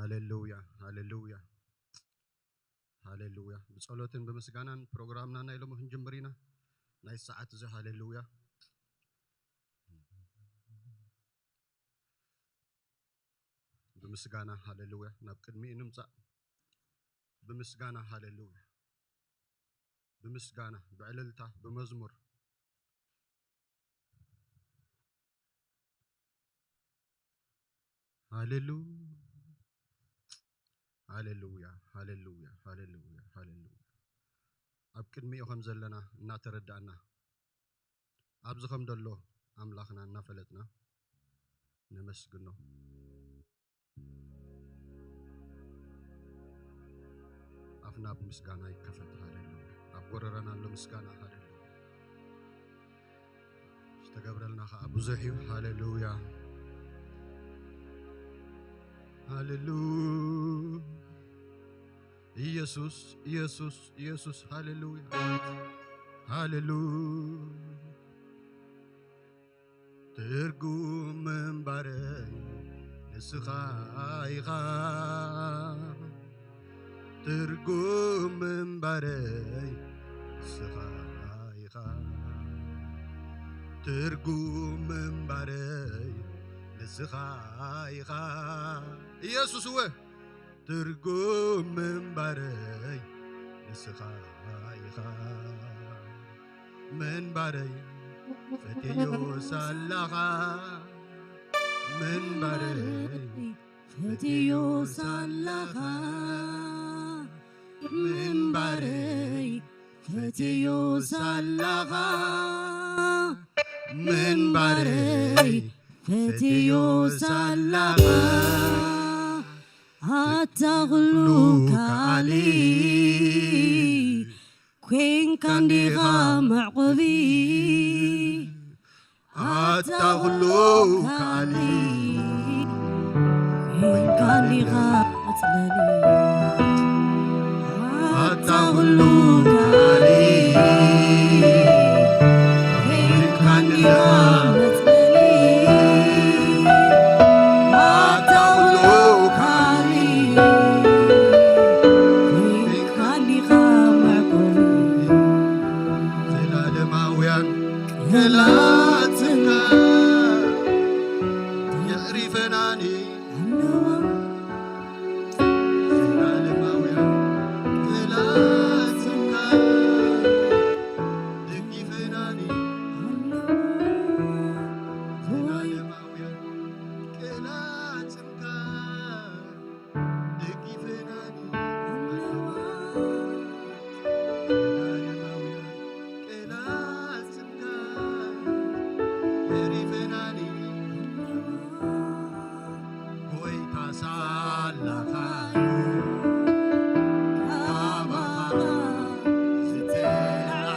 ሃሌሉያ፣ ሃሌሉያ፣ ሃሌሉያ። ብጸሎትን ብምስጋናን ፕሮግራምና ናይ ሎሚ ክንጅምር ኢና። ናይ ሰዓት እዚ ሃሌሉያ። ብምስጋና ሃሌሉያ ናብ ቅድሚኡ ንምጻእ። ብምስጋና ሃሌሉያ። ብምስጋና፣ ብዕልልታ፣ ብመዝሙር። ሃሌሉ-፣ ሃሌሉያ፣ ሃሌሉያ፣ ሃሌሉያ፣ ሃሌሉያ። ኣብ ቅድሚኡ ከም ዘለና እናተረዳእና፣ ኣብዚ ከም ዘሎ ኣምላኽና እናፈለጥና ነመስግኖ። ኣፍና ብምስጋና ይከፈት። ሃሌሉያ። ኣብ ጎረረና ኣሎ ምስጋና። ሃሌሉያ። ዝተገብረልና ኸዓ ብዙሕ እዩ። ሃሌሉያ። ሃሌሉ-፣ ኢየሱስ፣ ኢየሱስ፣ ኢየሱስ። ሃሌሉያ። ሃሌሉያ። ትርጉም ምንባረይ ንስኻ ኢኻ። ትርጉም ምንባረይ ንስኻ ኢኻ። ትርጉም ምንባረይ ንስኻ ኢኻ። ኢየሱስ እወ ትርጉም ምንባረይ ንስኻ ኢኻ። ምንባረይ ፈትዮ ሳላኻ። ምንባረይ ፈትዮ ሳላኻ። ምንባረይ ፈትዮ ሳላኻ። ምንባረይ ፈትዮ ሳላኻ። ኣታ ኩሉ ከኣሊ፣ ኮንካ እንዲኻ መዕቆቢ። ኣታ ኩሉ ከኣሊ፣ ኮንካ እንዲኻ መጽለሊ። ኣታ ኩሉ ከኣሊ፣ ኮንካ እንዲኻ መጽለሊ። ኣታ ኩሉ ከኣሊ፣ ኮንካ እንዲኻ መዕቆቢ። ዘላለማውያን ቃላትካ የዕሪፈናኒ ኣለዋ። ዘላለማውያን ቃላትካ ደጊፈናኒ ኣለዋ። ዘላለማውያን ቃላትካ ደጊፈናኒ ኣለዋ። ዘላለማውያን ቃላትካ የዕሪፈናኒ ኣለዋ። ጎይታ ሳላኻ እዩ ካባኻ ዝተላዕለ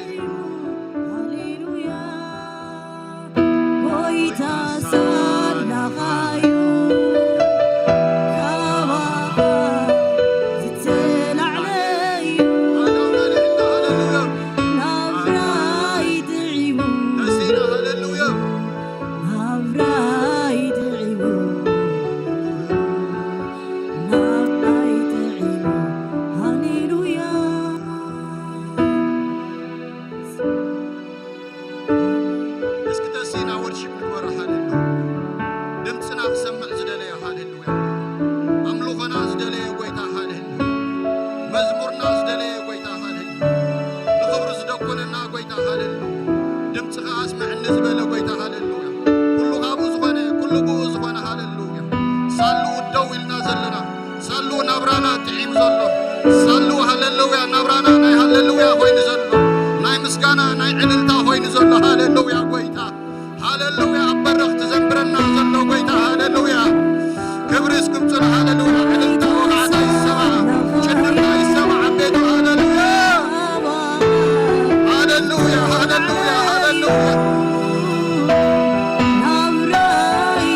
እዩ። ሃሌሉያ። ጎይታ ሳላኻ እዩ፣ ካባኻ ዝተላዕለ እዩ። ናብራይ ጥዒሙ፣ ሃሌሉያ። ናብራይ ጥዒሙ፣ ናብራይ ጥዒሙ። ሃሌሉያ። እስኪ ተሲና ወርሺፕ ንግበሮ። ሃሌሉያ። ድምፅና ክሰምዕ ዝደለየ ሃሌሉያ። ኣምልኾና ዝደለየ ጎይታ ሃሌሉያ። መዝሙርና ዝደለየ ጎይታ ሃሌሉያ። ንኽብሩ ዝደኮነና ጎይታ ሃሌሉያ። ድምፅኻ ኣስምዐኒ ዝበለ ጎይታ ሃሌሉያ። ኩሉ ካብኡ ዝኾነ፣ ኩሉ ብኡ ዝኾነ ሃሌሉያ። ሳሉ ደው ኢልና ዘለና፣ ሳሉ ናብራና ጥዒሙ ዘሎ፣ ሳሉ ሃሌሉያ ናብራና ናይ ሃሌሉያ ኮይኑ ዘሎ፣ ናይ ምስጋና ናይ ዕልልታ ኮይኑ ዘሎ ሃሌሉያ ጎይታ። ሃሌሉያ ኣብ በረኽቲ ዘንብረና ዘሎ ጎይታ ሃሌሉያ። ክብሪ እስክምፅን ሃሌሉያ። ዕልልታ ወጋዕታ ይሰማዕ፣ ጭድርና ይሰማዕ ኣብ ቤቱ ሃሌሉያ። ሃሌሉያ፣ ሃሌሉያ፣ ሃሌሉያ። ናብራይ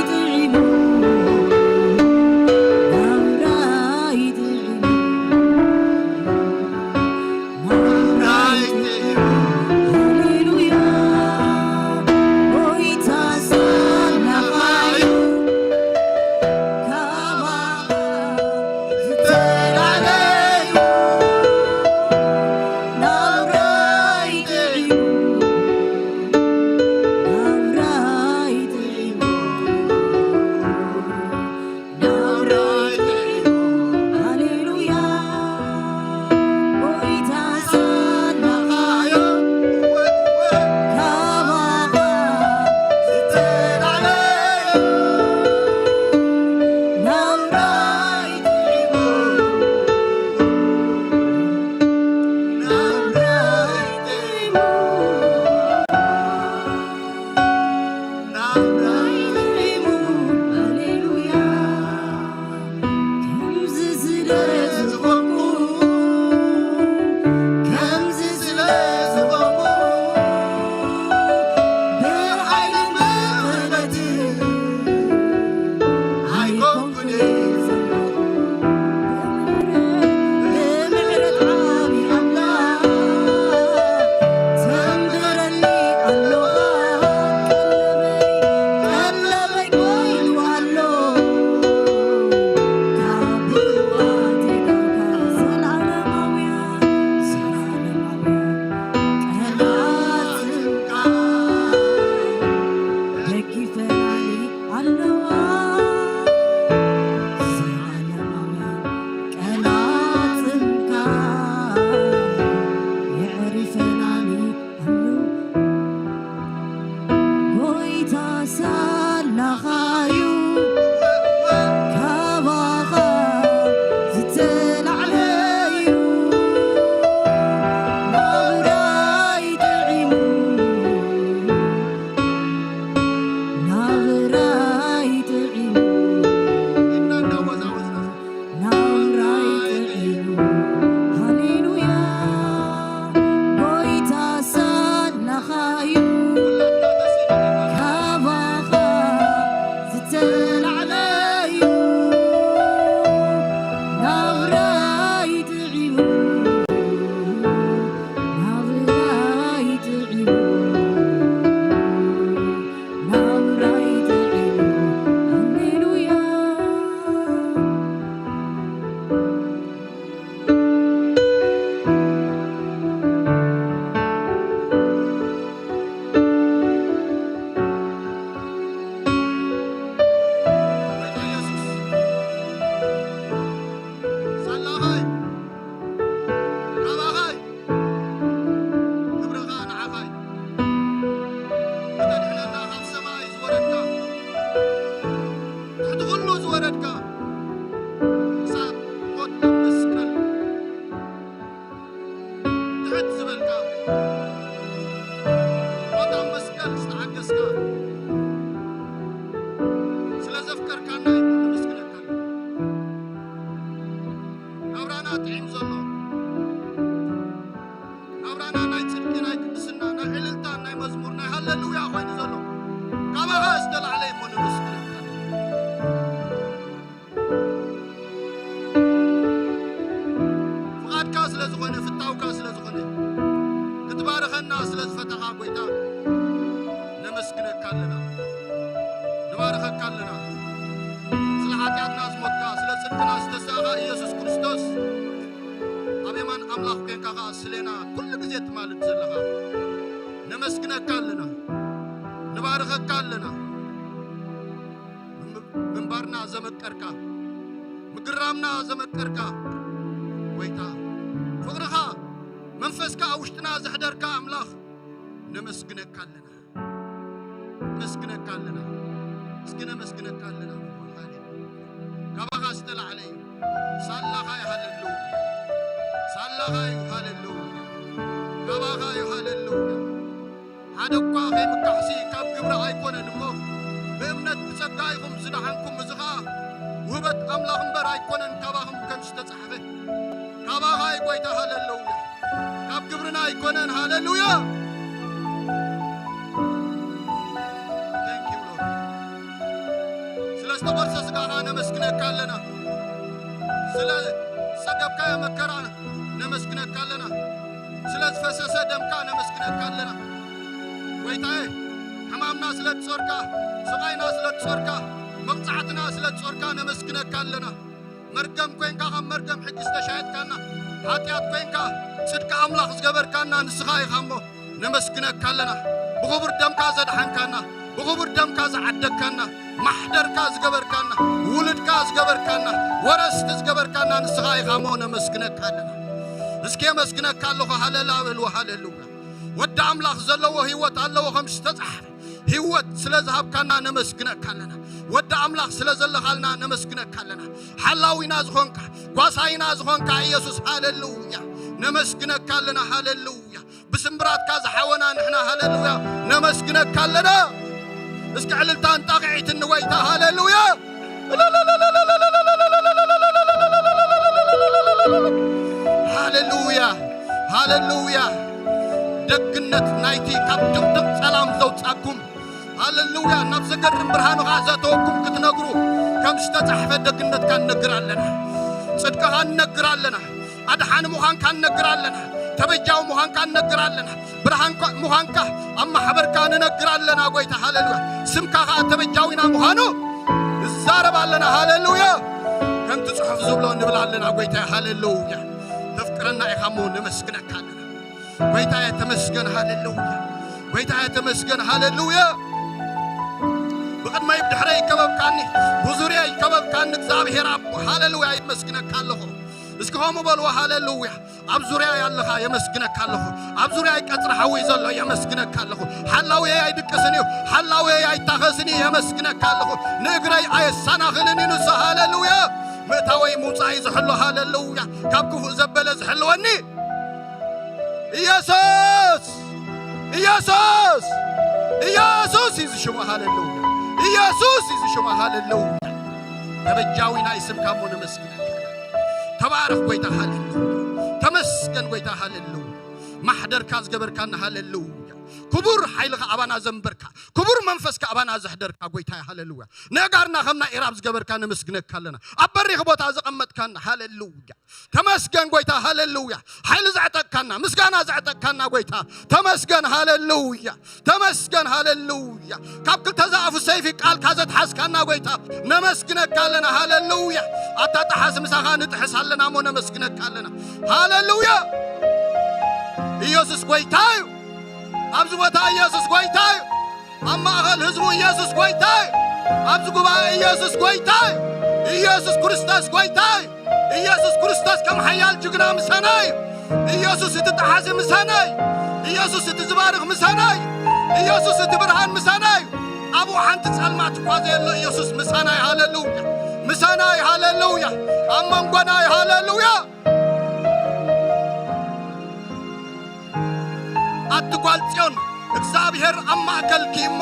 ስለ ዘፍቀርካና እኮ ነመስግነካ ኣለና። ናብራና ጥዒም ዘሎ፣ ናብራና ናይ ጽድቂ፣ ናይ ቅድስና፣ ናይ ዕልልታ፣ ናይ መዝሙር፣ ናይ ሃሌሉያ ኮይኑ ዘሎ፣ ካባኻ ዝተላዕለ እኮ ነመስግነካ ኣለና። ፍቓድካ ስለ ዝኾነ፣ ፍታውካ ስለ ዝኾነ፣ ክትባርኸና ስለ ዝፈተኻ ጎይታ፣ ነመስግነካ ኣለና፣ ንባርኸካ ኣለና። ስለ ሓጢኣትና ዝሞትካ፣ ስለ ጽድቅና ዝተሳእኻ ኢየሱስ ክርስቶስ፣ ኣብ የማን ኣምላኽ ኮንካ ኸኣ ስሌና ኩሉ ግዜ ትማልድ ዘለኻ፣ ነመስግነካ ኣለና፣ ንባርኸካ ኣለና። ምንባርና ዘመቀርካ፣ ምግራምና ዘመቀርካ ጎይታ፣ ፍቕርኻ፣ መንፈስካ ኣብ ውሽጥና ዘሕደርካ ኣምላኽ፣ ነመስግነካ ኣለና፣ ነመስግነካ ኣለና። እስኪ ነመስግነካ ኣለና። ሃሌሉያ። ካባኻ ዝተላዕለ እዩ። ሳላኻ እዩ። ሃሌሉያ። ሳላኻ እዩ። ሃሌሉያ። ካባኻ እዩ። ሃሌሉያ። ሓደ እኳ ከይምካሕሲ ካብ ግብሪ ኣይኮነን እሞ፣ ብእምነት ብጸጋ ኢኹም ዝደሓንኩም፣ እዚ ኸኣ ውህበት ኣምላኽ እምበር ኣይኮነን፣ ካባኹም ከም ዝተጻሕፈ። ካባኻ እዩ ጎይታ፣ ሃሌሉያ። ካብ ግብርና ኣይኮነን፣ ሃሌሉያ። Thank you, Lord። ስለ ዝተቖርሰ ስጋኻ ነመስግነካ ኣለና። ስለ ዝጸገብካዮ መከራ ነመስግነካ ኣለና። ስለ ዝፈሰሰ ደምካ ነመስግነካ ኣለና። ጎይታዬ፣ ሕማምና ስለ ትጾርካ፣ ስቓይና ስለ ትጾርካ፣ መቕጻዕትና ስለ ትጾርካ ነመስግነካ ኣለና። መርገም ኮይንካ፣ ካብ መርገም ሕጊ ዝተሻየጥካና፣ ሓጢኣት ኮይንካ፣ ጽድቂ ኣምላኽ ዝገበርካና ንስኻ ኢኻ እሞ፣ ነመስግነካ ኣለና። ብኽቡር ደምካ ዘድሓንካና፣ ብኽቡር ደምካ ዝዓደግካና፣ ማሕደርካ ዝገበርካና፣ ውሉድካ ዝገበርካና፣ ወረስቲ ዝገበርካና ንስኻ ኢኻ እሞ፣ ነመስግነካ ኣለና። እስኪ የመስግነካ ኣለኹ፣ ሃለላ በልዎ፣ ሃሌሉያ። ወዲ ኣምላኽ ዘለዎ ህይወት ኣለዎ ከም ዝተጻሕፈ፣ ህይወት ስለ ዝሃብካና ነመስግነካ ኣለና። ወዲ ኣምላኽ ስለ ዘለኻልና ነመስግነካ ኣለና። ሓላዊና ዝኾንካ፣ ጓሳይና ዝኾንካ ኢየሱስ፣ ሃሌሉያ፣ ነመስግነካ ኣለና። ሃሌሉያ። ብስምብራትካ ዝሓወና ንሕና፣ ሃሌሉያ፣ ነመስግነካ ኣለና። እስኪ ዕልልታን ጣቕዒትን ንጎይታ፣ ሃሌሉያ። ሃሌሉያ፣ ሃሌሉያ። ደግነት ናይቲ ካብ ድቕድቕ ጸላም ዘውጻኩም፣ ሃሌሉያ፣ ናብ ዘገርም ብርሃኑ ኸኣ ዘእተወኩም ክትነግሩ፣ ከም ዝተጻሕፈ ደግነትካ ንነግር ኣለና። ጽድቅኻ ንነግር ኣለና። ኣድሓኒ ምዃንካ ንነግር ኣለና። ተበጃዊ ምዃንካ ንነግር ኣለና። ብርሃን ኳ-፣ ምዃንካ ኣብ ማሕበርካ ንነግር ኣለና ጎይታ፣ ሃሌሉያ። ስምካ ኸኣ ተበጃዊና ምዃኑ ንዛረብ ኣለና፣ ሃሌሉያ። ከምቲ ጽሑፍ ዝብሎ ንብል ኣለና ጎይታ፣ ሃሌሉያ። ተፍቅረና ኢኻ እሞ ነመስግነካ ኣለና። ጎይታዬ ተመስገን፣ ሃሌሉያ። ጎይታዬ ተመስገን፣ ሃሌሉያ። ብቕድመይ ብድሕረይ ይከበብካኒ፣ ብዙርያ ይከበብካኒ እግዚኣብሔር ኣቦ፣ ሃሌሉያ፣ ይመስግነካ ኣለኹ። እስኪ ከምኡ በልዎ፣ ሃሌሉያ። ኣብ ዙርያ ያለኻ የመስግነካ ኣለኹ። ኣብ ዙርያ ቀጽሪ ሓዊ ዘሎ የመስግነካ ኣለኹ። ሓላውየ ኣይድቅስን እዩ፣ ሓላውየ ኣይታኸስን እዩ፣ የመስግነካ ኣለኹ። ንእግረይ ኣየሰናኽልን እዩ ንሱ፣ ሃሌሉያ። ምእታወይ ምውጻእይ ዝሕሉ፣ ሃሌሉያ። ካብ ክፉእ ዘበለ ዝሕልወኒ ኢየሱስ፣ ኢየሱስ፣ ኢየሱስ እዩ ዝሽሙ፣ ሃሌሉያ። ኢየሱስ እዩ ዝሽሙ፣ ሃሌሉያ። ተበጃዊ ናይ ስምካ እሞ ነመስግነካ። ተባረኽ ጎይታ፣ ሃሌሉያ። ተመስገን ጎይታ፣ ሃሌሉያ። ማሕደርካ ዝገበርካና፣ ሃሌሉያ። ክቡር ሓይልኻ ኣባና ዘንበርካ፣ ክቡር መንፈስካ ኣባና ዘሕደርካ ጎይታ፣ ሃሌሉያ። ነጋርና ከም ናይ ኢራብ ዝገበርካ ነመስግነካ ኣለና። ኣብ በሪኽ ቦታ ዘቐመጥካና፣ ሃሌሉያ። ተመስገን ጎይታ፣ ሃሌሉያ። ሓይሊ ዘዕጠቅካና፣ ምስጋና ዘዕጠቅካና ጎይታ፣ ተመስገን፣ ሃሌሉያ። ተመስገን፣ ሃሌሉያ። ካብ ክልተ ዝኣፉ ሰይፊ ቃልካ ዘትሓዝካና ጎይታ፣ ነመስግነካ ኣለና፣ ሃሌሉያ። ኣታ ጠሓስ ምሳኻ ንጥሕስ ኣለና እሞ ነመስግነካ ኣለና፣ ሃሌሉያ። ኢየሱስ ጎይታ እዩ። ኣብዚ ቦታ ኢየሱስ ጎይታ እዩ። ኣብ ማእኸል ህዝቡ ኢየሱስ ጎይታ እዩ። ኣብዚ ጉባኤ ኢየሱስ ጎይታ እዩ። ኢየሱስ ክርስቶስ ጎይታ እዩ። ኢየሱስ ክርስቶስ ከም ሓያል ጅግና ምሳና እዩ። ኢየሱስ እቲ ጠሓሲ ምሳና እዩ። ኢየሱስ እቲ ዝባርኽ ምሳና እዩ። ኢየሱስ እቲ ብርሃን ምሳና እዩ። ኣብኡ ሓንቲ ጸልማት እኳ ዘየሎ ኢየሱስ ምሳና እዩ። ሃሌሉያ። ምሳና እዩ። ሃሌሉያ። ኣብ መንጎና እዩ። ሃሌሉያ። ኣቲ ጓል ጽዮን፣ እግዚኣብሔር ኣብ ማእከልኪ እሞ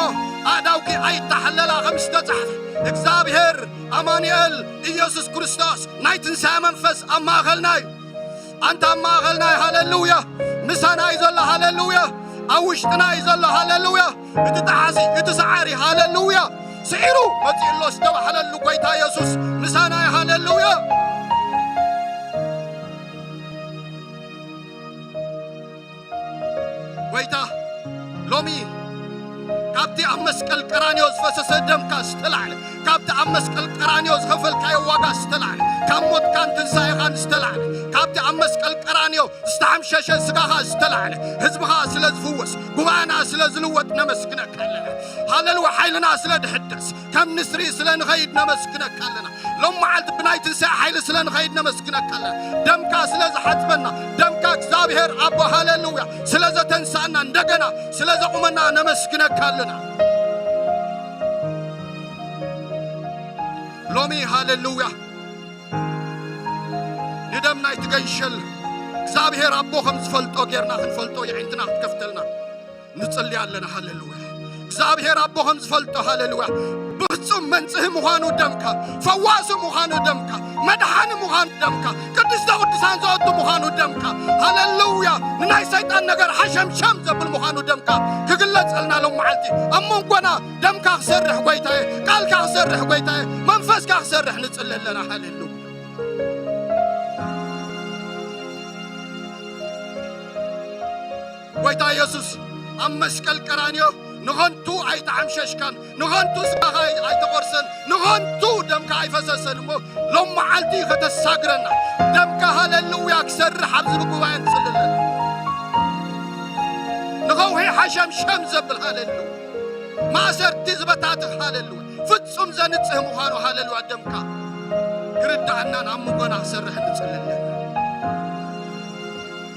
ኣእዳውኪ ኣይተሓለላ ከም ዝተጻሕፈ፣ እግዚኣብሔር ኣማኑኤል ኢየሱስ ክርስቶስ ናይ ትንሳኤ መንፈስ ኣብ ማእኸልና እዩ። ኣንታ ኣብ ማእኸልና እዩ። ሃሌሉያ! ምሳና እዩ ዘሎ። ሃሌሉያ! ኣብ ውሽጥና እዩ ዘሎ። ሃሌሉያ! እቲ ጠሓሲ፣ እቲ ሰዓሪ፣ ሃሌሉያ! ስዒሩ መጺኡ ኣሎ። ዝተባህለሉ ጐይታ ኢየሱስ ምሳና እዩ። ሃሌሉያ! ጐይታ ሎሚ ካብቲ ኣብ መስቀል ቀራንዮ ዝፈሰሰ ደምካ ዝተላዕለ፣ ካብቲ ኣብ መስቀል ቀራንዮ ዝኸፈልካዮ ዋጋ ዝተላዕለ፣ ካብ ሞትካን ትንሳኤኻን ዝተላዕለ፣ ካብቲ ኣብ መስቀል ቀራንዮ ዝተሓምሸሸ ስጋኻ ዝተላዕለ፣ ህዝብኻ ስለ ዝፍወስ፣ ጉባኤና ስለ ዝልወጥ ነመስግነካ ኣለና። ሃሌሉያ! ሓይልና ስለ ዝሕደስ፣ ከም ንስሪ ስለ ንኸይድ ነመስግነካ ኣለና። ሎም መዓልቲ ብናይ ትንሳኤ ሓይሊ ስለ ንኸይድ ነመስግነካ ኣለና። ደምካ ስለ ዝሓጽበና፣ ደምካ እግዚኣብሔር ኣቦ ሃሌሉያ ስለ ዘተንሳእና፣ እንደገና ስለ ዘቑመና ነመስግነካ ኣለና። ሎሚ ሃሌሉያ ንደም ናይቲ ገንሸል እግዚኣብሔር ኣቦ ከም ዝፈልጦ ጌርና ክንፈልጦ የዒንትና ክትከፍተልና ንጽሊ ኣለና። ሃሌሉያ! እግዚኣብሔር ኣቦ ከም ዝፈልጦ፣ ሃሌሉያ፣ ብፍጹም መንጽሂ ምዃኑ ደምካ፣ ፈዋሲ ምዃኑ ደምካ፣ መድሓኒ ምዃኑ ደምካ፣ ቅድስተ ቅዱሳን ዘወቱ ምዃኑ ደምካ፣ ሃሌሉያ፣ ንናይ ሰይጣን ነገር ሓሸምሸም ዘብል ምዃኑ ደምካ ክግለጸልና ሎም መዓልቲ ኣብ መንጎና ደምካ ክሰርሕ ጐይታየ፣ ቃልካ ክሰርሕ ጐይታየ፣ መንፈስካ ክሰርሕ ንጽሊ ኣለና። ሃሌሉያ! ጐይታ ኢየሱስ ኣብ መስቀል ቀራንዮ ንኸንቱ ኣይተዓምሸሽካን፣ ንኸንቱ ስጋኻ ኣይ-፣ ኣይተቖርሰን፣ ንኸንቱ ደምካ ኣይፈሰሰን እሞ ሎም መዓልቲ ከተሳግረና ደምካ ሃሌሉያ ክሰርሕ ኣብዚ ብጉባኤ ንጽሊ ኣለና። ንኸውሒ ሓሸምሸም ዘብል ሃሌሉያ፣ ማእሰርቲ ዝበታትኽ ሃሌሉያ፣ ፍጹም ዘንጽህ ምዃኑ ሃሌሉያ ደምካ ክርድኣናን ኣብ መንጎና ክሰርሕ ንጽሊ ኣለና።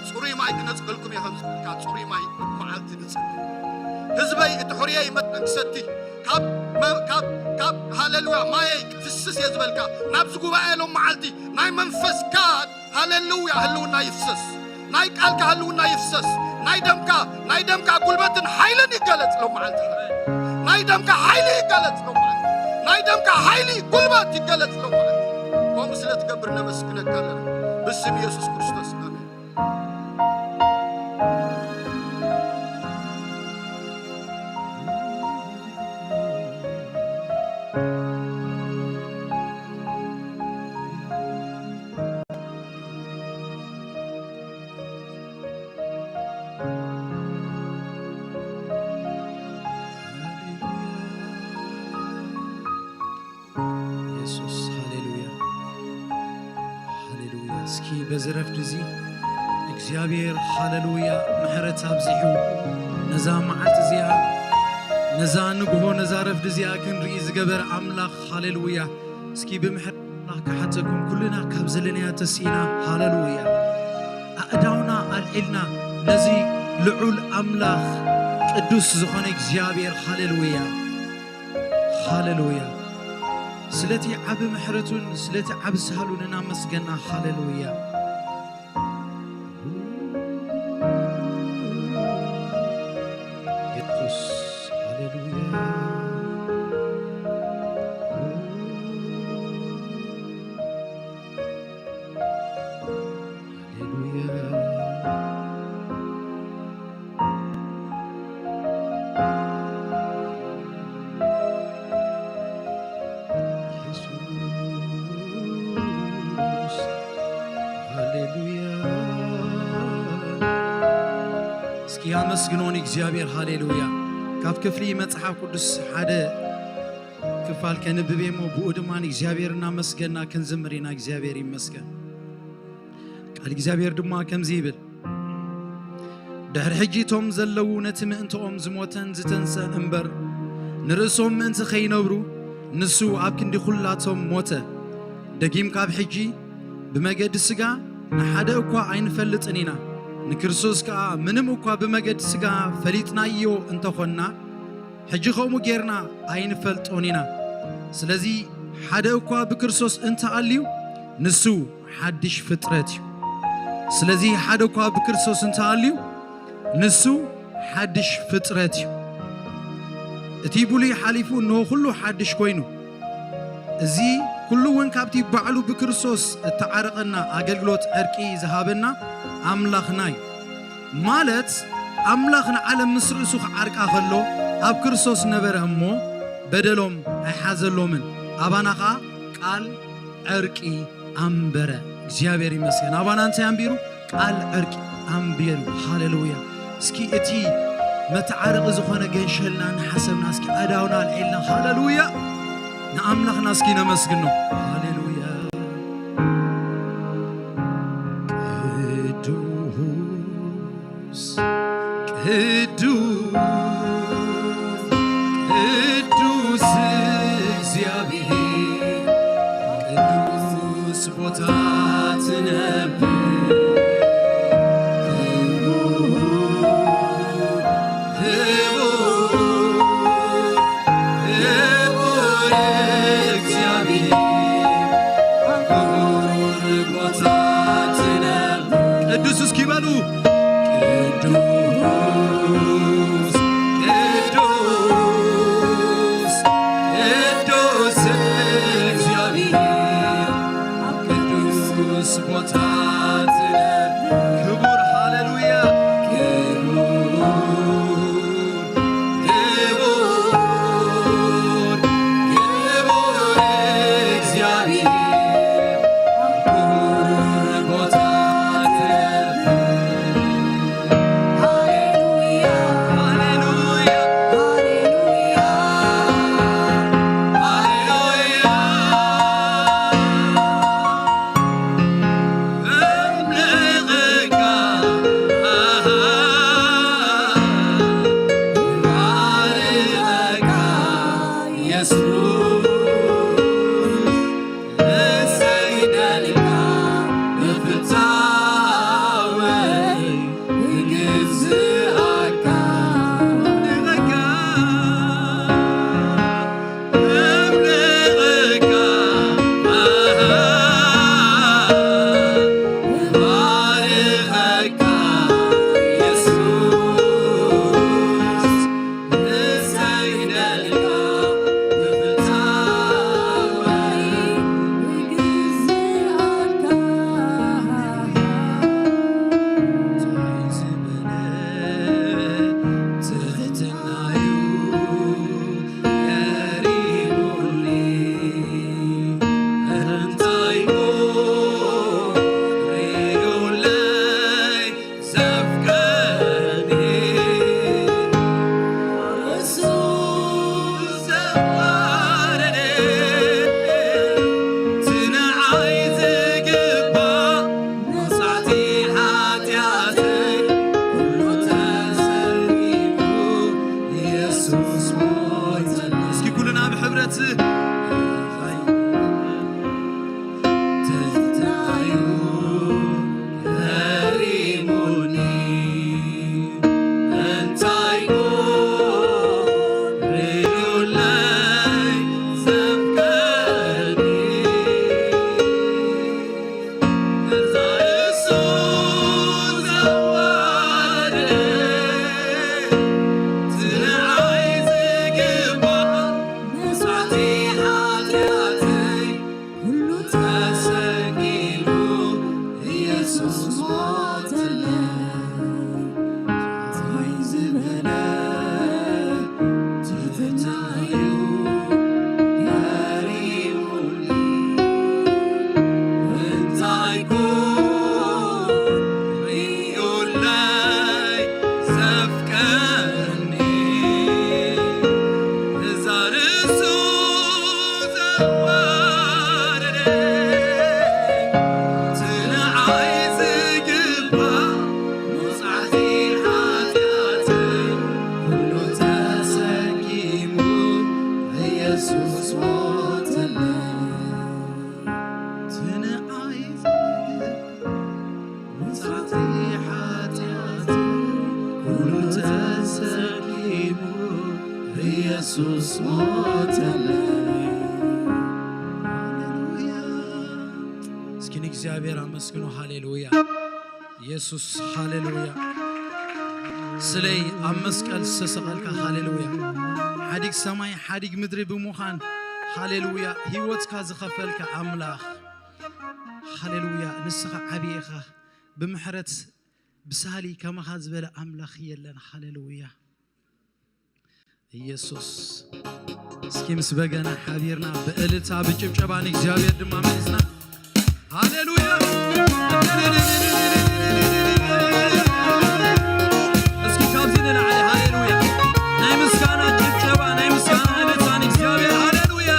ጽሩይ ማይ ክነጽገልኩም እየ ከም ዝበልካ፣ ጽሩይ ማይ መዓልቲ ንጽሊ። ህዝበይ እቲ ሕሩየይ መጠን ክሰቲ፣ ካብ መ-፣ ካብ፣ ካብ ሃሌሉያ ማየይ ክፍስስ እየ ዝበልካ፣ ናብዚ ጉባኤ ሎም መዓልቲ ናይ መንፈስካ ሃሌሉያ ህልውና ይፍሰስ፣ ናይ ቃልካ ህልውና ይፍሰስ፣ ናይ ደምካ፣ ናይ ደምካ ጉልበትን ሓይልን ይገለጽ ሎም መዓልቲ። ናይ ደምካ ሓይሊ ይገለጽ ሎም መዓልቲ። ናይ ደምካ ሓይሊ ጉልበት ይገለጽ ሎም መዓልቲ። ከምኡ ስለ ትገብር ነመስግነካ ኣለና። ብስም ኢየሱስ ክርስቶስ ኣሜን። ኢየሱስ፣ ሃሌሉያ፣ ሃሌሉያ። እስኪ በዚ ረፍዲ እዚ እግዚኣብሔር፣ ሃሌሉያ፣ ምሕረት ኣብዚሑ ነዛ መዓልቲ እዚኣ፣ ነዛ ንግሆ፣ ነዛ ረፍዲ እዚኣ ክንርኢ ዝገበረ ኣምላኽ፣ ሃሌሉያ። እስኪ ብምሕረት ኣምላኽ ክሓተኩም ኩልና ካብ ዘለናዮ ተሲእና፣ ሃሌሉያ፣ ኣእዳውና ኣልዒልና ነዚ ልዑል ኣምላኽ ቅዱስ ዝኾነ እግዚኣብሔር፣ ሃሌሉያ። ሃሌሉያ። ስለቲ ዓቢ ምሕረቱን ስለቲ ዓቢ ሳህሉን እናመስገና። ሃሌሉያ። ኢየሱስ፣ ሃሌሉያ። ሃሌሉያ። ኢየሱስ፣ ሃሌሉያ። እስኪ ኣመስግኖ ንእግዚኣብሔር፣ ሃሌሉያ። ካብ ክፍሊ መጽሓፍ ቅዱስ ሓደ ክፋል ከንብብ እየ እሞ፣ ብኡ ድማ ንእግዚኣብሔር እናመስገና ክንዝምር ኢና። እግዚኣብሔር ይመስገን። ቃል እግዚኣብሔር ድማ ከምዚ ይብል፣ ድሕሪ ሕጂ እቶም ዘለዉ ነቲ ምእንትኦም ዝሞተን ዝተንስአን እምበር፣ ንርእሶም ምእንቲ ኸይነብሩ፣ ንሱ ኣብ ክንዲ ኹላቶም ሞተ። ደጊም ካብ ሕጂ ብመገዲ ሥጋ ንሓደ እኳ ኣይንፈልጥን ኢና፣ ንክርስቶስ ከኣ ምንም እኳ ብመገዲ ሥጋ ፈሊጥናዮ እንተኾንና፣ ሕጂ ኸምኡ ጌርና ኣይንፈልጦን ኢና። ስለዚ ሓደ እኳ ብክርስቶስ እንተ ኣልዩ፣ ንሱ ሓድሽ ፍጥረት እዩ። ስለዚ ሓደ እኳ ብክርስቶስ እንተ ኣልዩ፣ ንሱ ሓድሽ ፍጥረት እዩ። እቲ ብሉይ ሓሊፉ፣ እንሆ፣ ኩሉ ሓድሽ ኮይኑ። እዚ ኩሉ እውን ካብቲ ባዕሉ ብክርስቶስ እተዓረቐና ኣገልግሎት ዕርቂ ዝሃበና ኣምላኽና እዩ። ማለት ኣምላኽ ንዓለም ምስ ርእሱ ክዓርቃ ከሎ ኣብ ክርስቶስ ነበረ እሞ በደሎም ኣይሓዘሎምን። ኣባና ኸኣ ቃል ዕርቂ ኣንበረ። እግዚኣብሔር ይመስገን። ኣባና እንታይ ኣንቢሩ? ቃል ዕርቂ ኣንቢሩ። ሃሌሉያ። እስኪ እቲ መተዓረቂ ዝኾነ ገንሸልና እናሓሰብና እስኪ ኣእዳውና ኣልዒልና ሃሌሉያ ንኣምላኽና እስኪ ነመስግኖ። ሃሌሉያ። ቅዱስ ቅዱስ ቅዱስ እግዚኣብሔር ቅዱስ ቦታ ትነብር ክቡር ክቡር ክቡር እግዚኣብሔር ክቡር ቦታ ትነብር ቅዱስ እስኪ በሉ። ቅዱስ ቅዱስ ቅዱስ እግዚኣብሔር ኣብ ቅዱስ ቦታ ትነብር። ክቡር ሃሌሉያ ክቡር ክቡር ክቡር እግዚኣብሔር ክቡር ቦታ ትነብር። ሃሌሉያ ሃሌሉያ ሃሌሉያ ሃሌሉያ እምልኸካ እባርኸካ ኢየሱስ እሰግደልካ ብፍታወይ እግዝኣካ እምልኸካ እምልኸካ እባርኸካ ኢየሱስ ዘፍቀረኒ እሱ ዘዋረደ እቲ ንዓይ ዝግባእ መቕጻዕቲ ሓጢኣተይ ኩሉ ተሰኪሙ ኢየሱስ ሞተለይ። እስኪ ኩልና ብሕብረት ትሕትናዩ ገሪሙኒ እንታይ ኮን ርእዩለይ ዘፍቀረኒ እዛ እሱ ዘዋረደ እቲ ንዓይ ዝግባእ መስዋዕቲ ሓጢኣተይ ኩሉ ተሰኪሙ ኢየሱስ ሞተለይ። እንታይ ዝበለ ትሕትና እዩ ገሪሙኒ። እንታይ ኮን ርእዩለይ ዘፍቀረኒ። እዛ ርእሱ ዘዋረደ እቲ ንዓይ ዝግባእ መቕጻዕቲ ሓጢኣተይ ኩሉ ተሰኪሙ ኢየሱስ ሞተለይ። እቲ ንዓይ ዝግባእ መቕጻዕቲ ሓጢኣተይ ኩሉ ተሰኪሙ ኢየሱስ ሞተለይ። ሃሌሉያ። እስኪ ንእግዚኣብሔር ኣመስግኖ። ሃሌሉያ። ኢየሱስ ሃሌሉያ። ስለይ ኣብ መስቀል ዝተሰቐልካ ሃሌሉያ። ሓዲግ ሰማይ ሓዲግ ምድሪ ብምዃን ሃሌሉያ። ህይወትካ ዝኸፈልካ ኣምላኽ። ሃሌሉያ። ንስኻ ዓብዪ ኢኻ። ብምሕረት ብሳሊ ከማኻ ዝበለ ኣምላኽ የለን። ሃሌሉያ። ኢየሱስ። እስኪ ምስ በገና ሓቢርና ብእልልታ ብጭብጨባ ንእግዚኣብሔር ድማ መሊስና። ሃሌሉያ። እስኪ ካብዚ ንላዕሊ ሃሌሉያ። ናይ ምስጋና ጭብጨባ፣ ናይ ምስጋና እልልታ ንእግዚኣብሔር። ሃሌሉያ።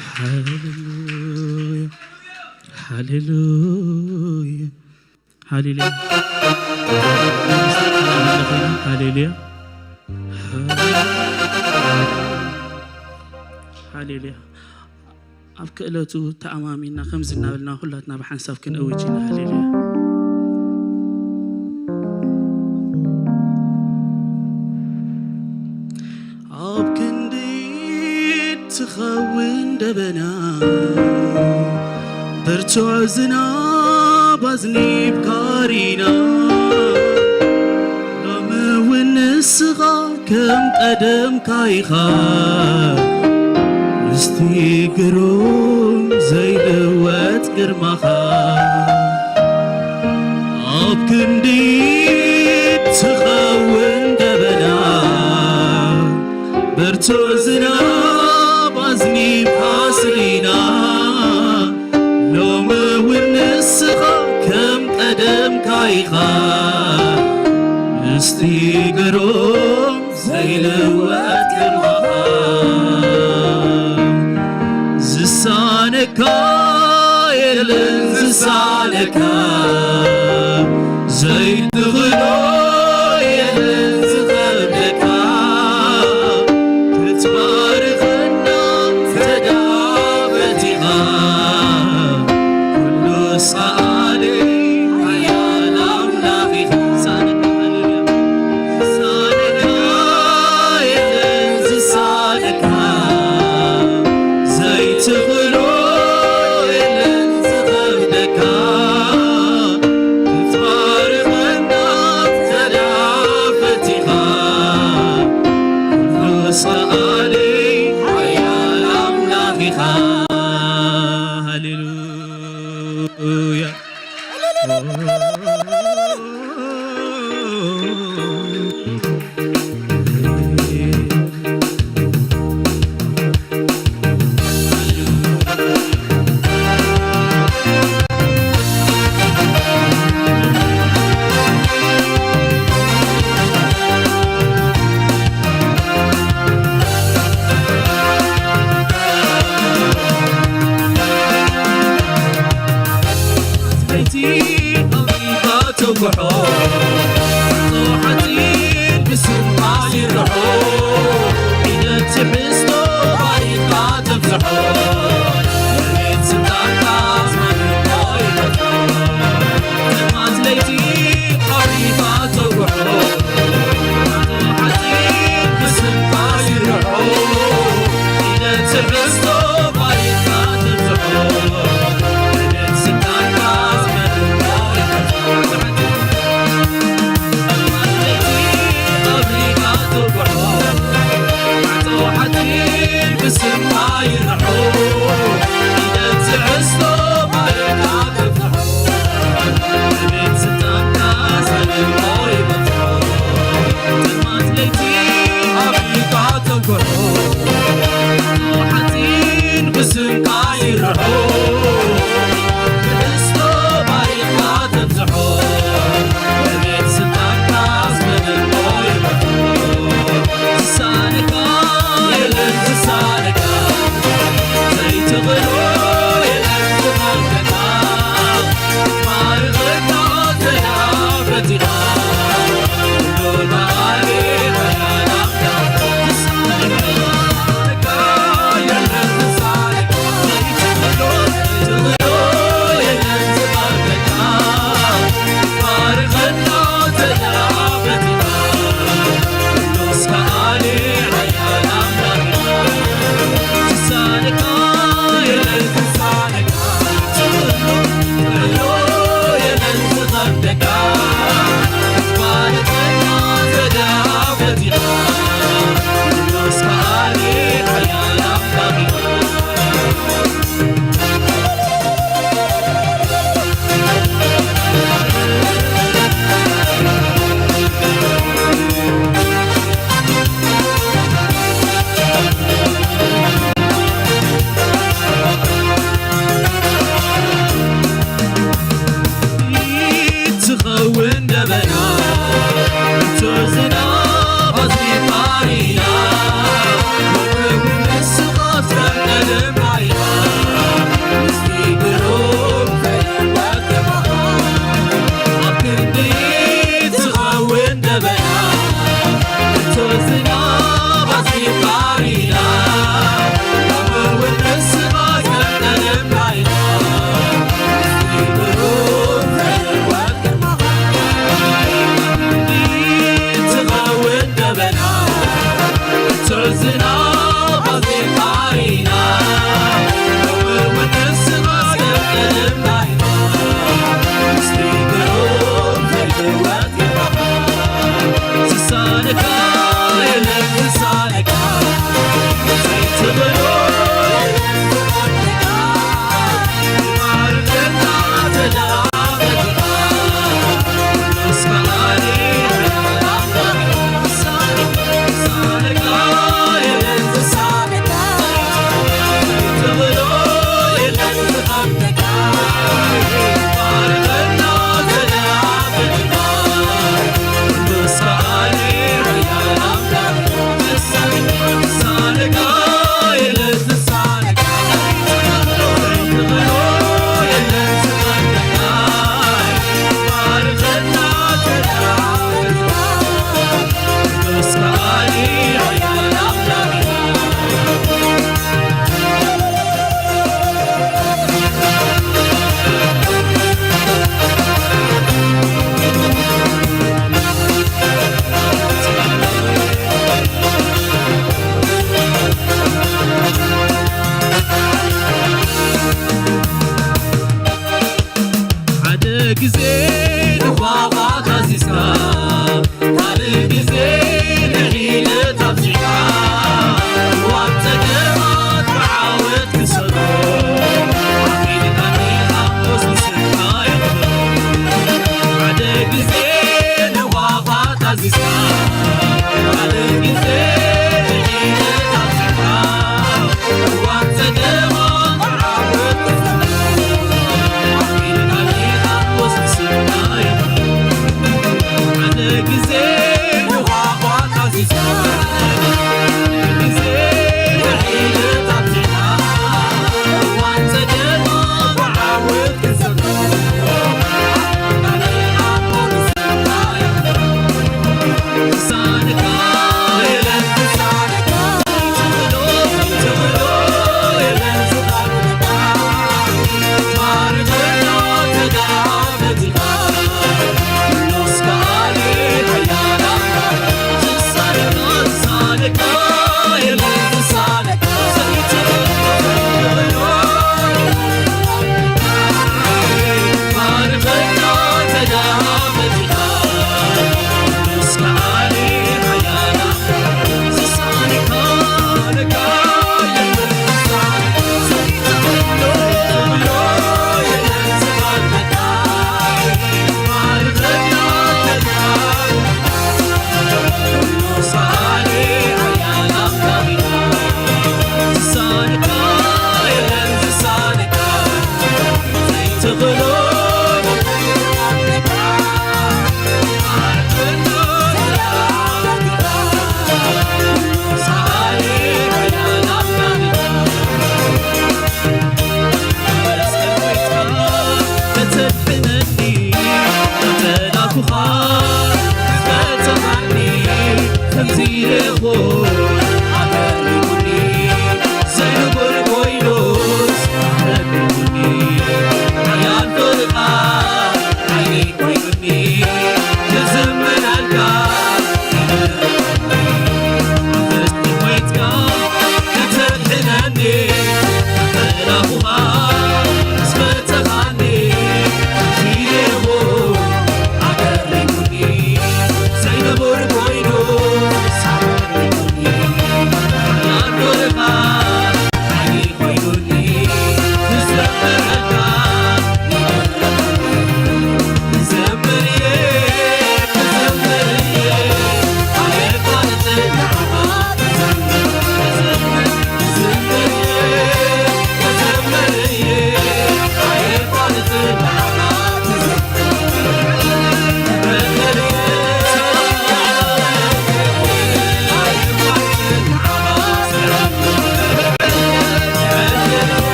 ሃሌሉያ፣ ሃሌሉያ፣ ሃሌሉያ፣ ሃሌሉያ፣ ሃሌሉያ። ኣብ ክእለቱ ተኣማሚና ከምዚ እናበልና ኩላትና ብሓንሳብ ክንእውጅ ኢና። ሃሌሉያ። ኣብ ክንዲ ትኸውን ደበና፣ ብርቱዕ ዝናብ ኣዝኒብካ ሪና፣ ሎሚ እውን ንስኻ ከም ቀደምካ ኢኻ፣ ምስቲ ግሩም ዘይልወጥ ግርማኻ። ኣብ ክንዲ ትኸውን ደበና፣ ብርቱዕ ዝናብ ኣዝኒብካ ስሊና፣ ሎሚ እውን ንስኻ ከም ቀደምካ ኢኻ፣ ምስቲ ግሩም ዘይልወጥ ግርማኻ። ዝሳነካ የለን፣ ዝሳነካ ዘይትኽእሎ የለን ዝኸብደካ። ክትባርኸና ተዳፈቲኻ፣ ኩሉ ሰኣሊ ሓያል ኣምላኽ ኢኻ። ዝሳነካ፣ ሃሌሉያ። ዝሳነካ የለን፣ ዝሳነካ ዘይትኽእሎ የለን ዝኸብደካ። ክትባርኸና ተዳፈቲኻ፣ ኩሉ ሰኣሊ ሓያል ኣምላኽ ኢኻ። ሃሌሉያ። ለይቲ ኣውሪድካ ተጉሖ፣ ማዕጾ ሓጺን ብስምካ ይርሖ፣ ሒደት ትሕዝቶ ባሪኽካ ተብዝሖ፣ መሬት ስልጣንካ ዝመልኮ ይበዝሖ። ጸልማት ለይቲ ኣውሪድካ ተጉሖ፣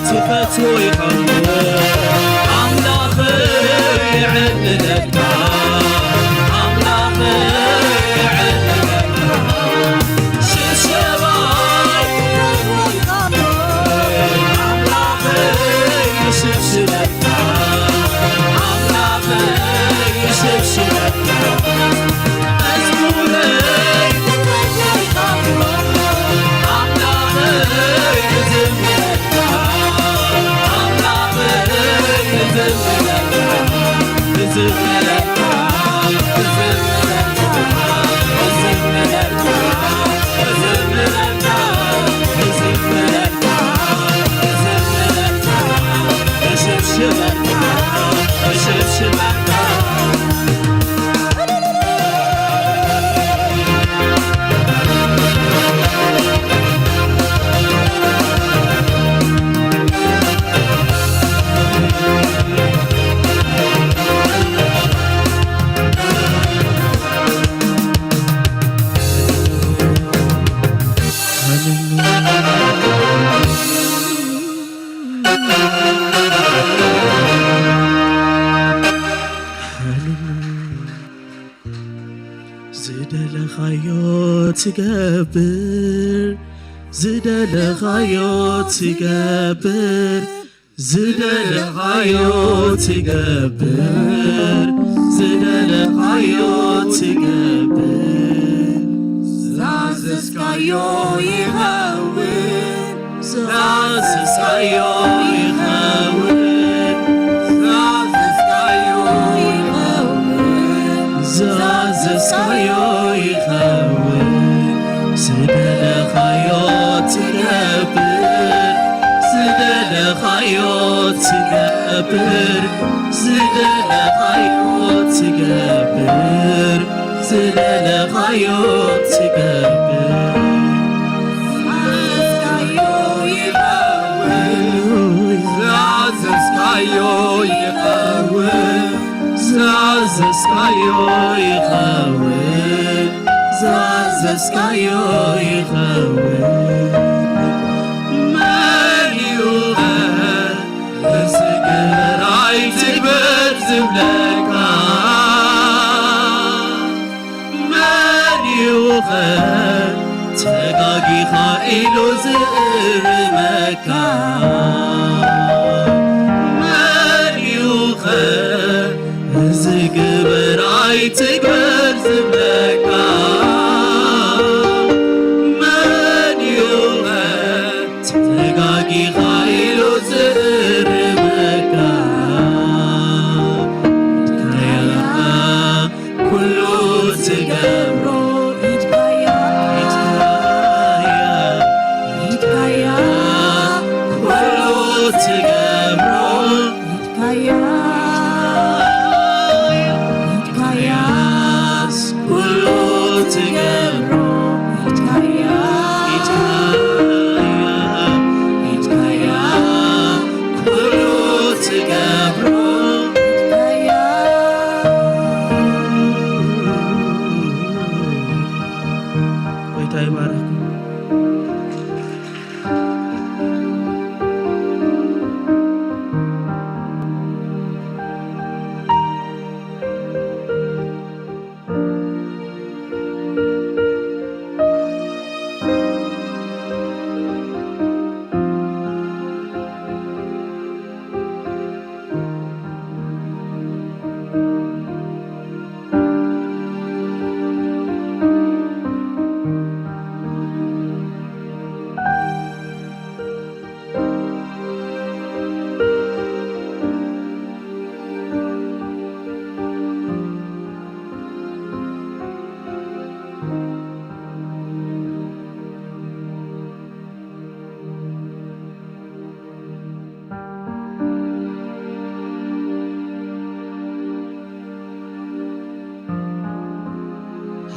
ትፈትዎ ኢኻ እሞ ኣምላኽ የዕልለካ፣ ኣምላኽ የዕልለካ። ሽብሸባይ ኣምላኽ ይሽብሽበካ፣ ኣምላኽ ይሽብሽበካ። ዝደለኻዮ ትገብር፣ ዝደለኻዮ ትገብር፣ ዝደለኻዮ ትገብር፣ ዝደለኻዮ ትገብር። ዝኣዘዝካዮ ይኸውን። ዝኣዘዝካዮ ይኸውን፣ ዝኣዘዝካዮ ይኸውን፣ ዝኣዘዝካዮ ይኸውን። ዝደለኻዮ ትገብር፣ ዝደለኻዮ ትገብር፣ ዝደለኻዮ ትገብር። ዝደለኻዮ ትገብር። ዝኣዘዝካዮ ይኸውን፣ ዝኣዘዝካዮ ይኸውን፣ ዝኣዘዝካዮ ይኸውን፣ ዝኣዘዝካዮ ይኸውን። መን እዩ እዚ ግበር ኣይትግበር ዝብለካ? መን እዩ ኸ ተጋጊኻ ኢሉ ዝእርመካ? መን እዩ ኸ እዚ ግበር ኣይትግበር ዝብለካ? መን እዩ ኸ ተጋጊኻ ኢሉ ዝእርመካ? ኢድካያ ኩሉ ትገብሮ፣ ኢድካያ፣ ኢድካያ፣ ኢድካያ ኩሉ ትገብሮ። ኢድካያ፣ ኢድካያስ ኩሉ ትገብሮ። ኢድካያ፣ ኢድካያ፣ ኢድካያ ኩሉ ትገብሮ። ኢድካያ። ጎይታ ይባርኽኩም።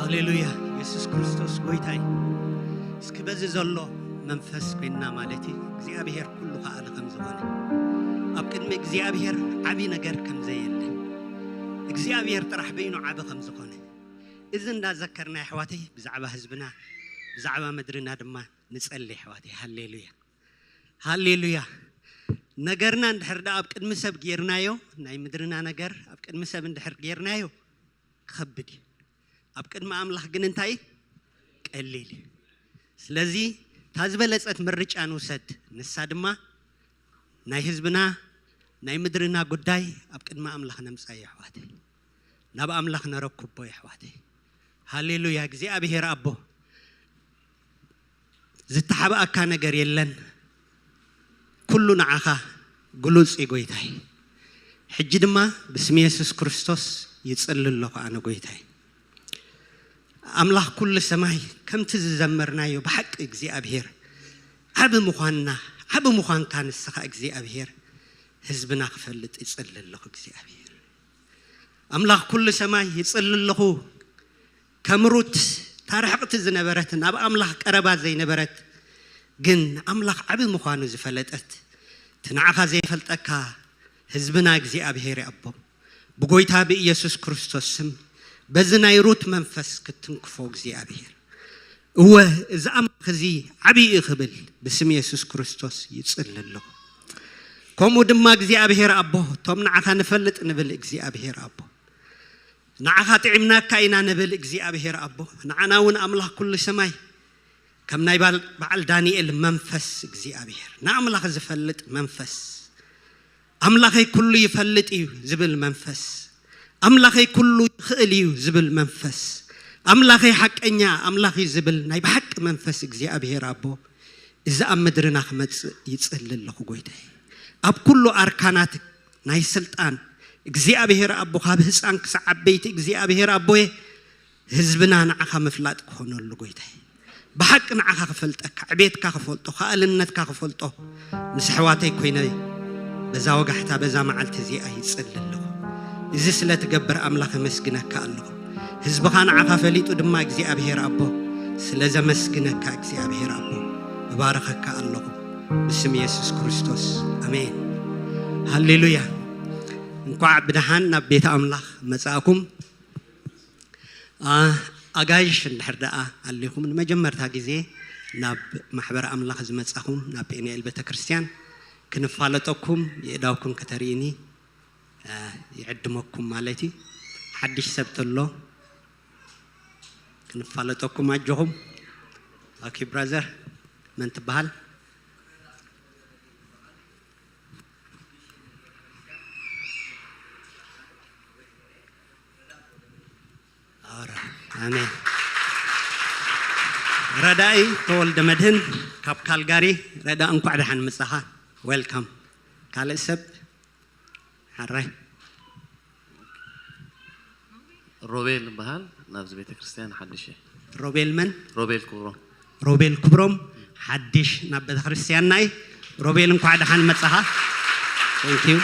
ሃሌሉያ። የሱስ ክርስቶስ ጎይታ እዩ። እስኪ በዚ ዘሎ መንፈስ ኮይንና ማለት እዩ። እግዚኣብሔር ኩሉ ከኣለ ከም ዝኾነ፣ ኣብ ቅድሚ እግዚኣብሔር ዓቢ ነገር ከም ዘየለ፣ እግዚኣብሔር ጥራሕ በይኑ ዓቢ ከም ዝኾነ፣ እዚ እንዳዘከርና ኣሕዋተይ፣ ብዛዕባ ህዝብና፣ ብዛዕባ ምድርና ድማ ንጸሊ ኣሕዋተይ። ሃሌሉያ። ሃሌሉያ። ነገርና እንድሕር ደኣ ኣብ ቅድሚ ሰብ ጌርናዮ፣ ናይ ምድርና ነገር ኣብ ቅድሚ ሰብ እንድሕር ጌርናዮ፣ ክኸብድ እዩ። ኣብ ቅድሚ ኣምላኽ ግን እንታይ እዩ? ቀሊል እዩ። ስለዚ እታ ዝበለጸት ምርጫ ንውሰድ። ንሳ ድማ ናይ ህዝብና፣ ናይ ምድርና ጉዳይ ኣብ ቅድሚ ኣምላኽ ነምጻዮ ኣሕዋተይ። ናብ ኣምላኽ ነረክቦ ኣሕዋተይ። ሃሌሉያ። እግዚኣብሔር ኣቦ፣ ዝተሓብኣካ ነገር የለን። ኩሉ ንዓኻ ግሉጽ እዩ ጎይታይ። ሕጂ ድማ ብስም የሱስ ክርስቶስ ይጽሊ ኣለኹ ኣነ ጎይታይ። ኣምላኽ ኩሉ ሰማይ፣ ከምቲ ዝዘመርናዮ ብሓቂ እግዚኣብሔር ዓቢ ምዃንና፣ ዓቢ ምዃንካ ንስኻ እግዚኣብሔር ህዝብና ክፈልጥ ይጽሊ ኣለኹ እግዚኣብሔር። ኣምላኽ ኩሉ ሰማይ ይጽሊ ኣለኹ። ከም ሩት ታርሕቕቲ ዝነበረት፣ ናብ ኣምላኽ ቀረባ ዘይነበረት፣ ግን ኣምላኽ ዓቢ ምዃኑ ዝፈለጠት፣ እቲ ንዓኻ ዘይፈልጠካ ህዝብና እግዚኣብሔር ኣቦ፣ ብጎይታ ብኢየሱስ ክርስቶስ ስም በዚ ናይ ሩት መንፈስ ክትንክፎ እግዚኣብሔር። እወ፣ እዚ ኣምላኽ እዚ ዓቢ እዩ ክብል ብስም የሱስ ክርስቶስ ይጽሊ ኣለኹ። ከምኡ ድማ እግዚኣብሔር ኣቦ፣ እቶም ንዓኻ ንፈልጥ ንብል እግዚኣብሔር ኣቦ፣ ንዓኻ ጥዒምናካ ኢና ንብል እግዚኣብሔር ኣቦ፣ ንዓና እውን ኣምላኽ ኩሉ ሰማይ ከም ናይ ባል-፣ በዓል ዳንኤል መንፈስ እግዚኣብሔር፣ ንኣምላኽ ዝፈልጥ መንፈስ፣ ኣምላኸይ ኩሉ ይፈልጥ እዩ ዝብል መንፈስ፣ ኣምላኸይ ኩሉ ይኽእል እዩ ዝብል መንፈስ፣ ኣምላኸይ ሓቀኛ ኣምላኽ እዩ ዝብል ናይ ብሓቂ መንፈስ እግዚኣብሔር ኣቦ፣ እዚ ኣብ ምድርና ክመጽእ ይጽሊ ኣለኹ ጎይታይ። ኣብ ኩሉ ኣርካናት ናይ ስልጣን እግዚኣብሔር ኣቦ፣ ካብ ህፃን ክሳብ ዓበይቲ እግዚኣብሔር ኣቦየ፣ ህዝብና ንዓኻ ምፍላጥ ክኾነሉ ጎይታይ። ብሓቂ ንዓኻ ክፈልጠካ፣ ዕቤትካ ክፈልጦ፣ ከኣልነትካ ክፈልጦ፣ ምስ ኣሕዋተይ ኮይነ በዛ ወጋሕታ፣ በዛ መዓልቲ እዚኣ ይጽሊ ኣለኹ። እዚ ስለ ትገብር ኣምላኽ ኣመስግነካ ኣለኹ። ህዝብኻ ንዓኻ ፈሊጡ ድማ እግዚኣብሔር ኣቦ ስለ ዘመስግነካ እግዚኣብሔር ኣቦ እባርኸካ ኣለኹ ብስም የሱስ ክርስቶስ ኣሜን። ሃሌሉያ። እንኳዕ ብደሓን ናብ ቤተ ኣምላኽ መጻእኩም። ኣ-፣ ኣጋይሽ እንድሕር ደኣ ኣሊኹም ንመጀመርታ ግዜ ናብ ማሕበር ኣምላኽ ዝመጻኹም ናብ ፔኒኤል ቤተክርስትያን ክንፋለጠኩም የእዳውኩም ከተርእይኒ እ፣ ይዕድመኩም ማለት እዩ። ሓድሽ ሰብ ተሎ ክንፋለጠኩም ኣጆኹም። ኦኬ ብራዘር፣ መን ትበሃል? ኣረ፣ ኣሜን። ረዳኢ ተወልደ መድህን ካብ ካልጋሪ። ረዳ፣ እንኳዕ ደሓን መጻኻ። ዌልካም። ካልእ ሰብ? ሓራይ። ሮቤል እበሃል፣ ናብዚ ቤተ ክርስቲያን ሓድሽ እየ። ሮቤል መን? ሮቤል ክብሮም። ሮቤል ክብሮም፣ ሓድሽ ናብ ቤተ ክርስቲያንና እዩ። ሮቤል፣ እንኳዕ ደሓን መጻኻ። Thank you።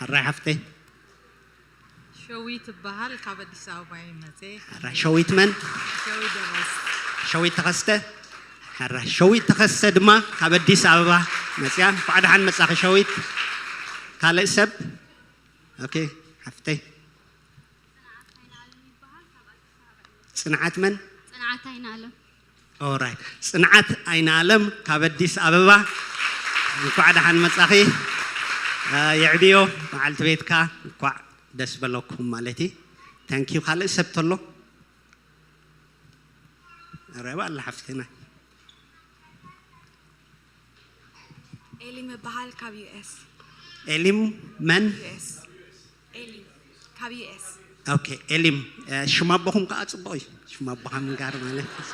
ሓራይ ሓፍተይ። ሸዊት እበሃል፣ ካብ ኣዲስ ኣበባ እየ መጽየ። ሓራይ ሸዊት መን? ሸዊት ደረስ። ሸዊት ተኸስተ። ሓራይ ሸዊት ተኸስተ ድማ ካብ ኣዲስ ኣበባ መጽያ። እንኳዕ ደሓን መጻኺ ሸዊት። ካልእ ሰብ? ኦኬ፣ ሓፍተይ። ጽንዓት መን? ጽንዓት ኣይናለም። ኦራይት። ጽንዓት ኣይናለም ካብ ኣዲስ ኣበባ። እንኳዕ ደሓን መጻኺ። እ፣ የዕብዮ መዓልቲ ቤትካ። እንኳዕ ደስ በለኩም ማለት እዩ። ታንክ ዩ። ካልእ ሰብ ተሎ? ረባ ኣላ ሓፍትና። ኤሊም እበሃል ካብ ዩ ኤስ። ኤሊም መን? ዩ ኤስ። ኤሊም ካብ ዩ ኤስ። ኦኬ፣ ኤሊም፣ እ፣ ሽም ኣቦኹም ከዓ ጽቡቕ እዩ። ሽም ኣቦኻ ምንጋር ማለት እዩ።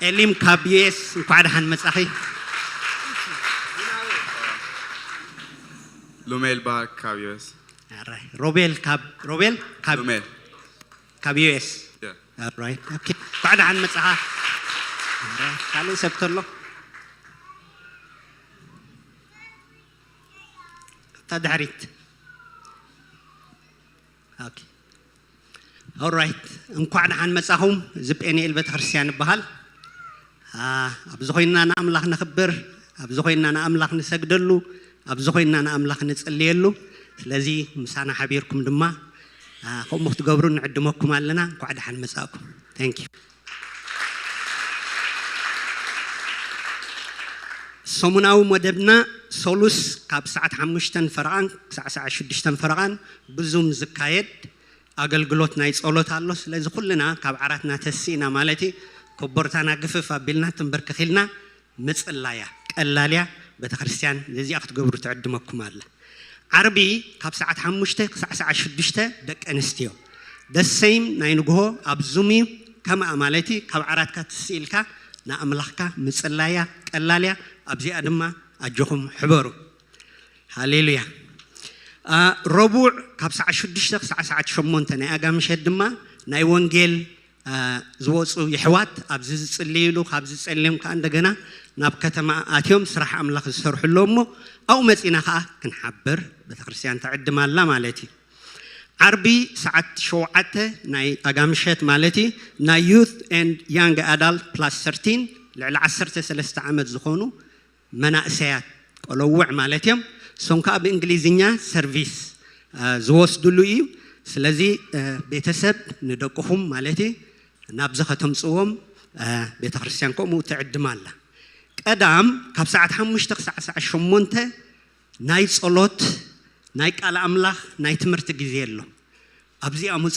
ኤሊም ካብ ዩ ኤስ፣ እንኳዕ ደሓን መጻኺ። ሉሜል በሃል ካብ ዩ ኤስ። ኣረ፣ ሮቤል ካብ፣ ሮቤል ካብ ሉሜል። ካብ ዩ ኤስ። ያ። ኦራይት። ኦኬ። እንኳዕ ደሓን መጻኻ። ኣረ፣ ካልእ ሰብ ተሎ? እታ ድሕሪት። ኦኬ። ኦራይት፣ እንኳዕ ደሓን መጻኹም። እዚ ጴንኤል ቤተክርስትያን ይበሃል። ኣብዚ ኮይንና ንኣምላኽ ነኽብር፣ ኣብዚ ኮይንና ንኣምላኽ ንሰግደሉ፣ ኣብዚ ኮይንና ንኣምላኽ ንጽልየሉ። ስለዚ ምሳና ሓቢርኩም ድማ ከምኡ ክትገብሩ ንዕድመኩም ኣለና። እንኳዕ ደሓን መጻእኩም። Thank you። ሰሙናዊ መደብና ሶሉስ ካብ ሰዓት ሓሙሽተን ፈረቓን ክሳዕ ሰዓት ሽዱሽተን ፈረቓን ብዙም ዝካየድ ኣገልግሎት ናይ ጸሎት ኣሎ። ስለዚ ኩልና ካብ ዓራትና ተሲእና ማለት እዩ፣ ኮቦርታና ግፍፍ ኣቢልና ትንበርክኺልና ምጽላያ ቀላልያ ቤተክርስትያን ነዚኣ ክትገብሩ ትዕድመኩም ኣላ። ዓርቢ ካብ ሰዓት ሓሙሽተ ክሳዕ ሰዓት ሽዱሽተ ደቂ ኣንስትዮ ደሰይም ናይ ንግሆ ኣብ ዙም እዩ። ከምኣ ማለት እዩ፣ ካብ ዓራትካ ትስኢልካ ንኣምላኽካ ምጽላያ ቀላልያ። ኣብዚኣ ድማ ኣጆኹም ሕበሩ። ሃሌሉያ። ረቡዕ ካብ ሰዓት ሽዱሽተ ክሳዕ ሰዓት ሸሞንተ ናይ ኣጋምሸት ድማ ናይ ወንጌል ዝወፁ ይሕዋት ኣብዚ ዝፅልይሉ፣ ካብ ዝፀልዮም ከዓ እንደገና ናብ ከተማ ኣትዮም ስራሕ ኣምላኽ ዝሰርሑ ኣለዉ እሞ ኣብኡ መፂና ከዓ ክንሓብር ቤተክርስትያን ትዕድም ኣላ ማለት እዩ። ዓርቢ ሰዓት ሸውዓተ ናይ ኣጋምሸት ማለት እዩ፣ ናይ youth and young adult plus thirteen፣ ልዕሊ ዓሰርተ ሰለስተ ዓመት ዝኾኑ መናእሰያት ቆለውዕ ማለት እዮም። እሶም ከዓ ብእንግሊዝኛ ሰርቪስ ዝወስድሉ እዩ። ስለዚ ቤተሰብ ንደቅኹም ማለት እዩ ናብዚ ከተምፅዎም ቤተክርስትያን ከምኡ ትዕድም ኣላ። ቀዳም ካብ ሰዓት ሓሙሽተ ክሳዕ ሰዓት ሸሞንተ ናይ ጸሎት፣ ናይ ቃል ኣምላኽ፣ ናይ ትምህርቲ ግዜ ኣሎ። ኣብዚኣ ምጹ።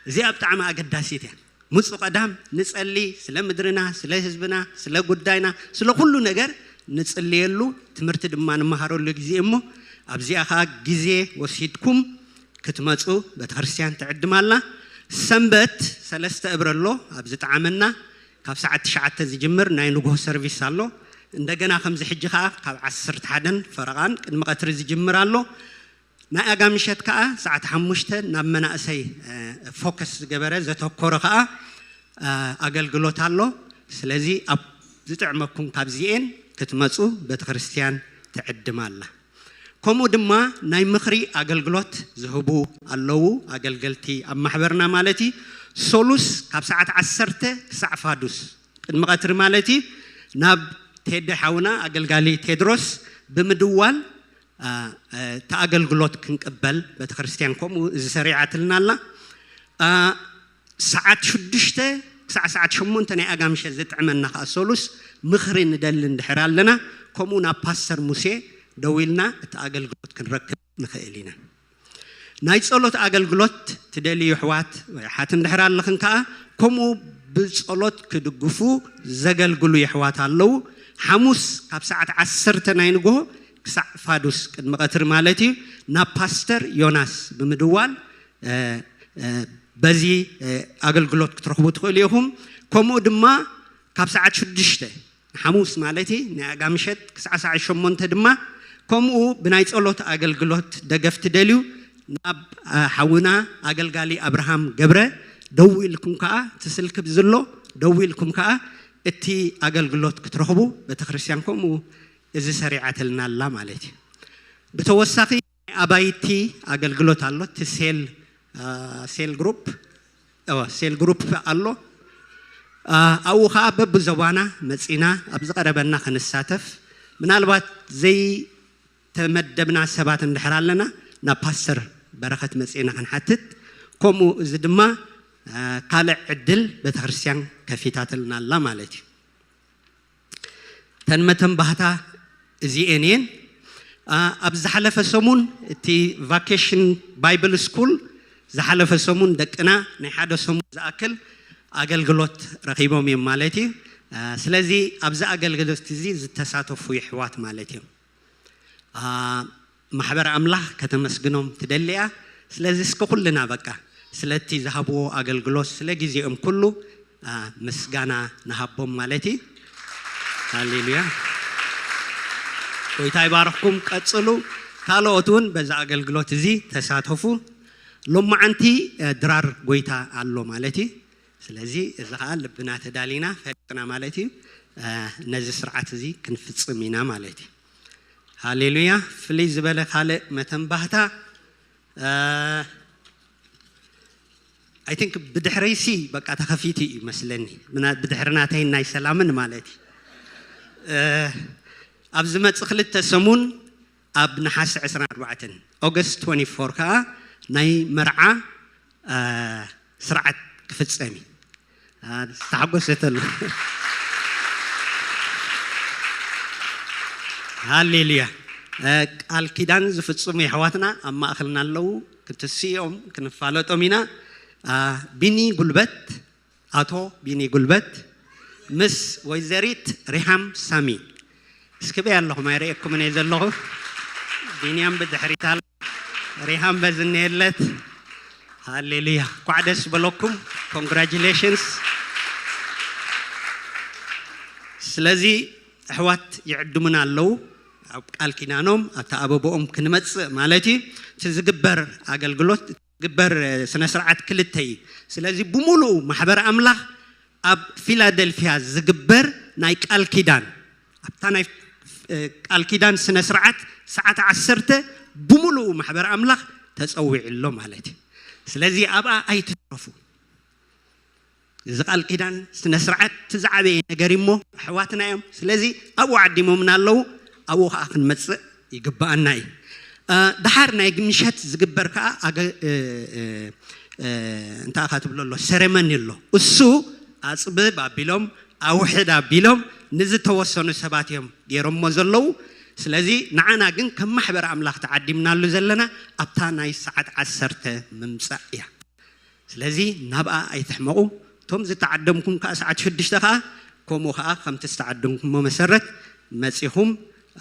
እዚኣ ብጣዕሚ ኣገዳሲት እያ። ምጹ ቀዳም ንጸሊ፣ ስለ ምድርና፣ ስለ ህዝብና፣ ስለ ጉዳይና፣ ስለ ኩሉ ነገር ንጽልየሉ፣ ትምህርቲ ድማ ንመሃረሉ ግዜ እሞ ኣብዚኣ ኸኣ ግዜ ወሲድኩም ክትመጹ ቤተክርስትያን ትዕድም ኣላ። ሰንበት ሰለስተ እብረ ኣሎ ኣብ ዝጠዓመና ካብ ሰዓት ትሽዓተ ዝጅምር ናይ ንግሆ ሰርቪስ ኣሎ። እንደገና ከምዚ ሕጂ ኸኣ ካብ ዓሰርተ ሓደን ፈረቓን ቅድሚ ቀትሪ ዝጅምር ኣሎ። ናይ ኣጋምሸት ከኣ ሰዓት ሓሙሽተ ናብ መናእሰይ ፎከስ ዝገበረ ዘተኮረ ከኣ ኣገልግሎት ኣሎ። ስለዚ ኣብ ዝጥዕመኩም ካብዚኤን ክትመጹ ቤተክርስትያን ትዕድም ኣላ። ከምኡ ድማ ናይ ምኽሪ ኣገልግሎት ዝህቡ ኣለዉ ኣገልገልቲ ኣብ ማሕበርና ማለት እዩ። ሶሉስ ካብ ሰዓት ዓሰርተ ክሳዕ ፋዱስ ቅድሚ ቀትሪ ማለት እዩ ናብ ቴዲ ሓውና ኣገልጋሊ ቴድሮስ ብምድዋል እቲ ኣገልግሎት ክንቅበል ቤተክርስትያን ከምኡ እዚ ሰሪዓትልና ኣላ። ሰዓት ሽዱሽተ ክሳዕ ሰዓት ሸሞንተ ናይ ኣጋምሸት ዝጥዕመና ከኣ ሶሉስ ምኽሪ ንደሊ እንድሕር ኣለና ከምኡ ናብ ፓስተር ሙሴ ደዊልና እቲ ኣገልግሎት ክንረክብ ንኽእል ኢና። ናይ ጸሎት ኣገልግሎት ትደልዩ ኣሕዋት ወይ ኣሓት እንድሕር ኣለኽን ከኣ ከምኡ ብጸሎት ክድግፉ ዘገልግሉ የሕዋት ኣለዉ። ሓሙስ ካብ ሰዓት ዓሰርተ ናይ ንግሆ ክሳዕ ፋዱስ ቅድሚ ቀትሪ ማለት እዩ ናብ ፓስተር ዮናስ ብምድዋል በዚ ኣገልግሎት ክትረኽቡ ትኽእሉ ኢኹም። ከምኡ ድማ ካብ ሰዓት ሽዱሽተ ንሓሙስ ማለት ናይ ኣጋምሸት ክሳዕ ሰዓት ሸሞንተ ድማ ከምኡ ብናይ ጸሎት ኣገልግሎት ደገፍ ትደልዩ ናብ ሓውና ኣገልጋሊ ኣብርሃም ገብረ ደው ኢልኩም ከኣ እቲ ስልኪ ብዝሎ ደው ኢልኩም ከኣ እቲ ኣገልግሎት ክትረኽቡ ቤተክርስትያን ከምኡ እዚ ሰሪዓትልና ኣላ ማለት እዩ። ብተወሳኺ ናይ ኣባይቲ ኣገልግሎት ኣሎ። እቲ ሴል ሴል ግሩፕ ሴል ግሩፕ ኣሎ። ኣብኡ ከዓ በብዞባና መፂና ኣብ ዝቐረበና ክንሳተፍ፣ ምናልባት ዘይተመደብና ሰባት እንድሕር ኣለና ናብ ፓስተር በረኸት መፂና ክንሓትት፣ ከምኡ እዚ ድማ ካልእ ዕድል ቤተክርስትያን ከፊታትልና ኣላ ማለት እዩ። ተን መተንባህታ እዚኤን እየን። ኣብ ዝሓለፈ ሰሙን እቲ ቫኬሽን ባይብል ስኩል ዝሓለፈ ሰሙን ደቅና ናይ ሓደ ሰሙን ዝኣክል ኣገልግሎት ረኺቦም እዮም ማለት እዩ። ስለዚ ኣብዚ ኣገልግሎት እዚ ዝተሳተፉ ይሕዋት ማለት እዮም። ማሕበር ኣምላኽ ከተመስግኖም ትደሊ እያ። ስለዚ እስከ ኩልና በቃ ስለቲ ዝሃብዎ ኣገልግሎት ስለ ግዜኦም ኩሉ ምስጋና ንሃቦም ማለት እዩ። ሃሌሉያ። ጎይታ ይባርኽኩም። ቀጽሉ። ካልኦት እውን በዛ ኣገልግሎት እዚ ተሳተፉ። ሎማዓንቲ ድራር ጎይታ ኣሎ ማለት እዩ። ስለዚ እዚ ከዓ ልብና ተዳሊና ፈሊጥና ማለት እዩ። ነዚ ስርዓት እዚ ክንፍጽም ኢና ማለት እዩ። ሃሌሉያ። ፍልይ ዝበለ ካልእ መተንባህታ I think ብድሕረይሲ በቃ ተኸፊቱ እዩ መስለኒ። ምና- ብድሕሪ ናተይን ናይ ሰላምን ማለት እዩ። እ፣ ኣብ ዝመጽእ ክልተ ሰሙን ኣብ ነሓሰ ዕስራን ኣርባዕተን፣ ኦገስት ትወንቲ ፎር፣ ከዓ ናይ መርዓ እ፣ ስርዓት ክፍጸም እዩ። እ፣ ዝተሓጎሰት ኣሎ። ሃሌሉያ። እ፣ ቃል ኪዳን ዝፍጽሙ የሕዋትና ኣብ ማእኸልና ኣለዉ። ክትስኦም ክንፋለጦም ኢና። እ፣ ቢኒ ጉልበት፣ ኣቶ ቢኒ ጉልበት ምስ ወይዘሪት ሪሃም ሳሚ። እስኪ በይ ኣለኹም፣ ኣይርእየኩምን እየ ዘለኹ። ቢንያም ብድሕሪት ኣሎ። ሪሃም በዝነየለት። ሃሌሉያ። ኳዕ ደስ በለኩም። ኮንግራጁሌሽንስ። ስለዚ ኣሕዋት ይዕድሙና ኣለዉ። ኣብ ቃል ኪዳኖም፣ ኣብቲ ኣበቦኦም ክንመጽእ ማለት እዩ። እቲ ዝግበር ኣገልግሎት፣ ዝግበር ስነ ስርዓት ክልተ እዩ። ስለዚ ብሙሉኡ ማሕበር ኣምላኽ ኣብ ፊላደልፊያ ዝግበር ናይ ቃል ኪዳን፣ ኣብታ ናይ ቃል ኪዳን ስነ ስርዓት ሰዓት ዓሰርተ ብሙሉኡ ማሕበር ኣምላኽ ተጸዊዑ ኣሎ ማለት እዩ። ስለዚ ኣብኣ ኣይትትረፉ። እዚ ቃል ኪዳን ስነ ስርዓት እቲ ዝዓበየ ነገር እሞ ኣሕዋትና እዮም። ስለዚ ኣብኡ ዓዲሞምና ኣለዉ፣ ኣብኡ ከዓ ክንመጽእ ይግብኣና እዩ። እ፣ ደሓር ናይ ምሸት ዝግበር ከዓ ኣገ- እ፣ እ፣ እ፣ እንታይ ኢኻ ትብሎ ኣሎ፣ ሴሬመኒ ኣሎ። እሱ ኣጽብብ ኣቢሎም፣ ኣውሕድ ኣቢሎም ንዝተወሰኑ ሰባት እዮም ገይሮሞ ዘለዉ። ስለዚ ንዓና ግን ከም ማሕበር ኣምላኽ ተዓዲምናሉ ዘለና ኣብታ ናይ ሰዓት ዓሰርተ ምምጻእ እያ። ስለዚ ናብኣ ኣይትሕመቑ። እቶም ዝተዓደምኩም ከዓ ሰዓት ሽዱሽተ ከዓ፣ ከምኡ ከዓ ከምቲ ዝተዓደምኩሞ መሰረት መጺኹም፣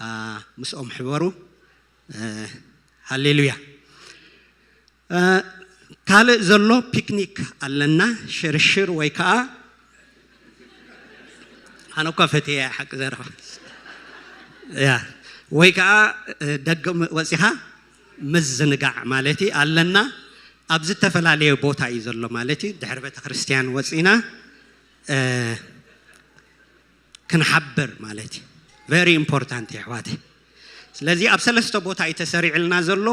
አ፣ ምስኦም ሕበሩ። እ፣ ሃሌሉያ። እ፣ ካልእ ዘሎ ፒክኒክ ኣለና፣ ሽርሽር ወይ ከዓ፣ ኣነ እኳ ፈትየ ሓቂ ዘረባ። ያ፣ ወይ ከዓ፣ እ፣ ደገ ወፂኻ ምዝንጋዕ ማለት እዩ ኣለና። ኣብ ዝተፈላለየ ቦታ እዩ ዘሎ ማለት እዩ። ድሕሪ ቤተክርስትያን ወፂና፣ እ፣ ክንሓብር ማለት እዩ። ቨሪ ኢምፖርታንት እዩ ኣሕዋተይ። ስለዚ ኣብ ሰለስተ ቦታ እዩ ተሰሪዕልና ዘሎ።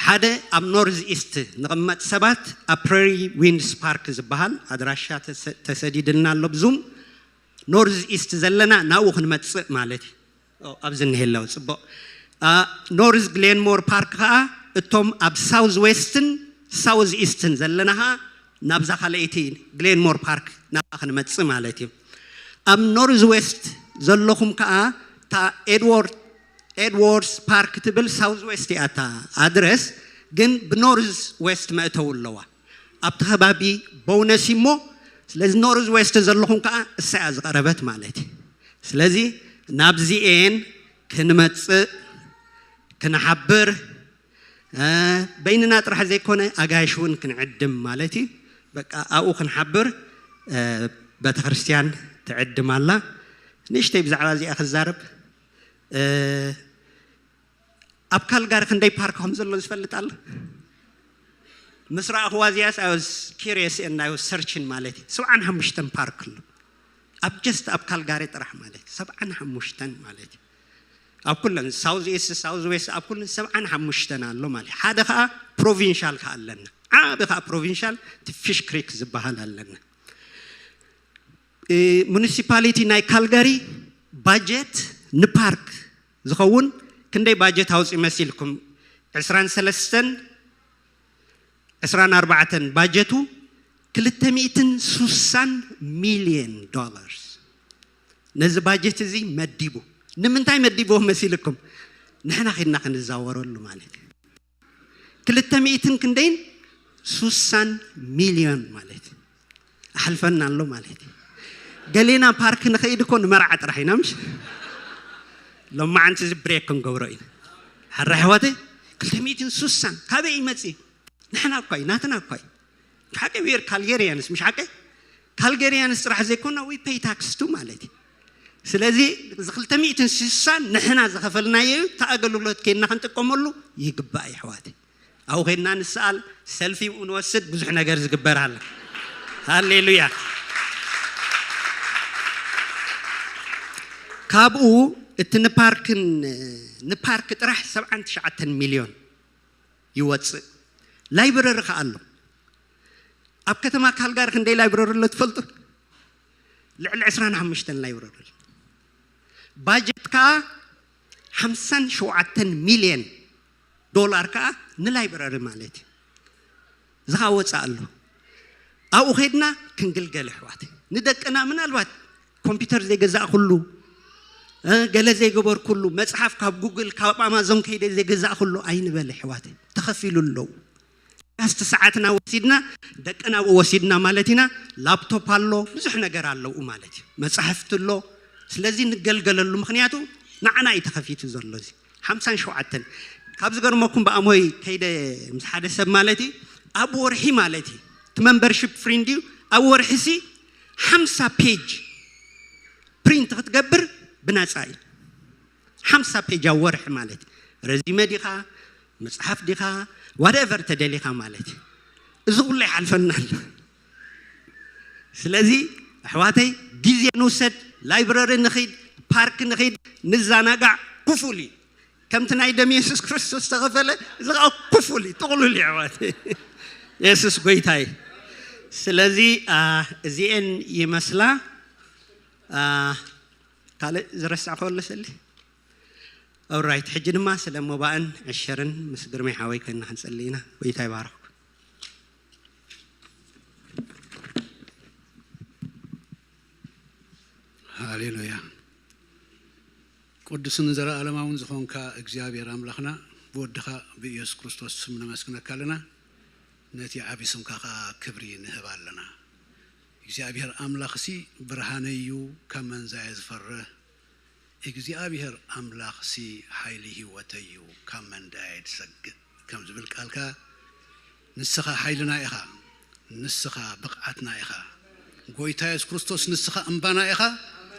ሓደ ኣብ ኖርዝ ኢስት ንቕመጥ ሰባት ኣብ ፕሬሪ ዊንድስ ፓርክ ዝበሃል ኣድራሻ ተሰ- ተሰዲድልና ኣሎ ብዙም። ኖርዝ ኢስት ዘለና ናብኡ ክንመጽእ ማለት እዩ። ኦ፣ ኣብዚ እኒሄ ኣለዉ፣ ጽቡቕ። አ፣ ኖርዝ ግሌንሞር ፓርክ ከኣ እቶም ኣብ ሳውዝ ዌስትን ሳውዝ ኢስትን ዘለና ከኣ ናብዛ ካልኣይቲ ግሌንሞር ፓርክ ናብኣ ክንመጽእ ማለት እዩ። ኣብ ኖርዝ ዌስት ዘለኹም ከኣ እታ ኤድዋርድ ኤድዋርድስ ፓርክ ትብል ሳውዝ ዌስት እያ እታ ኣድረስ፣ ግን ብኖርዝ ዌስት መእተዊ ኣለዋ። ኣብቲ ከባቢ ቦውነስ እሞ፣ ስለዚ ኖርዝ ዌስት ዘለኹም ከኣ እሳ እያ ዝቐረበት ማለት እዩ። ስለዚ ናብዚኤን ክንመጽእ ክንሓብር፣ እ፣ በይንና ጥራሕ ዘይኮነ ኣጋይሽ እውን ክንዕድም ማለት እዩ። በቃ ኣብኡ ክንሓብር፣ እ፣ ቤተክርስትያን ትዕድም ኣላ። ንእሽተይ ብዛዕባ እዚኣ ክዛረብ፣ እ፣ ኣብ ካልጋሪ ክንደይ ፓርክ ከም ዘሎ ዝፈልጥ ኣሎ? ምስ ረኣኽዋ እዚኣስ I was curious and I was searching ማለት እዩ። ሰብዓን ሓሙሽተን ፓርክ ኣሎ ኣብ ጀስት ኣብ ካልጋሪ ጥራሕ ማለት እዩ። ሰብዓን ሓሙሽተን ማለት እዩ። ኣብ ኩለን ሳውዝ ኢስት፣ ሳውዝ ዌስት፣ ኣብ ኩለን ሰብዓን ሓሙሽተን ኣሎ ማለት እዩ። ሓደ ከዓ ፕሮቪንሻል ከዓ ኣለና፣ ዓቢ ከዓ ፕሮቪንሻል እቲ ፊሽ ክሪክ ዝበሃል ኣለና። እ፣ ሙኒሲፓሊቲ ናይ ካልጋሪ ባጀት ንፓርክ ዝኸውን ክንደይ ባጀት ኣውፅእ መሲልኩም? ዕስራን ሰለስተን ዕስራን ኣርባዕተን ባጀቱ ክልተ ሚእትን ሱሳን ሚልዮን ዶላርስ ነዚ ባጀት እዚ መዲቡ። ንምንታይ መዲብዎ መሲልኩም? ንሕና ኺድና ክንዛወረሉ ማለት እዩ። ክልተ ሚእትን ክንደይን ሱሳን ሚልዮን ማለት እዩ። ኣሕልፈና ኣሎ ማለት እዩ። ገሌና ፓርክ ንኸይድ እኮ ንመርዓ ጥራሕ ኢና፣ ምሽ? ሎማዓንቲ እዚ ብሬክ ክንገብሮ ኢና። ሕራ ኣሕዋተይ፣ ክልተ ሚእትን ሱሳን ካበይ ይመጽእ? ንሕና እኳ እዩ፣ ናትና እኳ እዩ። ሓቂ፣ we are Calgarians፣ ምሽ ሓቂ? ካልገሪያንስ ጥራሕ ዘይኮና we pay tax too ማለት እዩ። ስለዚ እዚ ክልተ ሚእትን ስሳን ንሕና ዝኸፈልናዮ እዩ፣ እቲ ኣገልግሎት ኬድና ክንጥቀመሉ ይግባእ እዩ ኣሕዋተይ። ኣብኡ ኬድና ንሰኣል፣ ሰልፊ ንወስድ፣ ብዙሕ ነገር ዝግበር ኣሎ። ሃሌሉያ። ካብኡ እቲ ንፓርክን ንፓርክ ጥራሕ ሰብዓን ትሽዓተን ሚልዮን ይወፅእ። ላይብረሪ ከኣ ኣሎ። ኣብ ከተማ ካልጋሪ ክንደይ ላይብረሪ ኣሎ ትፈልጡ? ልዕሊ ዕስራን ሓሙሽተን ላይብረሪ ኣሎ። ባጀት ከዓ ሓምሳን ሸውዓተን ሚልዮን ዶላር ከዓ ንላይብረሪ ማለት እዩ። እዚ ከዓ ወፃእ ኣሎ። ኣብኡ ከይድና ክንግልገል ኣሕዋት። ንደቅና ምናልባት ኮምፒውተር ዘይገዛእኩሉ፣ እ፣ ገለ ዘይገበርኩሉ፣ መፅሓፍ ካብ ጉግል ካብ ኣማዞን ከይደ ዘይገዛእኩሉ ኣይንበል ኣሕዋት። ተኸፊሉ ኣለዉ። ጋስቲ ሰዓትና ወሲድና፣ ደቅና ኣብኡ ወሲድና ማለት ኢና። ላፕቶፕ ኣሎ፣ ብዙሕ ነገር ኣለዉ ማለት እዩ። መፃሕፍቲ ኣሎ። ስለዚ ንገልገለሉ፣ ምኽንያቱ ንዓና እዩ ተኸፊቱ ዘሎ። እዚ ሓምሳን ሸውዓተን። ካብ ዝገርመኩም ብኣሞይ ከይደ ምስ ሓደ ሰብ ማለት እዩ፣ ኣብ ወርሒ ማለት እዩ፣ እቲ መምበርሺፕ ፍሪ እንድዩ፣ ኣብ ወርሒ ሲ ሓምሳ ፔጅ ፕሪንት ክትገብር ብነፃ እዩ። ሓምሳ ፔጅ ኣብ ወርሒ ማለት እዩ። ረዚመ ዲኻ፣ መፅሓፍ ዲኻ፣ ዋትኤቨር ተደሊኻ ማለት እዩ። እዚ ኩሉ ይሓልፈና ኣሎ። ስለዚ ኣሕዋተይ፣ ግዜ ንውሰድ፣ ላይብረሪ ንኺድ፣ ፓርክ ንኺድ፣ ንዘናጋዕ። ክፉል እዩ። ከምቲ ናይ ደም የሱስ ክርስቶስ ዝተኸፈለ፣ እዚ ከዓ ክፉል እዩ፣ ጥቕሉል እዩ ኣሕዋተይ። የሱስ ጎይታ እዩ። ስለዚ፣ አ፣ እዚኤን ይመስላ። አ፣ ካልእ ዝረሳዕኩ ኣሎ ሰሊ? ኦራይት፣ ሕጂ ድማ ስለ ሞባእን ዕሸርን ምስ ግርማይ ሓወይ ኮይንና ክንጸሊ ኢና። ጎይታ ይባርኽኩም። ሃሌሉያ። ቅዱስን ዘለኣለማውን ዝኾንካ እግዚኣብሔር ኣምላኽና፣ ብወድኻ ብኢየሱስ ክርስቶስ ስም ነመስግነካ ኣለና። ነቲ ዓቢ ስምካ ኸኣ ክብሪ ንህብ ኣለና። እግዚኣብሔር ኣምላኽሲ ብርሃነይ እዩ፣ ካብ መንዛየ ዝፈርህ። እግዚኣብሔር ኣምላኽሲ ሓይሊ ህይወተይ እዩ፣ ካብ መንዳየ ዝሰግእ፣ ከም ዝብል ቃልካ፣ ንስኻ ሓይልና ኢኻ፣ ንስኻ ብቕዓትና ኢኻ። ጎይታ የሱስ ክርስቶስ፣ ንስኻ እምባና ኢኻ፣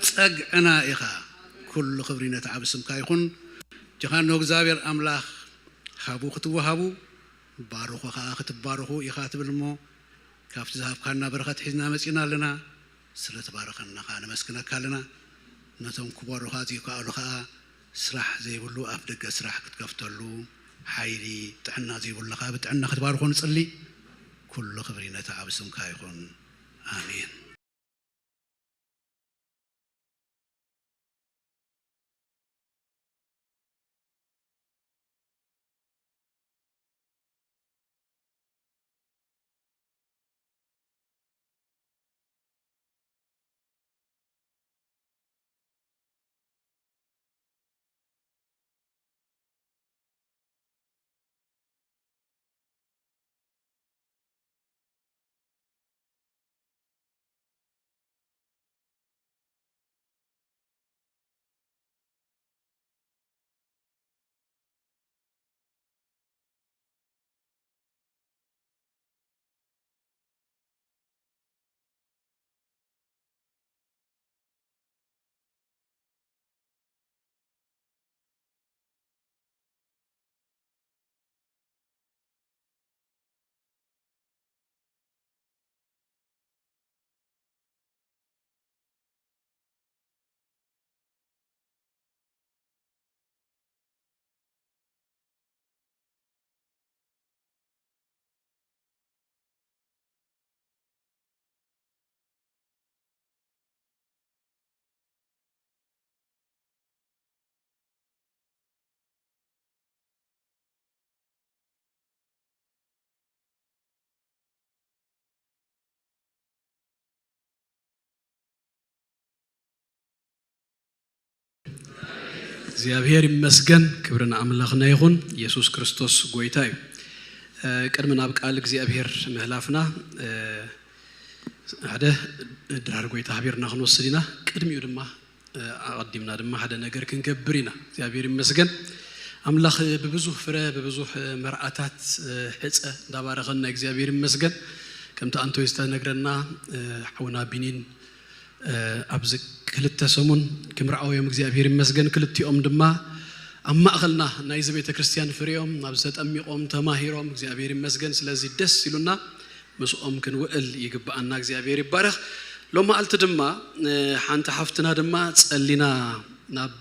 ጸግዕና ኢኻ። ኩሉ ክብሪ ነቲ ዓቢ ስምካ ይኹን። ጀኻኖ እግዚኣብሔር ኣምላኽ፣ ሃቡ ክትወሃቡ፣ ባርኹ ኸኣ ክትባረኹ ኢኻ ትብል እሞ፣ ካብቲ ዝሃብካና በረኸት ሒዝና መጺና ኣለና። ስለ ትባረኸና ኸኣ ነመስግነካ ኣለና። ነቶም ክባርኹኻ ዘይከኣሉ ኸኣ፣ ስራሕ ዘይብሉ ኣፍ ደገ ስራሕ ክትከፍተሉ፣ ሓይሊ፣ ጥዕና ዘይብሉ ኸኣ ብጥዕና ክትባርኾ ንጽሊ። ኩሉ ክብሪ ነቲ ዓቢ ስምካ ይኹን። ኣሜን። እግዚኣብሔር ይመስገን፣ ክብሪ ንኣምላኽና ይኹን። ኢየሱስ ክርስቶስ ጎይታ እዩ። እ፣ ቅድሚ ናብ ቃል እግዚኣብሔር ምህላፍና፣ እ፣ ሓደ ድራር ጎይታ ሃቢርና ክንወስድ ኢና። ቅድሚኡ ድማ፣ እ፣ ኣቐዲምና ድማ ሓደ ነገር ክንገብር ኢና። እግዚኣብሔር ይመስገን። ኣምላኽ ብብዙሕ ፍረ፣ ብብዙሕ መርዓታት፣ እ፣ ሕጸ እንዳባረኸና እግዚኣብሔር ይመስገን። ከምቲ ኣንቶይ ዝተነግረና፣ እ፣ ሓውና ቢኒን፣ እ፣ ኣብዚ ክልተ ሰሙን ክምርዓው እዮም፣ እግዚኣብሔር ይመስገን። ክልቲኦም ድማ ኣብ ማእኸልና ናይዚ ቤተ ክርስቲያን ፍሬኦም፣ ኣብዚ ተጠሚቖም፣ ተማሂሮም፣ እግዚኣብሔር ይመስገን። ስለዚ ደስ ኢሉና ምስኦም ክንውዕል ይግብኣና። እግዚኣብሔር ይባረኽ። ሎማዓልቲ ድማ፣ እ፣ ሓንቲ ሓፍትና ድማ ጸሊና ናብ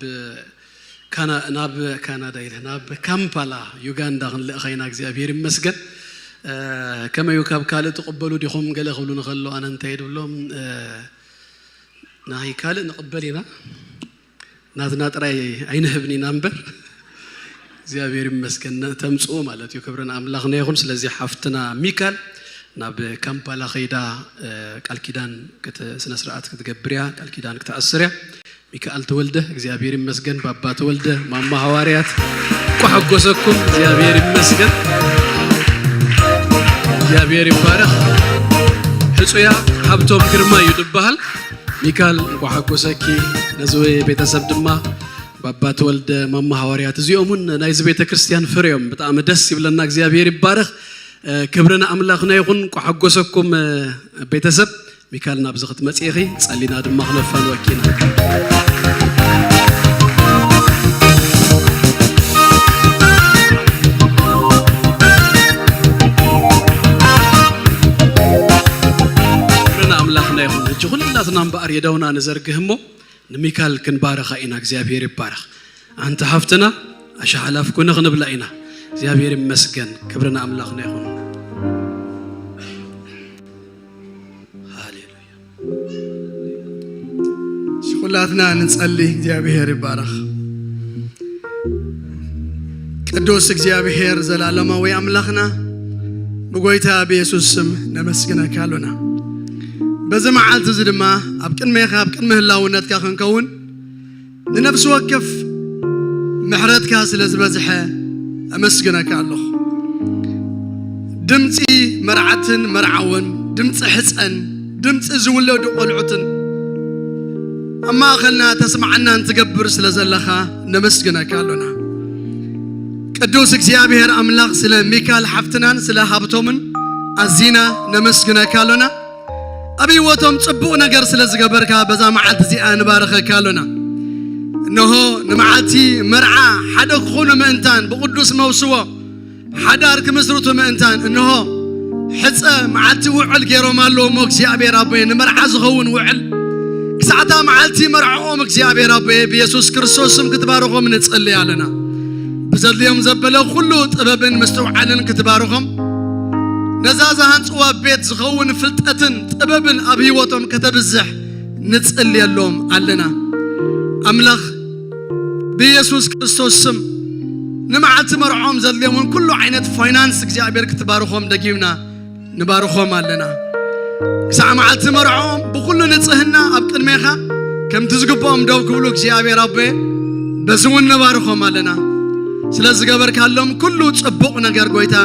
ካና-፣ ናብ ካናዳ ኢለ፣ ናብ ካምፓላ ዩጋንዳ ክንልእኻ ኢና። እግዚኣብሔር ይመስገን። ከመዩ ካብ ካልእ ትቕበሉ ዲኹም ገለ ክብሉ ንኸሎ ኣነ እንታይ ድብሎም ናይ ካልእ ንቕበል ኢና ናትና ጥራይ ኣይንህብን ኢና እምበር እግዚኣብሔር ይመስገን ተምፅኡ ማለት እዩ። ክብርን ኣምላኽና ይኹን። ስለዚህ ሓፍትና ሚካል ናብ ካምፓላ ኸይዳ ቃል ኪዳን ስነ ስርዓት ክትገብር እያ፣ ቃል ኪዳን ክትኣስር እያ። ሚካኤል ተወልደ እግዚኣብሔር ይመስገን፣ ባባ ተወልደ፣ ማማ ሃዋርያት እንኳ ሓጎሰኩም። እግዚኣብሔር ይመስገን፣ እግዚኣብሔር ይባረኽ። ሕጹያ ሃብቶም ግርማ እዩ ዝበሃል። ሚካል እንኳ ሓጎሰኪ። ነዚ ቤተሰብ ድማ ባባ ተወልደ፣ ማማ ሃዋርያት እዚኦም እውን ናይዚ ቤተ ክርስቲያን ፍሬ እዮም። ብጣዕሚ ደስ ይብለና። እግዚኣብሔር ይባረኽ። ክብሪ ንኣምላኽና ይኹን። እንኳ ሓጎሰኩም ቤተሰብ። ሚካል ናብዚ ክትመጽእ ኢኺ፣ ጸሊና ድማ ክነፋንወኪ ኢና። ክብሪ ንኣምላኽና ይኹን። ሕጂ ኩላትና እምበኣር የዳውና ንዘርግህ እሞ ንሚካል ክንባርኻ ኢና። እግዚኣብሔር ይባረኽ። ኣንቲ ሓፍትና ኣሻሓላፍ ኩነ ክንብላ ኢና። እግዚኣብሔር ይመስገን። ክብሪ ንኣምላኽና ይኹን። ሃሌሉያ። እሺ፣ ኩላትና ንጸሊ። እግዚኣብሔር ይባረኽ። ቅዱስ እግዚኣብሔር ዘላለማዊ ኣምላኽና ብጎይታ ብየሱስ ስም ነመስግነካ ኣሎና። በዚ መዓልቲ እዚ ድማ ኣብ ቅድሜኻ ኣብ ቅድሚ ህላውነትካ ክንከውን ንነፍሲ ወከፍ ምሕረትካ ስለ ዝበዝሐ ኣመስግነካ ኣለኹ። ድምፂ መርዓትን መርዓውን፣ ድምፂ ሕፀን፣ ድምፂ ዝውለዱ ቆልዑትን ኣብ ማእኸልና ተስማዓናን ትገብር ስለ ዘለኻ ነመስግነካ ኣሎና። ቅዱስ እግዚኣብሔር ኣምላኽ ስለ ሚካል ሓፍትናን ስለ ሃብቶምን ኣዚና ነመስግነካ ኣሎና። ኣብ ህይወቶም ጽቡቕ ነገር ስለ ዝገበርካ በዛ መዓልቲ እዚኣ ንባርኸካ ኣሎና። እንሆ ንመዓልቲ መርዓ ሓደ ክኾኑ ምእንታን ብቕዱስ መውስቦ ሓዳር ክምስርቱ ምእንታን እንሆ ሕጸ መዓልቲ ውዕል ገይሮም ኣለዉ እሞ እግዚኣብሔር ኣቦየ ንመርዓ ዝኸውን ውዕል ክሳዕታ መዓልቲ መርዓኦም እግዚኣብሔር ኣቦየ ብየሱስ ክርስቶስ ስም ክትባርኾም ንጸልይ ኣለና። ብዘድልዮም ዘበለ ኩሉ ጥበብን ምስትውዓልን ክትባርኾም ነዛ ዝሃንጽዋ ቤት ዝኸውን ፍልጠትን ጥበብን ኣብ ህይወቶም ከተብዝሕ ንጽልየሎም ኣለና። ኣምላኽ ብየሱስ ክርስቶስ ስም ንመዓልቲ መርዖም ዘድልዮምን ኩሉ ዓይነት ፋይናንስ እግዚኣብሔር ክትባርኾም ደጊምና ንባርኾም ኣለና። ክሳዕ መዓልቲ መርዖም ብኹሉ ንጽህና ኣብ ቅድሜኻ ከምቲ ዝግብኦም ደው ክብሉ እግዚኣብሔር ኣቦየ በዚ እውን ንባርኾም ኣለና። ስለ ዝገበርካሎም ኩሉ ጽቡቕ ነገር ጎይታ፣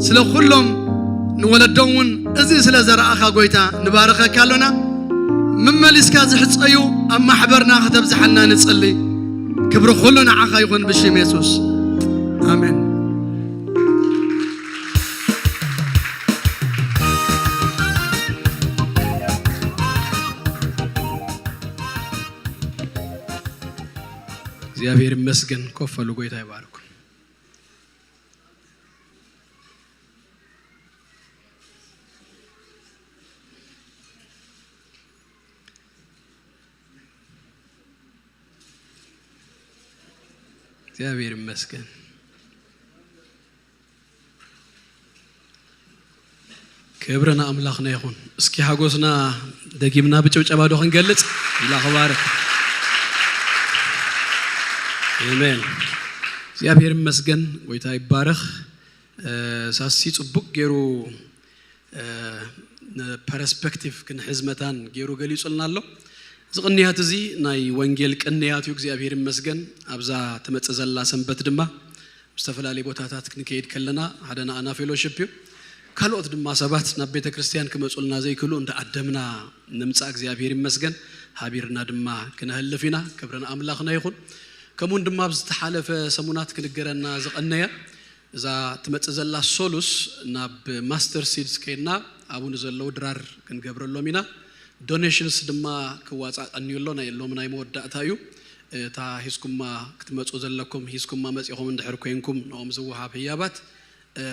ስለ ኩሎም ንወለዶም እውን እዚ ስለ ዘረኣኻ ጎይታ ንባርኸካ ኣሎና። መመሊስካ ዝሕጸዩ ኣብ ማሕበርና ከተብዝሓልና ንጽሊ። ክብሪ ኩሉ ንዓኻ ይኹን ብሽም የሱስ ኣሜን። እግዚኣብሔር ይመስገን። ኮፍ በሉ። ጎይታ ይባርኩም። እግዚኣብሔር ይመስገን። ክብሪ ንኣምላኽና ይኹን። እስኪ ሓጎስና ደጊምና ብጭብጨባ ዶ ክንገልጽ? ኣምላኽ ይባርክ። ኣሜን። እግዚኣብሔር ይመስገን። ጎይታ ይባረኽ። ሳሲ ጽቡቅ ገይሩ ፐርስፐክቲቭ ክንሕዝ መታን ገይሩ ገሊጹልና ኣሎ። እዚ ቅንያት እዚ ናይ ወንጌል ቅንያት እዩ። እግዚኣብሔር ይመስገን። ኣብዛ ትመጽእ ዘላ ሰንበት ድማ ዝተፈላለዩ ቦታታት ክንከይድ ከለና ሓደ ንኣና ፌሎሽፕ እዩ። ካልኦት ድማ ሰባት ናብ ቤተ ክርስቲያን ክመጹልና ዘይክእሉ እንተዓደምና ንምጻእ እግዚኣብሔር ይመስገን። ሃቢርና ድማ ክነህልፍ ኢና። ክብሪ ንኣምላኽና ይኹን። ከምኡውን ድማ ኣብ ዝተሓለፈ ሰሙናት ክንገረና ዝቐነየ እዛ ትመጽእ ዘላ ሶሉስ ናብ ማስተር ሲድስ ከይድና ኣብኡ ንዘለዉ ድራር ክንገብረሎም ኢና። ዶኔሽንስ ድማ ክዋጻእ ቀንዩ ኣሎ። ናይ ሎም ናይ መወዳእታ እዩ። እታ ሂዝኩማ ክትመጹ ዘለኩም ሂዝኩማ መጺኹም እንድሕር ኮይንኩም ንኦም ዝወሃብ ህያባት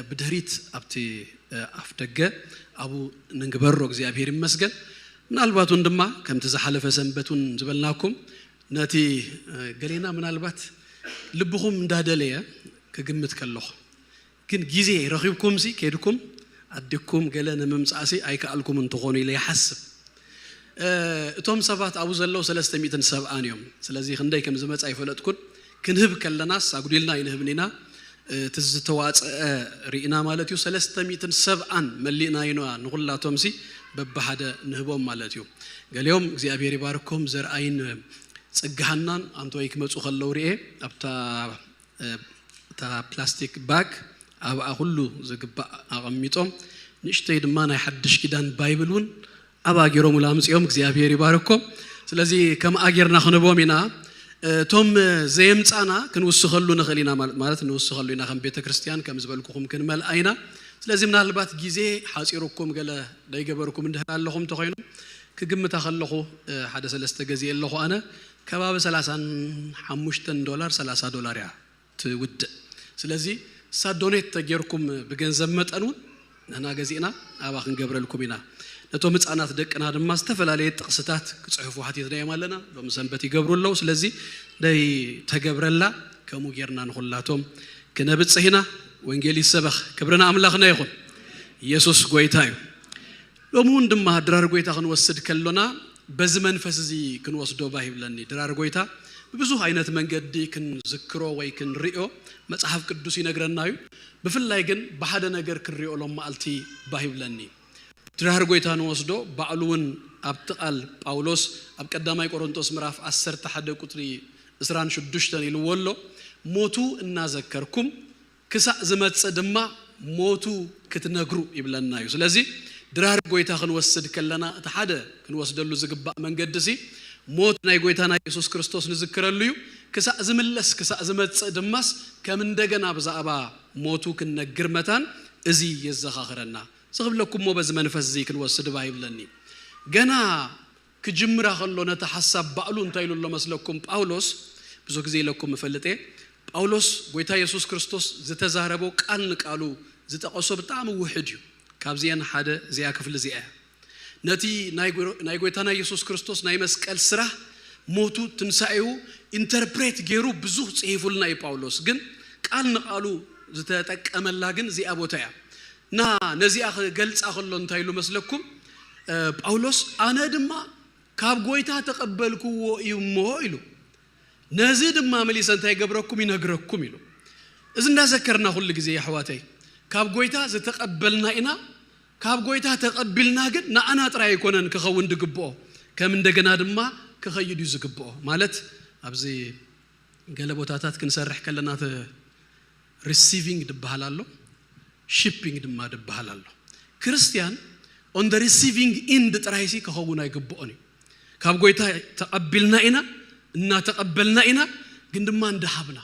ብድህሪት ኣብቲ ኣፍ ደገ ኣብኡ ንግበሮ። እግዚኣብሔር ይመስገን። ምናልባት እውን ድማ ከምቲ ዝሓለፈ ሰንበት እውን ዝበልናኩም ነቲ ገሌና ምናልባት ልብኹም እንዳደለየ ክግምት ከለኹ ግን ግዜ ረኺብኩምሲ ከይድኩም ኣዲኩም ገለ ንምምጻእሲ ኣይከኣልኩም እንትኾኑ ኢለ ይሓስብ። እቶም ሰባት ኣብኡ ዘለዉ ሰለስተ ሚእትን ሰብኣን እዮም። ስለዚ ክንደይ ከም ዝመጽእ ኣይፈለጥኩን። ክንህብ ከለናስ ኣጉዲልና ኣይንህብን ኢና። እቲ ዝተዋጽአ ርኢና ማለት እዩ። ሰለስተ ሚእትን ሰብኣን መሊእና ኢና ንኹላቶምሲ በብሓደ ንህቦም ማለት እዩ። ገሊኦም እግዚኣብሔር ይባርኮም ዘርኣይን ጽግሃናን ኣንተወይ ክመጹ ከለዉ ርኤ ኣብታ እታ ፕላስቲክ ባግ ኣብኣ ኩሉ ዝግባእ ኣቐሚጦም ንእሽተይ ድማ ናይ ሓድሽ ኪዳን ባይብል እውን ኣብኣ ገይሮም ውላ ምፅኦም እግዚኣብሔር ይባርኮም። ስለዚ ከምኣ ጌርና ክንቦም ኢና። እቶም ዘየምፃና ክንውስኸሉ ንኽእል ኢና ማለት ንውስኸሉ ኢና ከም ቤተ ክርስቲያን ከም ዝበልኩኹም ክንመልኣ ኢና። ስለዚ ምናልባት ግዜ ሓፂሩኩም ገለ ደይገበርኩም እንድህር ኣለኹም እንተኾይኑ ክግምታ ከለኹ ሓደ ሰለስተ ገዜ ኣለኹ ኣነ ከባቢ ሰላሳን ሓሙሽተን ዶላር ሰላሳ ዶላር እያ ትውድእ። ስለዚ እሳ ዶኔት ተጌርኩም ብገንዘብ መጠን እውን ንሕና ገዚእና ኣብኣ ክንገብረልኩም ኢና። ነቶም ህፃናት ደቅና ድማ ዝተፈላለየ ጥቕስታት ክፅሕፉ ሓቲትናዮም ኣለና። ሎም ሰንበት ይገብሩ ኣለዉ። ስለዚ ደይ ተገብረላ ከምኡ ጌርና ንኹላቶም ክነብፅህ ኢና። ወንጌል ይሰበኽ። ክብርና ኣምላኽና ይኹን። ኢየሱስ ጎይታ እዩ። ሎሚ እውን ድማ ድራር ጎይታ ክንወስድ ከሎና በዚ መንፈስ እዚ ክንወስዶ ባህ ይብለኒ። ድራር ጎይታ ብብዙሕ ዓይነት መንገዲ ክንዝክሮ ወይ ክንሪኦ መጽሓፍ ቅዱስ ይነግረና እዩ። ብፍላይ ግን ብሓደ ነገር ክንሪኦ ሎም መዓልቲ ባህ ይብለኒ። ድራር ጎይታ ንወስዶ ባዕሉ እውን ኣብቲ ቃል ጳውሎስ ኣብ ቀዳማይ ቆሮንቶስ ምዕራፍ ዓሰርተ ሓደ ቁጽሪ ዕስራን ሽዱሽተን ኢልዎ ኣሎ። ሞቱ እናዘከርኩም ክሳእ ዝመጽእ ድማ ሞቱ ክትነግሩ ይብለና እዩ። ስለዚ ድራር ጎይታ ክንወስድ ከለና እቲ ሓደ ክንወስደሉ ዝግባእ መንገዲ ሲ ሞት ናይ ጎይታና የሱስ ክርስቶስ ንዝክረሉ እዩ። ክሳእ ዝምለስ ክሳእ ዝመጽእ ድማስ ከም እንደገና ብዛዕባ ሞቱ ክንነግር መታን እዚ የዘኻኽረና። ዝኽብለኩም እሞ በዚ መንፈስ እዚ ክንወስድ ባህ ይብለኒ። ገና ክጅምራ ከሎ ነቲ ሓሳብ ባዕሉ እንታይ ኢሉ ኣሎ መስለኩም? ጳውሎስ ብዙ ግዜ ኢለኩም እፈልጥ እየ። ጳውሎስ ጎይታ የሱስ ክርስቶስ ዝተዛረቦ ቃል ንቃሉ ዝጠቐሶ ብጣዕሚ ውሕድ እዩ። ካብዚአን ሓደ እዚኣ ክፍሊ እዚኣ እያ። ነቲ ናይ ጎ- ናይ ጎይታና የሱስ ክርስቶስ ናይ መስቀል ስራሕ ሞቱ ትንሳኤኡ ኢንተርፕሬት ገይሩ ብዙሕ ጽሒፉልና እዩ ጳውሎስ። ግን ቃል ንቃሉ ዝተጠቀመላ ግን እዚኣ ቦታ እያ። እና ነዚኣ ክገልጻ ከሎ እንታይ ኢሉ መስለኩም? ጳውሎስ ኣነ ድማ ካብ ጎይታ ተቐበልክዎ እዩ እሞ ኢሉ ነዚ ድማ መሊሰ እንታይ ገብረኩም ይነግረኩም ኢሉ። እዚ እንዳዘከርና ኩሉ ግዜ የሕዋተይ ካብ ጎይታ ዝተቐበልና ኢና። ካብ ጎይታ ተቐቢልና ግን ንኣና ጥራይ ኣይኮነን ክኸውን ዝግብኦ ከም እንደገና ድማ ክኸይድ እዩ ዝግብኦ። ማለት ኣብዚ ገለ ቦታታት ክንሰርሕ ከለና ሪሲቪንግ ድበሃል ኣሎ፣ ሺፒንግ ድማ ድበሃል ኣሎ። ክርስቲያን on the receiving end ጥራይሲ ክኸውን ኣይግብኦን እዩ። ካብ ጎይታ ተቐቢልና ኢና፣ እናተቐበልና ኢና፣ ግን ድማ እንዳሃብና።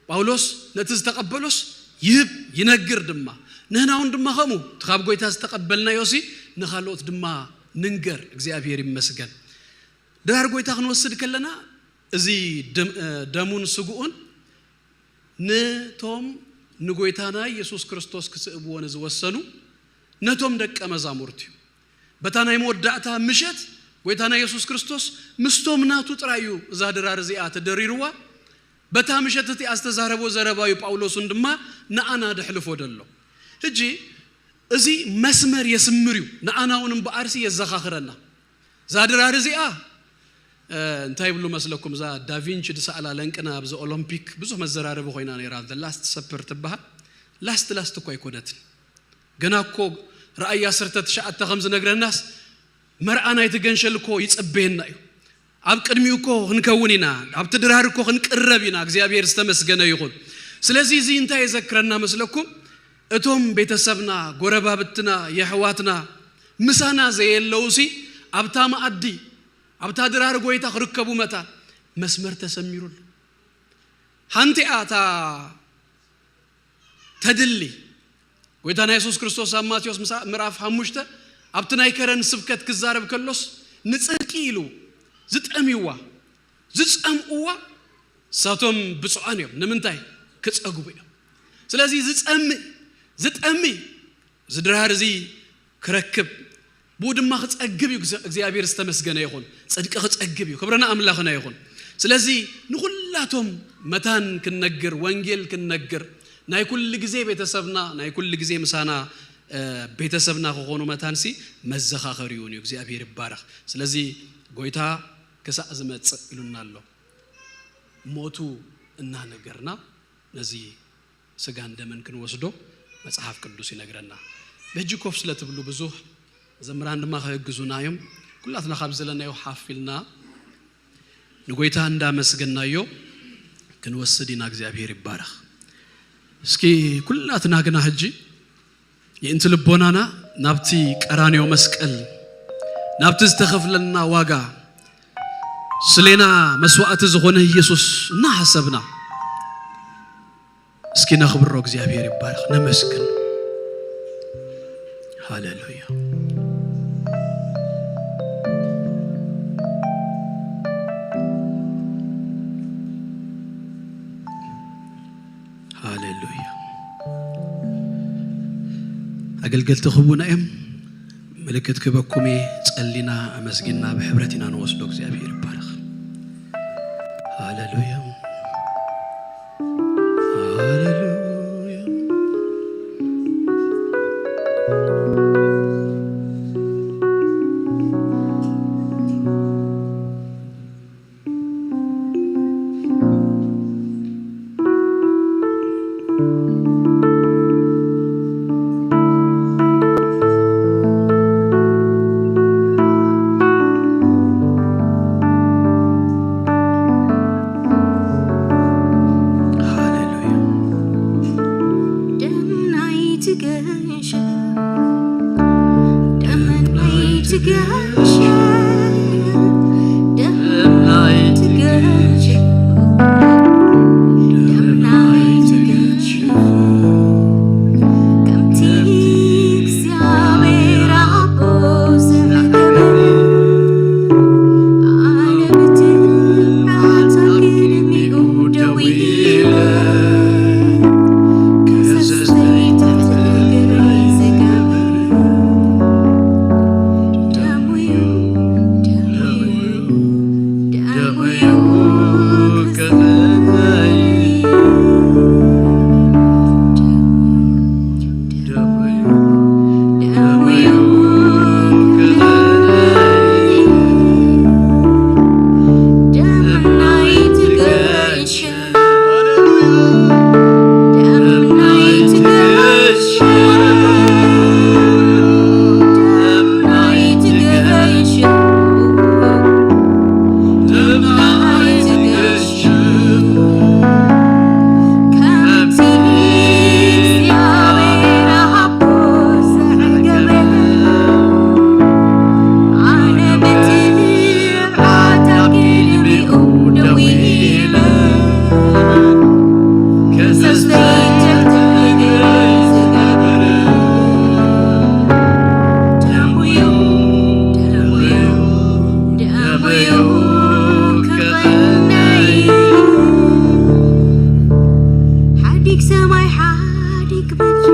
ጳውሎስ ነቲ ዝተቐበሎስ ይህብ ይነግር ድማ። ንሕና እውን ድማ ከምኡ እቲ ካብ ጎይታ ዝተቐበልናዮሲ ንኻልኦት ድማ ንንገር። እግዚኣብሔር ይመስገን። ድራር ጎይታ ክንወስድ ከለና እዚ ደም- ደሙን ስግኡን ነቶም ንጎይታና የሱስ ክርስቶስ ክስእብዎ ንዝወሰኑ ነቶም ደቀ መዛሙርቱ እዩ። በታ ናይ መወዳእታ ምሸት ጎይታና የሱስ ክርስቶስ ምስቶም ናቱ ጥራይ እዩ እዛ ድራር እዚኣ ተደሪርዋ። በታ ምሸት እቲኣ ዝተዛረቦ ዘረባ እዩ ጳውሎስን ድማ ንኣና ደሕልፎ ደሎ። ሕጂ እዚ መስመር የስምር እዩ፣ ንኣና እውን እምበኣርሲ የዘኻኽረና። እዛ ድራር እዚኣ እንታይ ይብሉ መስለኩም? እዛ ዳቪንቺ ዝሰኣላ ለንቅና ኣብዚ ኦሎምፒክ ብዙሕ መዘራረቢ ኮይና ነይራ። ላስት ሰፐር ትበሃል። ላስት ላስት እኮ ኣይኮነትን። ገና እኮ ራእይ ዓሰርተ ትሽዓተ ከም ዝነግረናስ መርዓ ናይቲ ገንሸል እኮ ይጸበየና እዩ። ኣብ ቅድሚኡ እኮ ክንከውን ኢና። ኣብቲ ድራር እኮ ክንቅረብ ኢና። እግዚኣብሔር ዝተመስገነ ይኹን። ስለዚ እዚ እንታይ የዘክረና መስለኩም? እቶም ቤተሰብና፣ ጎረባብትና፣ የሕዋትና ምሳና ዘየለውሲ ኣብታ መኣዲ ኣብታ ድራር ጎይታ ክርከቡ መታ መስመር ተሰሚሩሉ። ሓንቲ እያ እታ ተድሊ። ጎይታና የሱስ ክርስቶስ ኣብ ማቴዎስ ምሳ- ምዕራፍ ሓሙሽተ ኣብቲ ናይ ከረን ስብከት ክዛረብ ከሎስ ንጽድቂ ኢሉ ዝጠምይዋ ዝጸምእዋ እሳቶም ብፁዓን እዮም። ንምንታይ? ክጸግቡ እዮም። ስለዚ ዝጸምእ ዝጠምይ እዚ ድራር እዚ ክረክብ ብኡ ድማ ክጸግብ እዩ። እግዚኣብሔር ዝተመስገነ ይኹን። ጽድቂ ክጸግብ እዩ። ክብርና ኣምላኽና ይኹን። ስለዚ ንኹላቶም መታን ክንነግር ወንጌል ክንነግር ናይ ኩሉ ግዜ ቤተሰብና፣ ናይ ኩሉ ግዜ ምሳና ቤተሰብና ክኾኑ መታንሲ መዘኻኸሪ እውን እዩ። እግዚኣብሔር ይባረኽ። ስለዚ ጎይታ ክሳእ ዝመጽእ ኢሉና ኣሎ። ሞቱ እናነገርና ነዚ ስጋን ደምን ክንወስዶ መጽሓፍ ቅዱስ ይነግረና። በጂ ኮፍ ስለ ትብሉ ብዙሕ ዘምራን ድማ ክሕግዙና እዮም። ኩላትና ካብ ዘለናዮ ሓፍ ኢልና ንጎይታ እንዳመስገናዮ ክንወስድ ኢና። እግዚኣብሔር ይባረኽ። እስኪ ኩላትና ግና ሕጂ የእንቲ ልቦናና ናብቲ ቀራንዮ መስቀል፣ ናብቲ ዝተኸፍለልና ዋጋ፣ ስሌና መስዋእቲ ዝኾነ ኢየሱስ እናሓሰብና እስኪ ነኽብሮ። እግዚኣብሔር ይባረኽ። ነመስግን። ሃሌሉያ። ሃሌሉያ። ኣገልገልቲ ክቡና እዮም። ምልክት ክበኩም እየ። ጸሊና ኣመስጊንና ብሕብረት ኢና ንወስዶ። እግዚኣብሔር ይባረኽ። ሃሌሉያ። ሃሌሉያ። ሃሌሉያ። ደም ናይቲ ገንሸል፣ ደም ናይቲ ገንሸል፣ ደም ናይቲ ገንሸል፣ ደም ናይቲ ገንሸል፣ ከምቲ እግዚኣብሔር ኣቦ ዝመደበ፣ ኣነ ብትብዓት ኣብ ቅድሚኡ ደው ኢለ፣ ከሰስተይ ትሕቲ እግረይ ዝገብር፣ ደሙ'ዩ፣ ደሙ'ዩ፣ ደሙ'ዩ ክፍለይ። ሓዲግ ሰማይ ሓዲግ ምድሪ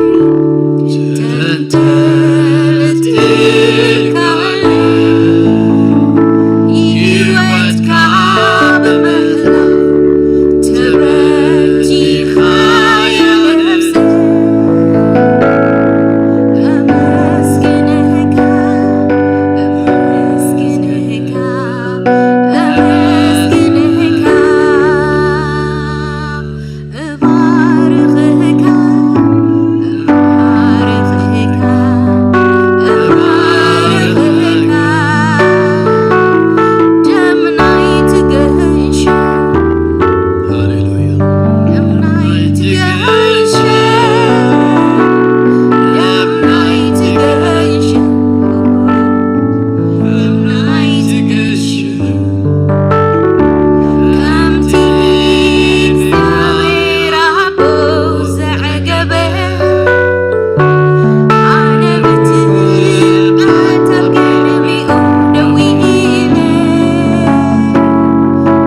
ተንጠልጢልካ፣ ህይወትካ ብምህላው ተበቲኻ፣ ነፍሰይ ኣመስግንካ፣ ኣመስግንካ፣ ኣመስግንካ። እባርኽካ፣ እባርኽካ፣ እባርኽካ። ደም ናይቲ ገንሸል፣ ሃሌሉያ። ደም ናይቲ ገንሸል፣ ደም ናይቲ ገንሸል፣ ደም ናይቲ ገንሸል። ከምቲ እግዚኣብሔር ኣቦ ዘዕገበ፣ ኣነ ብትብዓት ኣብ ቅድሚኡ ደው ኢለ፣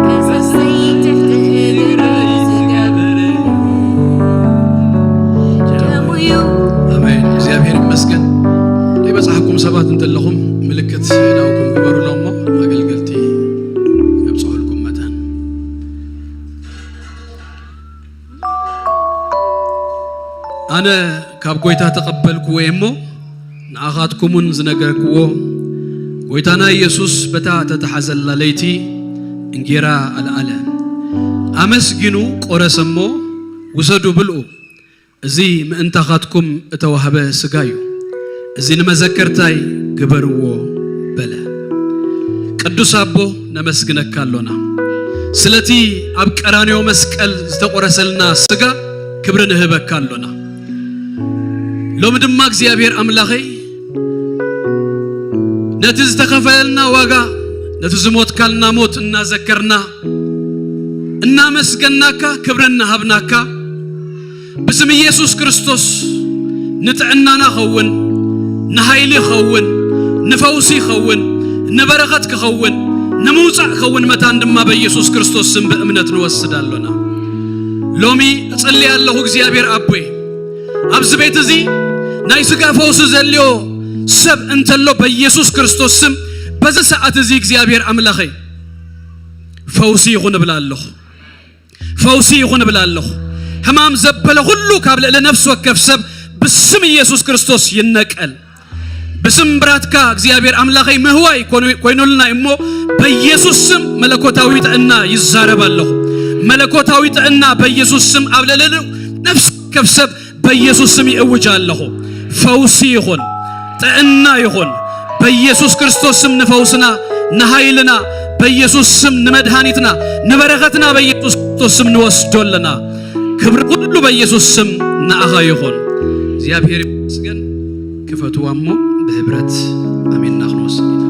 ከሰሰይ ትሕቲ እግሪ ዝገብር ደሙ'ዩ። ኣሜን። እግዚኣብሔር ይመስገን። ዘይበጻሕኩም ሰባት እንተለኹም ምልክት ኢዳውኩም ግበሩሎም እሞ ኣገልገልቲ የብጽሑልኩም መታን። ኣነ ካብ ጐይታ ተቐበልክዎ እየ እሞ፣ ንኣኻትኩም እውን ዝነገርክዎ፣ ጐይታና ኢየሱስ በታ ተተሓዘላ ለይቲ እንጌራ ኣልዓለ፣ ኣመስጊኑ ቈረሰ እሞ፣ ውሰዱ ብልዑ፣ እዚ ምእንታኻትኩም እተዋህበ ሥጋ እዩ፣ እዚ ንመዘከርታይ ግበርዎ በለ። ቅዱስ ኣቦ ነመስግነካ ኣሎና፣ ስለቲ ኣብ ቀራንዮ መስቀል ዝተቖረሰልና ሥጋ ክብሪ ንህበካ ኣሎና። ሎሚ ድማ እግዚኣብሔር ኣምላኸይ ነቲ ዝተኸፈለልና ዋጋ፣ ነቲ ዝሞትካልና ሞት እናዘከርና፣ እናመስገናካ፣ ክብሪ እናሃብናካ፣ ብስም ኢየሱስ ክርስቶስ ንጥዕናና ኸውን፣ ንሃይሊ ኸውን፣ ንፈውሲ ኸውን፣ ንበረኸት ክኸውን፣ ንምውጻእ ክኸውን መታን ድማ በኢየሱስ ክርስቶስ ስም ብእምነት ንወስድ ኣሎና። ሎሚ እጽሊ ኣለኹ እግዚኣብሔር ኣቦይ፣ ኣብዚ ቤት እዚ ናይ ሥጋ ፈውሲ ዘልዮ ሰብ እንተሎ በኢየሱስ ክርስቶስ ስም በዚ ሰዓት እዚ እግዚኣብሔር ኣምላኸይ ፈውሲ ይኹን እብል ኣለኹ። ፈውሲ ይኹን እብል ኣለኹ። ሕማም ዘበለ ኩሉ ካብ ልዕሊ ነፍሲ ወከፍ ሰብ ብስም ኢየሱስ ክርስቶስ ይነቀል። ብስም ብራትካ እግዚኣብሔር ኣምላኸይ ምህዋይ ኮኑ-፣ ኮይኑልና እሞ በኢየሱስ ስም መለኮታዊ ጥዕና ይዛረብ ኣለኹ። መለኮታዊ ጥዕና በኢየሱስ ስም ኣብ ልዕሊ ነፍሲ ወከፍ ሰብ በኢየሱስ ስም ይእውጅ ኣለኹ። ፈውሲ ይኹን፣ ጥዕና ይኹን። በኢየሱስ ክርስቶስ ስም ንፈውስና፣ ንሃይልና፣ በኢየሱስ ስም ንመድሃኒትና፣ ንበረኸትና በኢየሱስ ክርስቶስ ስም ንወስዶ ኣለና። ክብሪ ኩሉ በኢየሱስ ስም ንኣኻ ይኹን። እግዚኣብሔር ይመስገን። ክፈትዋ እሞ ብህብረት ኣሜንና ክንወስድ ኢና።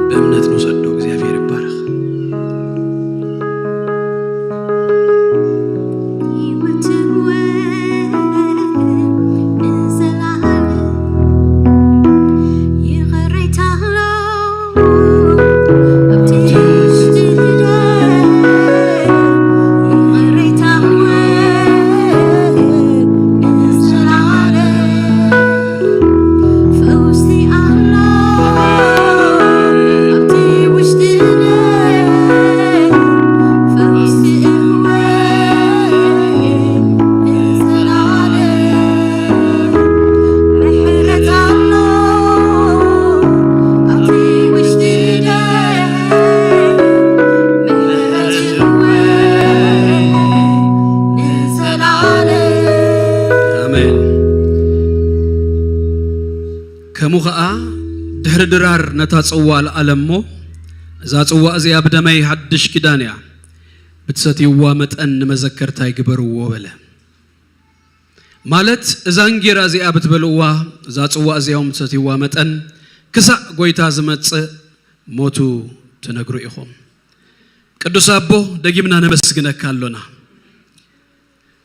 ብእምነት ንውሰዶ። እግዚኣብሔር ይባረኽ። ኣሜን። ከምኡ ኸኣ ድሕሪ ድራር ነታ ጽዋ ኣልዓለ እሞ፣ እዛ ጽዋ እዚኣ ብደመይ ሓድሽ ኪዳን እያ፣ ብትሰትይዋ መጠን ንመዘከርታይ ግበርዎ በለ። ማለት እዛ እንጌራ እዚኣ ብትበልዕዋ፣ እዛ ጽዋ እዚኣ እውን ብትሰትይዋ መጠን ክሳዕ ጐይታ ዝመጽእ ሞቱ ትነግሩ ኢኹም። ቅዱስ ኣቦ፣ ደጊምና ነመስግነካ ኣሎና።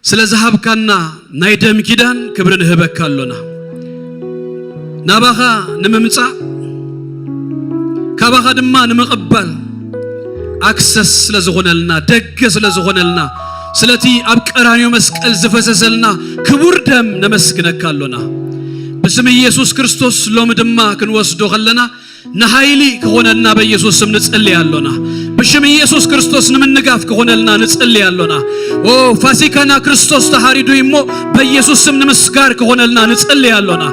ስለ ዝሃብካና ናይ ደም ኪዳን ክብሪ ንህበካ ኣሎና። ናባኻ ንምምጻእ፣ ካባኻ ድማ ንምቕባል ኣክሰስ ስለ ዝኾነልና፣ ደገ ስለ ዝኾነልና፣ ስለቲ ኣብ ቀራንዮ መስቀል ዝፈሰሰልና ክቡር ደም ነመስግነካ ኣሎና። ብስም ኢየሱስ ክርስቶስ ሎሚ ድማ ክንወስዶ ከለና ንሃይሊ ክኾነልና በኢየሱስ ስም ንጽሊ ኣሎና። ብሽም ኢየሱስ ክርስቶስ ንምንጋፍ ክኾነልና ንጽሊ ኣሎና። ኦ፣ ፋሲካና ክርስቶስ ተሓሪዱ እሞ በኢየሱስ ስም ንምስጋር ክኾነልና ንጽሊ ኣሎና።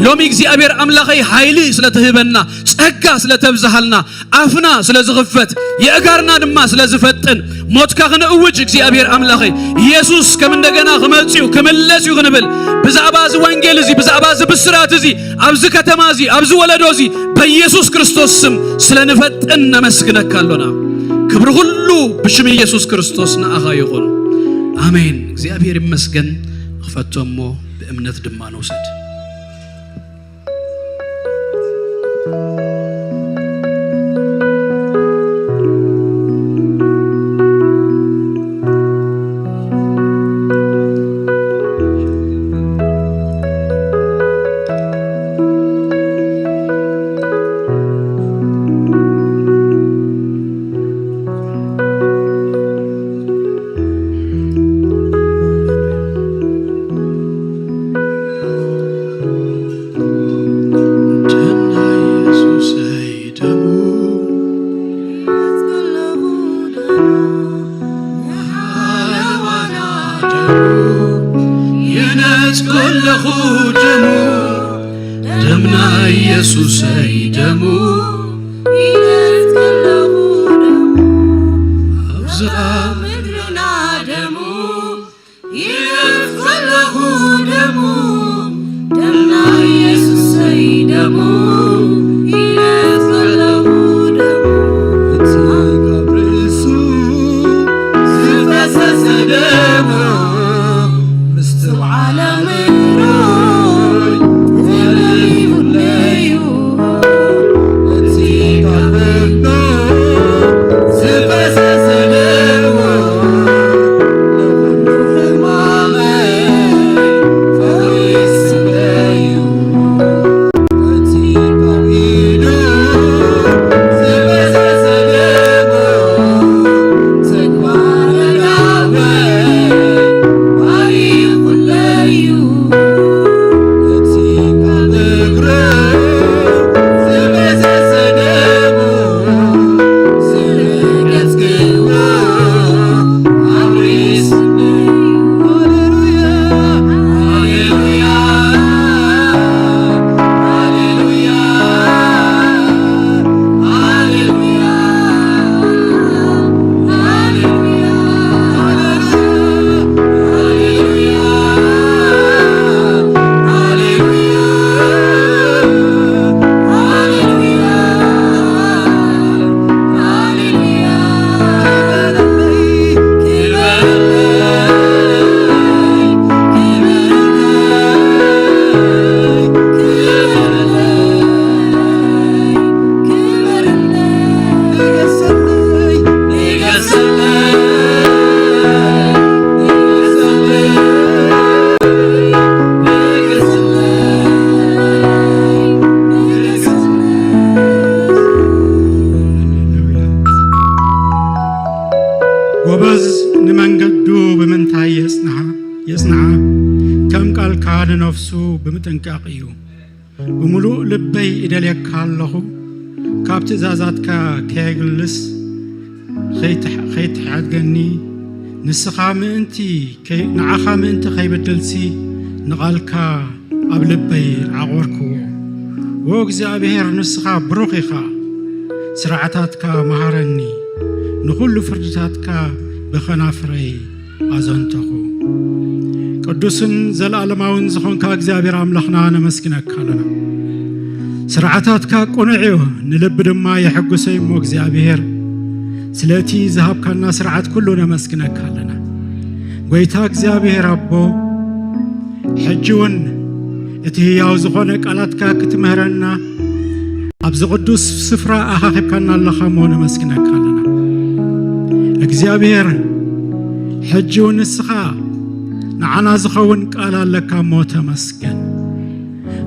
ሎሚ እግዚኣብሔር ኣምላኸይ ሃይሊ ስለ ትህበና፣ ጸጋ ስለ ተብዝሃልና፣ ኣፍና ስለ ዝኽፈት፣ የእጋርና ድማ ስለ ዝፈጥን፣ ሞትካ ክንእውጅ እግዚኣብሔር ኣምላኸይ፣ ኢየሱስ ከም እንደገና ክመጽእ እዩ፣ ክምለስ እዩ ክንብል፣ ብዛዕባ እዚ ወንጌል እዚ፣ ብዛዕባ እዚ ብስራት እዚ፣ ኣብዚ ከተማ እዚ፣ ኣብዚ ወለዶ እዚ፣ በኢየሱስ ክርስቶስ ስም ስለ ንፈጥን ነመስግነካ ኣሎና። ክብሪ ኩሉ ብሽም ኢየሱስ ክርስቶስ ንኣኻ ይኹን። ኣሜን። እግዚኣብሔር ይመስገን። ክፈቶ እሞ ብእምነት ድማ ንውሰድ። ደሙ፣ ደም ናይ ኢየሱሰይ ደሙ፣ ይነፍስ ከለኹ ደሙ፣ ኣብዛ ምድርና ደሙ፣ ይነፍስ ከለኹ ደሙ፣ ደም ናይ ኢየሱሰይ ደሙ፣ ይነፍስ ከለኹ ደሙ፣ እቲ ካብ ርእሱ ዝፈሰሰ ደሙ፣ ምስትውዓል ኣእምሮይ ተለይፉለዩ። እቲ ካብ ልቡ ዝፈሰሰ ደሙ፣ ንኹሉ ሕማመይ ፈዊሱለዩ። ጎበዝ ንመንገዱ ብምንታይ የጽንዓ? የጽንዓ? ከም ቃልካ ንነፍሱ ብምጥንቃቕ እዩ። ብምሉእ ልበይ እደልየካ ኣለኹ፣ ካብ ትእዛዛትካ ከየግልስ ኸይትሕ-፣ ኸይትሓድገኒ፣ ንስኻ ምእንቲ ከይ-፣ ንዓኻ ምእንቲ ከይበድልሲ ንቓልካ ኣብ ልበይ ዓቖርክዎ። ዎ እግዚኣብሔር፣ ንስኻ ብሩኽ ኢኻ፣ ስርዓታትካ መሃረኒ፣ ንኹሉ ፍርድታትካ ብኸናፍረይ ኣዘንተኹ። ቅዱስን ዘለኣለማውን ዝኾንካ እግዚኣብሔር ኣምላኽና ነመስግነካ ኣለና። ስርዓታትካ ቅኑዕ እዩ፣ ንልቢ ድማ የሐጉሰ እሞ እግዚኣብሔር፣ ስለ እቲ ዝሃብካና ስርዓት ኩሉ ነመስግነካ ኣለና። ጐይታ እግዚኣብሔር ኣቦ፣ ሕጂ እውን እቲ ህያው ዝኾነ ቃላትካ ክትምህረና ኣብዚ ቅዱስ ስፍራ ኣኻኺብካና ኣለኻ እሞ ነመስግነካ ኣለና። እግዚኣብሔር፣ ሕጂ እውን ንስኻ ንዓና ዝኸውን ቃል ኣለካ እሞ ተመስገን።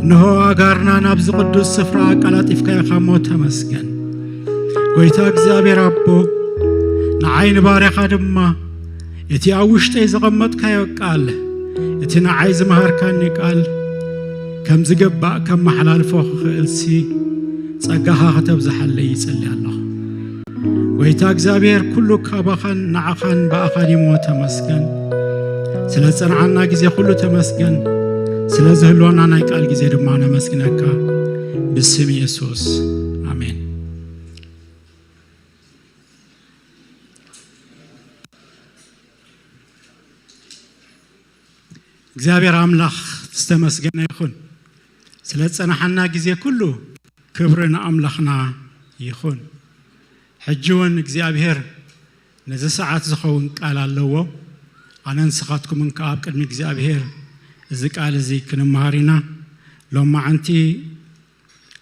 እንሆ ኣጋርና ናብዚ ቅዱስ ስፍራ ኣቀላጢፍካ ኢኻ እሞ ተመስገን። ጐይታ እግዚኣብሔር ኣቦ፣ ንዓይ ንባርያኻ ድማ እቲ ኣብ ውሽጠይ ዘቐመጥካዮ ቃል፣ እቲ ንዓይ ዝመሃርካኒ ቃል ከም ዝግባእ ከመሓላልፎ ክኽእልሲ ጸጋኻ ከተብዝሓለይ ይጸሊ ኣለኹ። ጐይታ እግዚኣብሔር፣ ኩሉ ካባኻን ንዓኻን ብኣኻን እዩ እሞ ተመስገን። ስለ ዝጸንዓና ግዜ ኩሉ ተመስገን። ስለ ዝህልወና ናይ ቃል ግዜ ድማ ነመስግነካ። ብስም የሱስ፣ ኣሜን። እግዚኣብሔር ኣምላኽ ዝተመስገነ ይኹን። ስለ ዝጸናሓና ግዜ ኩሉ ክብሪ ንኣምላኽና ይኹን። ሕጂ እውን እግዚኣብሔር ነዚ ሰዓት ዝኸውን ቃል ኣለዎ። ኣነ ንስኻትኩምን ከኣ ኣብ ቅድሚ እግዚኣብሔር እዚ ቃል እዚ ክንመሃር ኢና። ሎማዓንቲ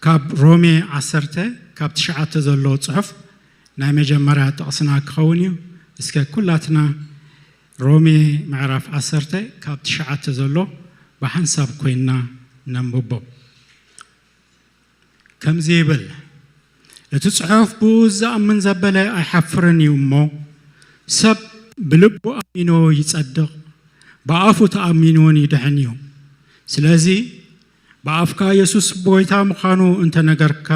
ካብ ሮሜ ዓሰርተ ካብ ትሽዓተ ዘሎ ጽሑፍ ናይ መጀመርያ ጥቕስና ክኸውን እዩ። እስከ ኩላትና ሮሜ ምዕራፍ ዓሰርተ ካብ ትሽዓተ ዘሎ ብሓንሳብ ኮይንና ነንብቦ። ከምዚ ይብል፣ እቲ ጽሑፍ፣ "ብኡ ዝኣምን ዘበለ ኣይሓፍርን እዩ እሞ፣ ሰብ ብልቡ ኣሚኑ ይጸድቕ፣ ብኣፉ ተኣሚኑ እውን ይድሕን እዩ። ስለዚ ብኣፍካ የሱስ ጐይታ ምዃኑ እንተነገርካ፣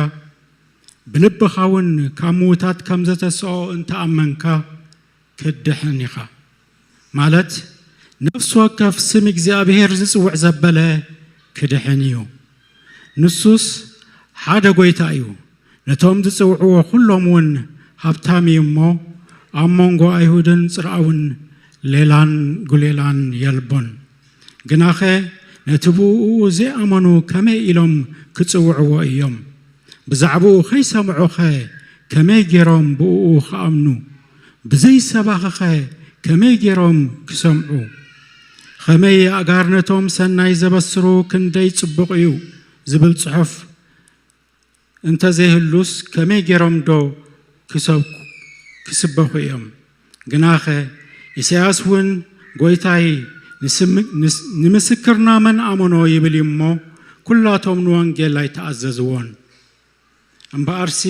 ብልብኻ እውን ካብ ምዉታት ከም ዘተስኦ እንተኣመንካ፣ ክትድሕን ኢኻ። ማለት፣ ነፍሲ ወከፍ ስም እግዚኣብሔር ዝጽውዕ ዘበለ ክድሕን እዩ። ንሱስ ሓደ ጐይታ እዩ። ነቶም ዝጽውዕዎ ኹሎም እውን ሃብታም እዩ እሞ፣ ኣብ መንጎ ኣይሁድን ጽርኣውን ሌላን ጒሌላን የልቦን። ግናኸ ነቲ ብእኡ ዘይኣመኑ ከመይ ኢሎም ክጽውዕዎ እዮም? ብዛዕባኡ ኸይሰምዑኸ ከመይ ገይሮም ብእኡ ኽኣምኑ? ብዘይ ሰባኺኸ ከመይ ገይሮም ክሰምዑ? ኸመይ ኣእጋር ነቶም ሰናይ ዘበስሩ ክንደይ ጽቡቕ እዩ ዝብል ጽሑፍ እንተ ዘይህሉስ ከመይ ገይሮም ዶ ክሰብኩ-፣ ክስበኹ እዮም? ግናኸ ኢሳያስ እውን ጐይታይ ንስም-፣ ንስ-፣ ንምስክርና መን ኣመኖ ይብል እዩ እሞ፣ ኩላቶም ንወንጌል ኣይተኣዘዝዎን። እምበኣርሲ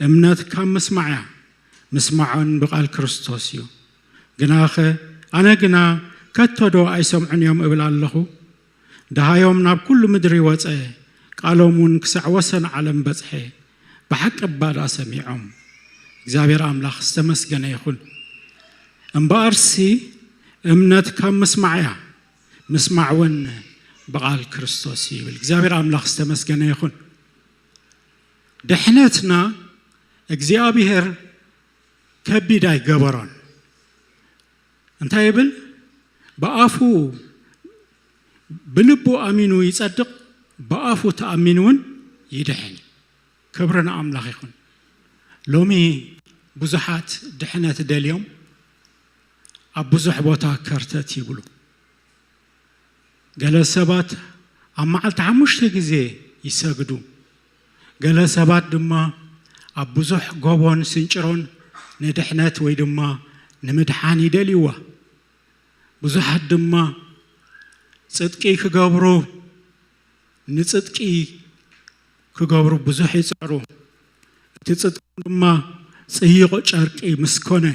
እምነት ካብ ምስማዕ እያ፣ ምስማዕን ብቓል ክርስቶስ እዩ። ግናኸ ኣነ ግና ከቶ ዶ ኣይሰምዑን እዮም እብል ኣለኹ? ደሃዮም ናብ ኩሉ ምድሪ ወጸ፣ ቃሎም እውን ክሳዕ ወሰን ዓለም በጽሐ። ብሓቂ እባ ደኣ ሰሚዖም። እግዚኣብሔር ኣምላኽ ዝተመስገነ ይኹን። እምበኣርሲ እምነት ካብ ምስማዕ እያ፣ ምስማዕ እውን ብቓል ክርስቶስ እዩ ይብል። እግዚኣብሔር ኣምላኽ ዝተመስገነ ይኹን። ድሕነትና እግዚኣብሔር ከቢድ ኣይገበሮን። እንታይ ይብል? ብኣፉ፣ ብልቡ ኣሚኑ ይጸድቕ፣ ብኣፉ ተኣሚኑ እውን ይድሕን። ክብሪ ንኣምላኽ ይኹን። ሎሚ ብዙሓት ድሕነት ደልዮም ኣብ ብዙሕ ቦታ ከርተት ይብሉ። ገለ ሰባት ኣብ መዓልቲ ሓሙሽተ ግዜ ይሰግዱ። ገለ ሰባት ድማ ኣብ ብዙሕ ጎቦን ስንጭሮን ንድሕነት ወይ ድማ ንምድሓን ይደልይዋ። ብዙሓት ድማ ጽድቂ ክገብሩ፣ ንጽድቂ ክገብሩ ብዙሕ ይጽዕሩ። እቲ ጽድቆም ድማ ጽይቕ ጨርቂ ምስ ኮነ፣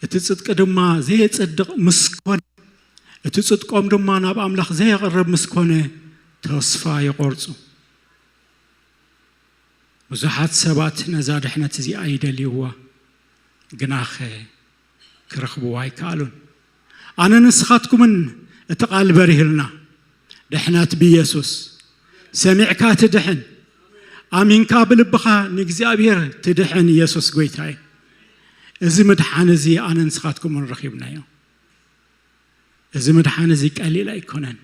እቲ ጽድቂ ድማ ዘየጽድቕ ምስ ኮነ፣ እቲ ጽድቆም ድማ ናብ ኣምላኽ ዘየቕርብ ምስ ኮነ፣ ተስፋ ይቖርጹ። ብዙሓት ሰባት ነዛ ድሕነት እዚኣ ይደልይዋ፣ ግናኸ ክረኽብዋ ኣይከኣሉን። ኣነ ንስኻትኩምን እቲ ቃል በሪህልና፣ ድሕነት ብኢየሱስ። ሰሚዕካ ትድሕን፣ ኣሚንካ ብልብኻ ንእግዚኣብሔር ትድሕን። ኢየሱስ ጐይታ እዩ። እዚ ምድሓን እዚ ኣነ ንስኻትኩምን ረኺብናዮ። እዚ ምድሓን እዚ ቀሊል ኣይኮነን፣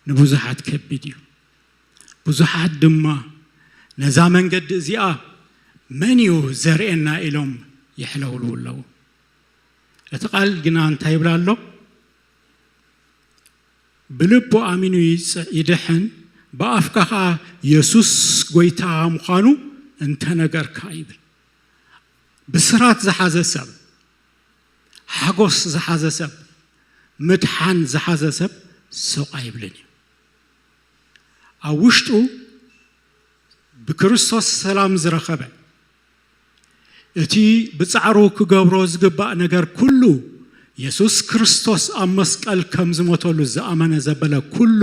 ንብዙሓት ከቢድ እዩ። ብዙሓት ድማ ነዛ መንገዲ እዚኣ መን እዩ ዘርእየና ኢሎም ይሕለውልው ኣለዉ። እቲ ቃል ግና እንታይ ይብል ኣሎ? "ብልቡ ኣሚኑ ይጽ-፣ ይድሕን፣ ብኣፍካ ኸኣ የሱስ ጐይታ ምዃኑ እንተነገርካ" ይብል። ብስራት ዝሓዘ ሰብ፣ ሓጎስ ዝሓዘ ሰብ፣ ምድሓን ዝሓዘ ሰብ ስቕ ኣይብልን እዩ። ኣብ ውሽጡ ብክርስቶስ ሰላም ዝረኸበ፣ እቲ ብጻዕሩ ክገብሮ ዝግባእ ነገር ኩሉ፣ የሱስ ክርስቶስ ኣብ መስቀል ከም ዝሞተሉ ዝኣመነ ዘበለ ኩሉ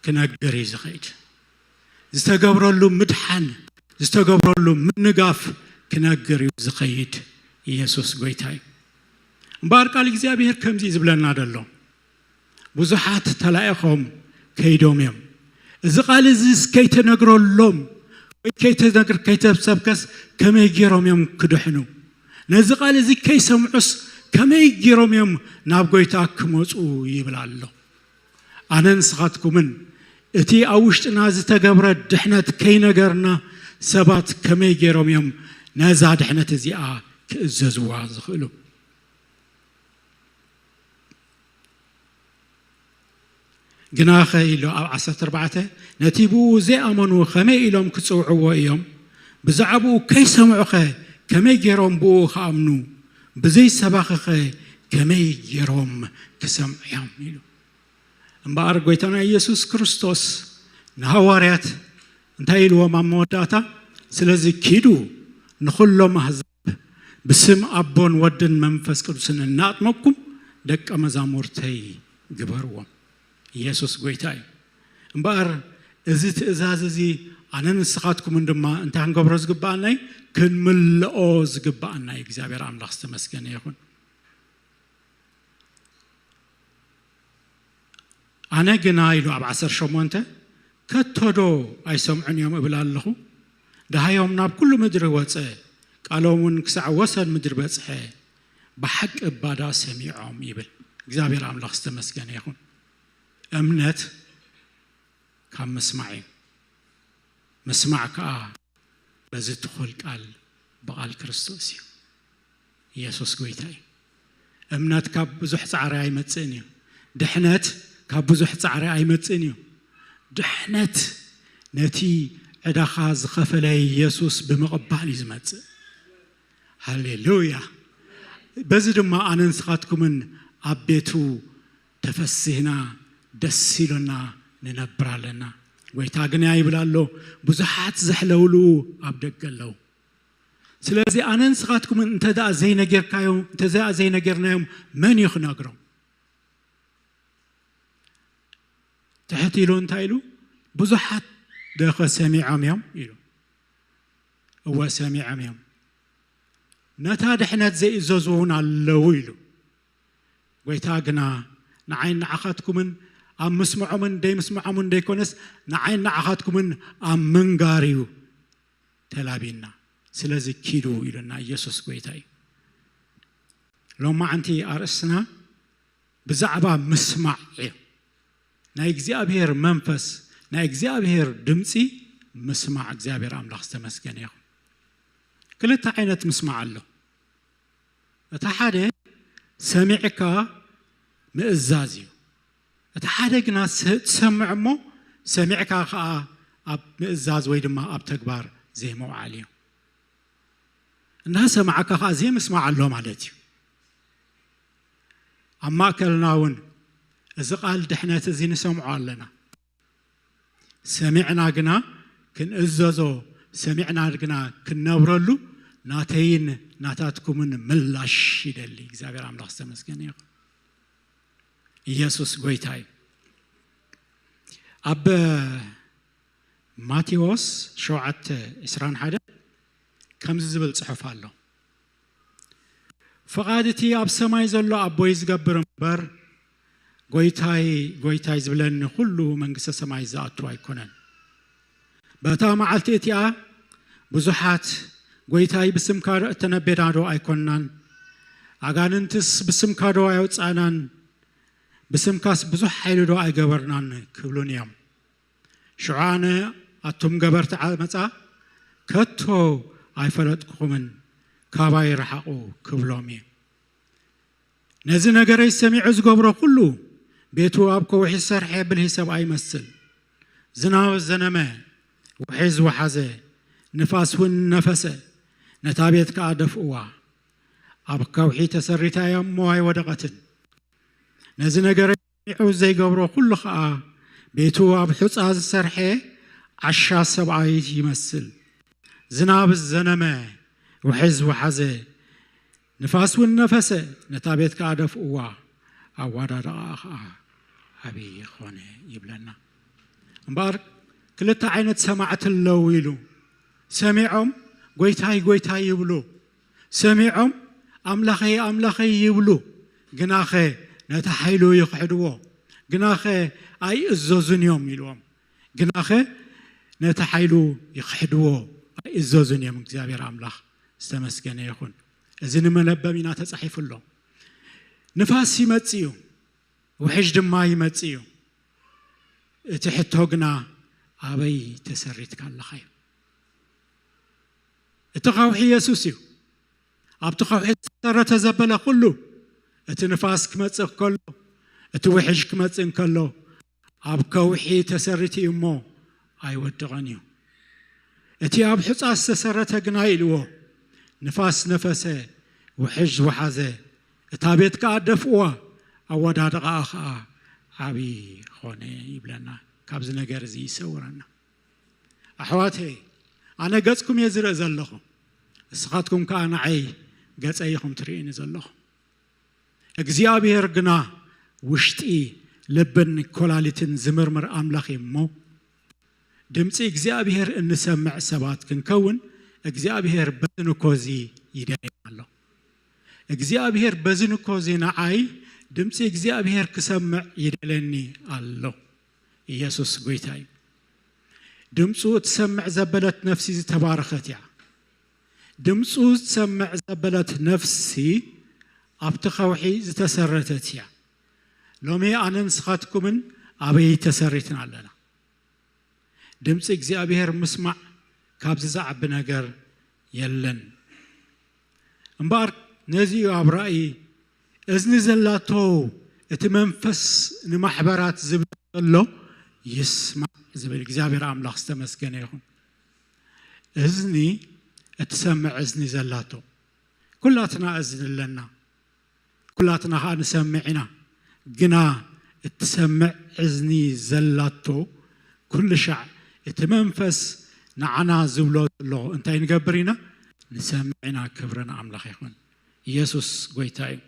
ክነግር እዩ ዝኸይድ። ዝተገብረሉ ምድሓን፣ ዝተገብረሉ ምንጋፍ ክነግር እዩ ዝኸይድ። ኢየሱስ ጐይታ እዩ። እምበኣር ቃል እግዚኣብሔር ከምዚ እዩ ዝብለና ዘሎ። ብዙሓት ተላኢኾም ከይዶም እዮም። እዚ ቃል እዚስ ከይተነግረሎም ወይ ከይተነግር-፣ ከይተሰብከስ ከመይ ገይሮም እዮም ክድሕኑ? ነዚ ቃል እዚ ከይሰምዑስ ከመይ ገይሮም እዮም ናብ ጐይታ ክመጹ? ይብል ኣሎ። ኣነ ንስኻትኩምን እቲ ኣብ ውሽጥና ዝተገብረ ድሕነት ከይነገርና ሰባት ከመይ ገይሮም እዮም ነዛ ድሕነት እዚኣ ክእዘዝዋ ዝኽእሉ? ግናኸ ኢሉ ኣብ ዓሰርተ ኣርባዕተ፣ "ነቲ ብኡ ዘይኣመኑ ኸመይ ኢሎም ክጽውዕዎ እዮም? ብዛዕባኡ ከይሰምዑኸ ከመይ ገይሮም ብኡ ክኣምኑ? ብዘይ ሰባኺኸ ከመይ ገይሮም ክሰምዑ እዮም?" ኢሉ። እምበኣር ጐይታና ኢየሱስ ክርስቶስ ንሃዋርያት እንታይ ኢልዎም ኣብ መወዳእታ? "ስለዚ ኪዱ ንኹሎም ኣህዛብ ብስም ኣቦን ወድን መንፈስ ቅዱስን እናጥመቅኩም ደቀ መዛሙርተይ ግበርዎም።" ኢየሱስ ጐይታ እዩ። እምበኣር እዚ ትእዛዝ እዚ ኣነ ንስኻትኩምን ድማ እንታይ ክንገብሮ ዝግብኣና እዩ? ክንምልኦ ዝግብኣና እዩ። እግዚኣብሔር ኣምላኽ ዝተመስገነ ይኹን። ኣነ ግና ኢሉ ኣብ ዓሰርተ ሸሞንተ፣ ከቶ ዶ ኣይሰምዑን እዮም እብል ኣለኹ? ደሃዮም ናብ ኩሉ ምድሪ ወጸ፣ ቃሎም እውን ክሳዕ ወሰን ምድሪ በጽሐ። ብሓቂ እባ ደኣ ሰሚዖም ይብል። እግዚኣብሔር ኣምላኽ ዝተመስገነ ይኹን። እምነት ካብ ምስማዕ እዩ። ምስማዕ ከኣ በዚ ትኹል ቃል፣ ብቓል ክርስቶስ እዩ። ኢየሱስ ጎይታ እዩ። እምነት ካብ ብዙሕ ጻዕሪ ኣይመጽእን እዩ። ድሕነት ካብ ብዙሕ ጻዕሪ ኣይመጽእን እዩ። ድሕነት ነቲ ዕዳኻ ዝኸፈለ ኢየሱስ ብምቕባል እዩ ዝመጽእ። ሃሌሉያ። በዚ ድማ ኣነ ንስኻትኩምን ኣብ ቤቱ ተፈሲህና ደስ ኢሉና ንነብር ኣለና። ጎይታ ግን ይብል ኣሎ፣ ብዙሓት ዘሕለውልኡ ኣብ ደገ ኣለዉ። ስለዚ ኣነ ንስኻትኩምን እንተ ደኣ ዘይነገርካዮም፣ እንተ ደኣ ዘይነገርናዮም፣ መን እዩ ክነግሮም? ትሕት ኢሉ እንታይ ኢሉ? ብዙሓት ደኸ ሰሚዖም እዮም ኢሉ። እወ ሰሚዖም እዮም። ነታ ድሕነት ዘይእዘዙ እውን ኣለዉ ኢሉ። ጎይታ ግና ንዓይን ንዓኻትኩምን ኣብ ምስምዖምን ደይምስምዖምን ደይኮነስ ንዓይን ንዓኻትኩምን ኣብ ምንጋር እዩ ተላቢና። ስለዚ ኪዱ ኢሉና ኢየሱስ ጎይታ እዩ። ሎማዓንቲ ኣርእስትና ብዛዕባ ምስማዕ እዩ። ናይ እግዚኣብሔር መንፈስ፣ ናይ እግዚኣብሔር ድምፂ ምስማዕ። እግዚኣብሔር ኣምላኽ ዝተመስገነ ይኹን። ክልተ ዓይነት ምስማዕ ኣሎ። እቲ ሓደ ሰሚዕካ ምእዛዝ እዩ። እቲ ሓደ ግና ስ-፣ ትሰምዕ እሞ ሰሚዕካ ከኣ ኣብ ምእዛዝ ወይ ድማ ኣብ ተግባር ዘይምውዓል እዩ። እናሰማዕካ ከኣ ዘይምስማዕ ኣሎ ማለት እዩ። ኣብ ማእከልና እውን እዚ ቃል ድሕነት እዚ ንሰምዖ ኣለና። ሰሚዕና ግና ክንእዘዞ፣ ሰሚዕና ግና ክንነብረሉ ናተይን ናታትኩምን ምላሽ ይደሊ። እግዚኣብሔር ኣምላኽ ዝተመስገነ ይኹን። ኢየሱስ ጎይታ እዩ። ኣብ ማቴዎስ ሸውዓተ ዕስራን ሓደን ከምዚ ዝብል ጽሑፍ ኣሎ። ፍቓድ እቲ ኣብ ሰማይ ዘሎ ኣቦይ ዝገብር እምበር፣ ጎይታይ፣ ጎይታይ ዝብለኒ ኩሉ መንግስተ ሰማይ ዝኣቱ ኣይኮነን። በታ መዓልቲ እቲኣ ብዙሓት፣ ጎይታይ፣ ብስምካ እተነበና ዶ ኣይኮንናን? ኣጋንንትስ ብስምካ ዶ ኣየውጻእናን? ብስምካስ ብዙሕ ሓይሊ ዶ ኣይገበርናን? ክብሉን እዮም። ሽዑ ኣነ፣ ኣቱም ገበርቲ ዓመጻ፣ ከቶ ኣይፈለጥኩኹምን፣ ካባይ ርሓቑ ክብሎም እየ። ነዚ ነገረይ ሰሚዑ ዝገብሮ ኩሉ፣ ቤቱ ኣብ ከውሒ ዝሰርሐ ብልሂ ሰብኣይ ይመስል። ዝናብ ዘነመ፣ ውሒ ዝወሓዘ፣ ንፋስ እውን ነፈሰ፣ ነታ ቤት ከኣ ደፍእዋ፣ ኣብ ከውሒ ተሰሪታ እያ እሞ ኣይወደቐትን። ነዚ ነገር ሰሚዑ ዘይገብሮ ኩሉ ኸኣ፣ ቤቱ ኣብ ሑጻ ዝሰርሐ ዓሻ ሰብኣይ ይመስል። ዝናብ ዘነመ፣ ውሒ ዝወሓዘ፣ ንፋስ እውን ነፈሰ፣ ነታ ቤት ከኣ ደፍእዋ፣ ኣወዳድቓኣ ኸኣ ዓብዪ ኾነ ይብለና። እምበኣር ክልተ ዓይነት ሰማዕቲ ኣለዉ ኢሉ። ሰሚዖም፣ "ጎይታይ፣ ጎይታይ" ይብሉ። ሰሚዖም፣ "ኣምላኸይ፣ ኣምላኸይ" ይብሉ። ግናኸ ነቲ ሓይሉ ይኽሕድዎ። ግናኸ ኣይእዘዙን እዮም ኢልዎም። ግናኸ ነቲ ሓይሉ ይኽሕድዎ፣ ኣይእዘዙን እዮም። እግዚኣብሔር ኣምላኽ ዝተመስገነ ይኹን። እዚ ንመለበሚና ተጻሒፉ ኣሎ። ንፋስ ይመጽእ እዩ፣ ውሕጅ ድማ ይመጽእ እዩ። እቲ ሕቶ ግና ኣበይ ተሰሪትካ ኣለኻ እዩ። እቲ ከውሒ የሱስ እዩ። ኣብቲ ከውሒ ዝተሰረተ ዘበለ ኩሉ፣ እቲ ንፋስ ክመጽእ ከሎ፣ እቲ ውሕጅ ክመጽእ እንከሎ፣ ኣብ ከውሒ ተሰሪቱ እዩ እሞ ኣይወድቕን እዩ። እቲ ኣብ ሑጻ ዝተሰረተ ግና ኢልዎ፣ ንፋስ ነፈሰ፣ ውሕጅ ወሓዘ፣ እታ ቤት ከኣ ደፍእዋ፣ ኣወዳድቓኣ ኸኣ ዓብዪ ኾነ ይብለና። ካብዚ ነገር እዚ ይሰውረና። ኣሕዋተይ፣ ኣነ ገጽኩም እየ ዝርኢ ዘለኹ፣ ንስኻትኩም ከኣ ንዓይ ገጸይ ኢኹም ትርእዩኒ ዘለኹም። እግዚኣብሔር ግና ውሽጢ ልብን ኮላሊትን ዝምርምር ኣምላኽ እዩ እሞ፣ ድምፂ እግዚኣብሔር እንሰምዕ ሰባት ክንከውን እግዚኣብሔር በዚ ንኮ እዚ ይደልየና ኣሎ። እግዚኣብሔር በዚ ንኮ እዚ ንዓይ ድምፂ እግዚኣብሔር ክሰምዕ ይደለኒ ኣሎ። ኢየሱስ ጎይታ እዩ። ድምፁ እትሰምዕ ዘበለት ነፍሲ ዝተባረኸት እያ። ድምፁ ዝሰምዕ ዘበለት ነፍሲ ኣብቲ ከውሒ ዝተሰረተት እያ። ሎሚ ኣነ ንስኻትኩምን ኣበይ ተሰሪትና ኣለና? ድምፂ እግዚኣብሔር ምስማዕ ካብዚ ዝዓቢ ነገር የለን። እምበኣር ነዚ እዩ ኣብ ራእይ እዝኒ ዘላቶ እቲ መንፈስ ንማሕበራት ዝብል ዘሎ ይስማዕ ዝብል። እግዚኣብሔር ኣምላኽ ዝተመስገነ ይኹን። እዝኒ እትሰምዕ እዝኒ ዘላቶ። ኩላትና እዝኒ ኣለና። ኩላትና ኸዓ ንሰምዕ ኢና። ግና እትሰምዕ እዝኒ ዘላቶ ኩሉ ሻዕ እቲ መንፈስ ንዓና ዝብሎ ዘሎ እንታይ ንገብር ኢና? ንሰምዕ ኢና። ክብሪ ንኣምላኽ ይኹን። ኢየሱስ ጎይታ እዩ።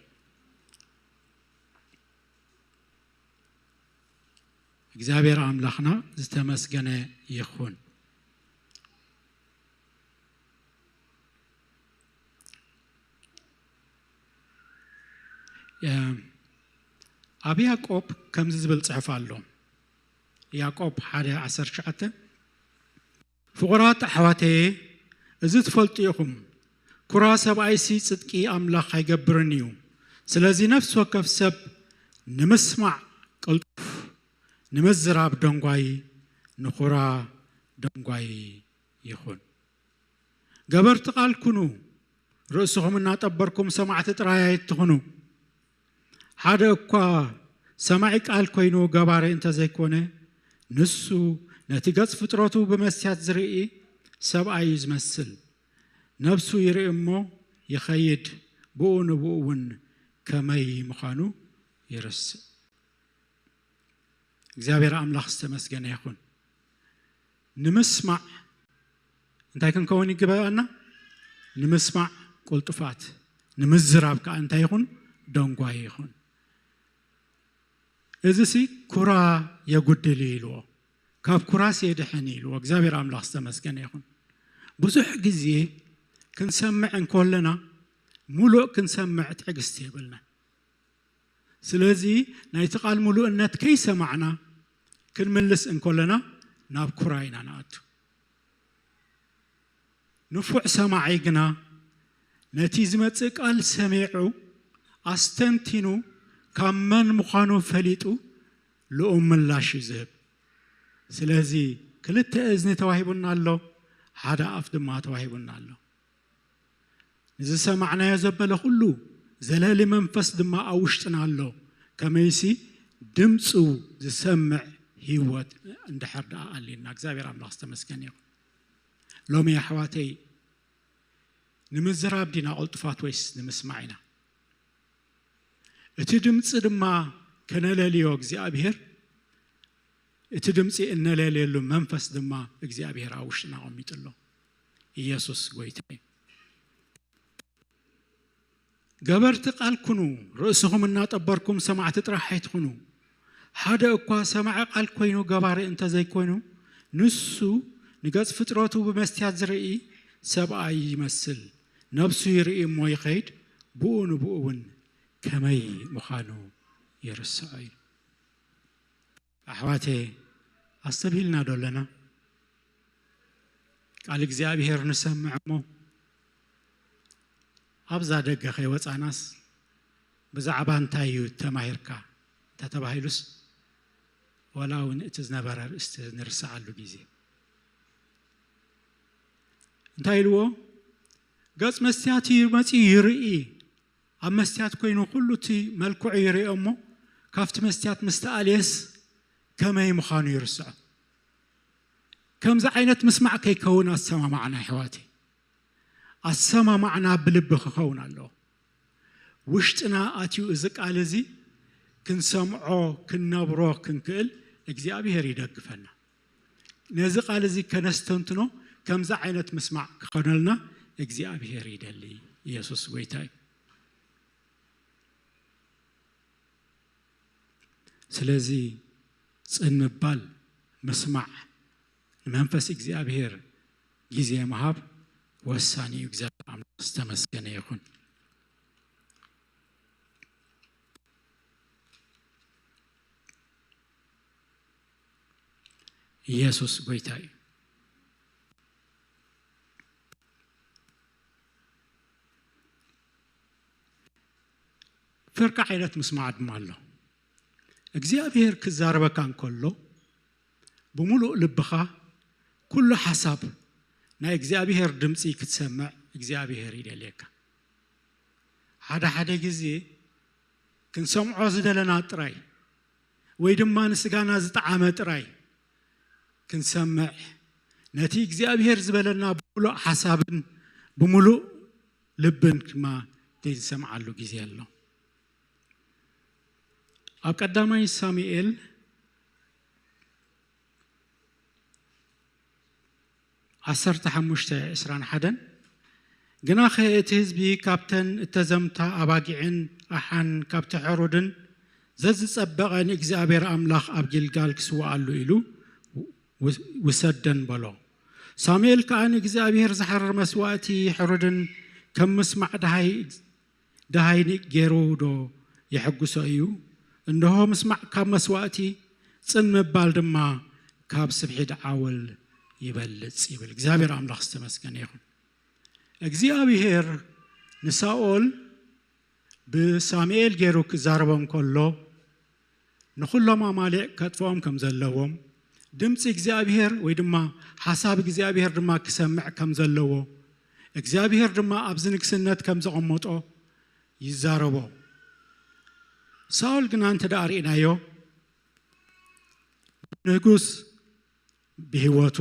እግዚኣብሔር ኣምላኽና ዝተመስገነ ይኹን። ኣብ ያዕቆብ ከምዚ ዝብል ጽሑፍ ኣሎ። ያዕቆብ ሓደ ዓሰርተ ትሽዓተ፣ ፍቑራት ኣሕዋተየ፣ እዚ ትፈልጡ ኢኹም፣ ኩራ ሰብኣይሲ ጽድቂ ኣምላኽ ኣይገብርን እዩ። ስለዚ ነፍሲ ወከፍ ሰብ ንምስማዕ ቅልጡፍ፣ ንምዝራብ ደንጓይ፣ ንኹራ ደንጓይ ይኹን። ገበርቲ ቃል ኩኑ፣ ርእስኹም እናጠበርኩም ሰማዕቲ ጥራይ ኣይትኹኑ። ሓደ እኳ ሰማዒ ቃል ኮይኑ ገባሪ እንተዘይኮነ፣ ንሱ ነቲ ገጽ ፍጥረቱ ብመስትያት ዝርኢ ሰብኣይ እዩ ዝመስል። ነብሱ ይርኢ እሞ ይኸይድ፣ ብኡ ንብኡ እውን ከመይ ምዃኑ ይርስዕ። እግዚኣብሔር ኣምላኽ ዝተመስገነ ይኹን። ንምስማዕ እንታይ ክንከውን ይግበኣና? ንምስማዕ ቅልጡፋት፣ ንምዝራብ ከዓ እንታይ ይኹን? ደንጓይ ይኹን። እዚሲ ኩራ የጉድል እዩ ኢልዎ። ካብ ኩራስ የድሕን እዩ ኢልዎ። እግዚኣብሔር ኣምላኽ ዝተመስገነ ይኹን። ብዙሕ ግዜ ክንሰምዕ እንከለና፣ ሙሉእ ክንሰምዕ ትዕግስቲ የብልና። ስለዚ ናይቲ ቃል ሙሉእነት ከይሰማዕና ክንምልስ እንከለና ናብ ኩራ ኢና ንኣቱ። ንፉዕ ሰማዒ ግና ነቲ ዝመጽእ ቃል ሰሚዑ ኣስተንቲኑ ካብ መን ምዃኑ ፈሊጡ ልኡም ምላሽ እዩ ዝህብ። ስለዚ ክልተ እዝኒ ተዋሂቡና ኣሎ፣ ሓደ ኣፍ ድማ ተዋሂቡና ኣሎ። ንዝሰማዕናዮ ዘበለ ኩሉ ዘለሊ መንፈስ ድማ ኣብ ውሽጥና ኣሎ። ከመይሲ ድምፁ ዝሰምዕ ህይወት እንድሕር ደኣ ኣልዩና። እግዚኣብሔር ኣምላኽ ዝተመስገነ ይኹን። ሎሚ ኣሕዋተይ ንምዝራብ ዲና ቅልጡፋት ወይስ ንምስማዕ ኢና? እቲ ድምፂ ድማ ከነለልዮ እግዚኣብሔር፣ እቲ ድምፂ እነለልየሉ መንፈስ ድማ እግዚኣብሔር ኣብ ውሽጥና ኣቐሚጡ ኣሎ። ኢየሱስ ጎይታ እዩ። ገበርቲ ቃል ኩኑ፣ ርእስኹም እናጠበርኩም ሰማዕቲ ጥራሕ ኣይትኹኑ። ሓደ እኳ ሰማዒ ቃል ኮይኑ ገባሪ እንተዘይኮይኑ፣ ንሱ ንገጽ ፍጥረቱ ብመስትያት ዝርኢ ሰብኣይ ይመስል። ነብሱ ይርኢ እሞ ይኸይድ፣ ብኡ ንብኡ እውን ከመይ ምዃኑ ይርስዖ እዩ። ኣሕዋቴ፣ ኣስተብሂልና ዶ ኣለና? ቃል እግዚኣብሔር ንሰምዕ እሞ፣ ኣብዛ ደገ ከይወጻናስ ብዛዕባ እንታይ እዩ ተማሂርካ እንተተባሂሉስ፣ ዋላ እውን እቲ ዝነበረ ኣርእስቲ ንርስዓሉ ግዜ። እንታይ ኢልዎ? ገጽ መስትያት እዩ መጺኡ ይርኢ፣ ኣብ መስትያት ኮይኑ ኩሉ እቲ መልክዑ ይርኢ እሞ፣ ካብቲ መስትያት ምስ ተኣልየስ ከመይ ምዃኑ ይርስዖ። ከምዚ ዓይነት ምስማዕ ከይከውን ኣሰማማዕና፣ ኣሕዋተይ። ኣሰማማዕና ብልቢ ክኸውን ኣለዎ። ውሽጥና ኣትዩ እዚ ቃል እዚ ክንሰምዖ፣ ክንነብሮ ክንክእል እግዚኣብሔር ይደግፈና። ነዚ ቃል እዚ ከነስተንትኖ፣ ከምዚ ዓይነት ምስማዕ ክኾነልና እግዚኣብሔር ይደሊ። ኢየሱስ ጎይታ እዩ። ስለዚ ጽን ምባል፣ ምስማዕ፣ ንመንፈስ እግዚኣብሔር ግዜ ምሃብ ወሳኒ እዩ። እግዚኣብሔር ኣምላኽ ዝተመስገነ ይኹን። ኢየሱስ ጎይታ እዩ። ፍርቂ ዓይነት ምስማዕ ድማ ኣሎ። እግዚኣብሔር ክዛረበካ እንከሎ ብምሉእ ልብኻ ኩሉ ሓሳብ ናይ እግዚኣብሔር ድምፂ ክትሰምዕ እግዚኣብሔር ይደልየካ። ሓደ ሓደ ግዜ ክንሰምዖ ዝደለና ጥራይ ወይ ድማ ንስጋና ዝጠዓመ ጥራይ ክንሰምዕ፣ ነቲ እግዚኣብሔር ዝበለና ብምሉእ ሓሳብን ብምሉእ ልብን ድማ ዘይንሰምዓሉ ግዜ ኣሎ። ኣብ ቀዳማይ ሳሙኤል ዓሰርተ ሓሙሽተ ዕስራን ሓደን፣ ግናኸ እቲ ህዝቢ ካብተን እተዘምታ ኣባጊዕን ኣሓን ካብቲ ሕሩድን ዘዝጸበቐ ንእግዚኣብሔር ኣምላኽ ኣብ ጊልጋል ክስውኣሉ ኢሉ ውሰደን በሎ። ሳሙኤል ከኣ ንእግዚኣብሔር ዝሓርር መስዋእቲ ሕሩድን ከም ምስማዕ ደሃይ ደሃይ ገይሩ ዶ የሐጉሶ እዩ? እንሆ ምስማዕ ካብ መስዋእቲ፣ ጽን ምባል ድማ ካብ ስብሒት ዓወል ይበልጽ ይብል። እግዚኣብሔር ኣምላኽ ዝተመስገነ ይኹን። እግዚኣብሔር ንሳኦል ብሳሙኤል ገይሩ ክዛረቦ እንከሎ፣ ንኹሎም ኣማሌቅ ከጥፍኦም ከም ዘለዎም፣ ድምፂ እግዚኣብሔር ወይ ድማ ሓሳብ እግዚኣብሔር ድማ ክሰምዕ ከም ዘለዎ፣ እግዚኣብሔር ድማ ኣብዚ ንግስነት ከም ዘቐመጦ ይዛረቦ። ሳኦል ግና እንተ ደኣ ርኢናዮ፣ ንጉስ ብህይወቱ፣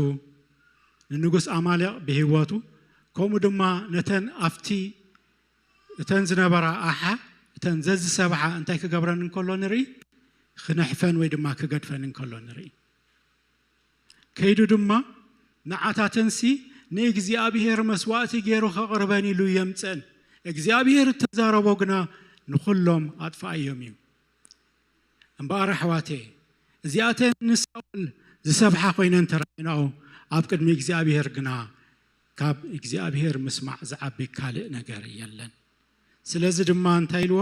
ንንጉስ ኣማሌቅ ብህይወቱ፣ ከምኡ ድማ ነተን ኣብቲ እተን ዝነበራ ኣሓ፣ እተን ዘዝሰብሓ እንታይ ክገብረን እንከሎ ንርኢ? ክነሕፈን ወይ ድማ ክገድፈን እንከሎ ንርኢ። ከይዱ ድማ ንዓታተንሲ ንእግዚኣብሔር መስዋእቲ ገይሩ ከቕርበን ኢሉ የምፀን። እግዚኣብሔር እተዛረቦ ግና ንኹሎም ኣጥፋኣዮም እዩ። እምበኣር ኣሕዋተየ፣ እዚኣተን ንሳኦል ዝሰብሓ ኮይነን ተራእየናኦ፣ ኣብ ቅድሚ እግዚኣብሔር ግና ካብ እግዚኣብሔር ምስማዕ ዝዓቢ ካልእ ነገር የለን። ስለዚ ድማ እንታይ ኢልዎ?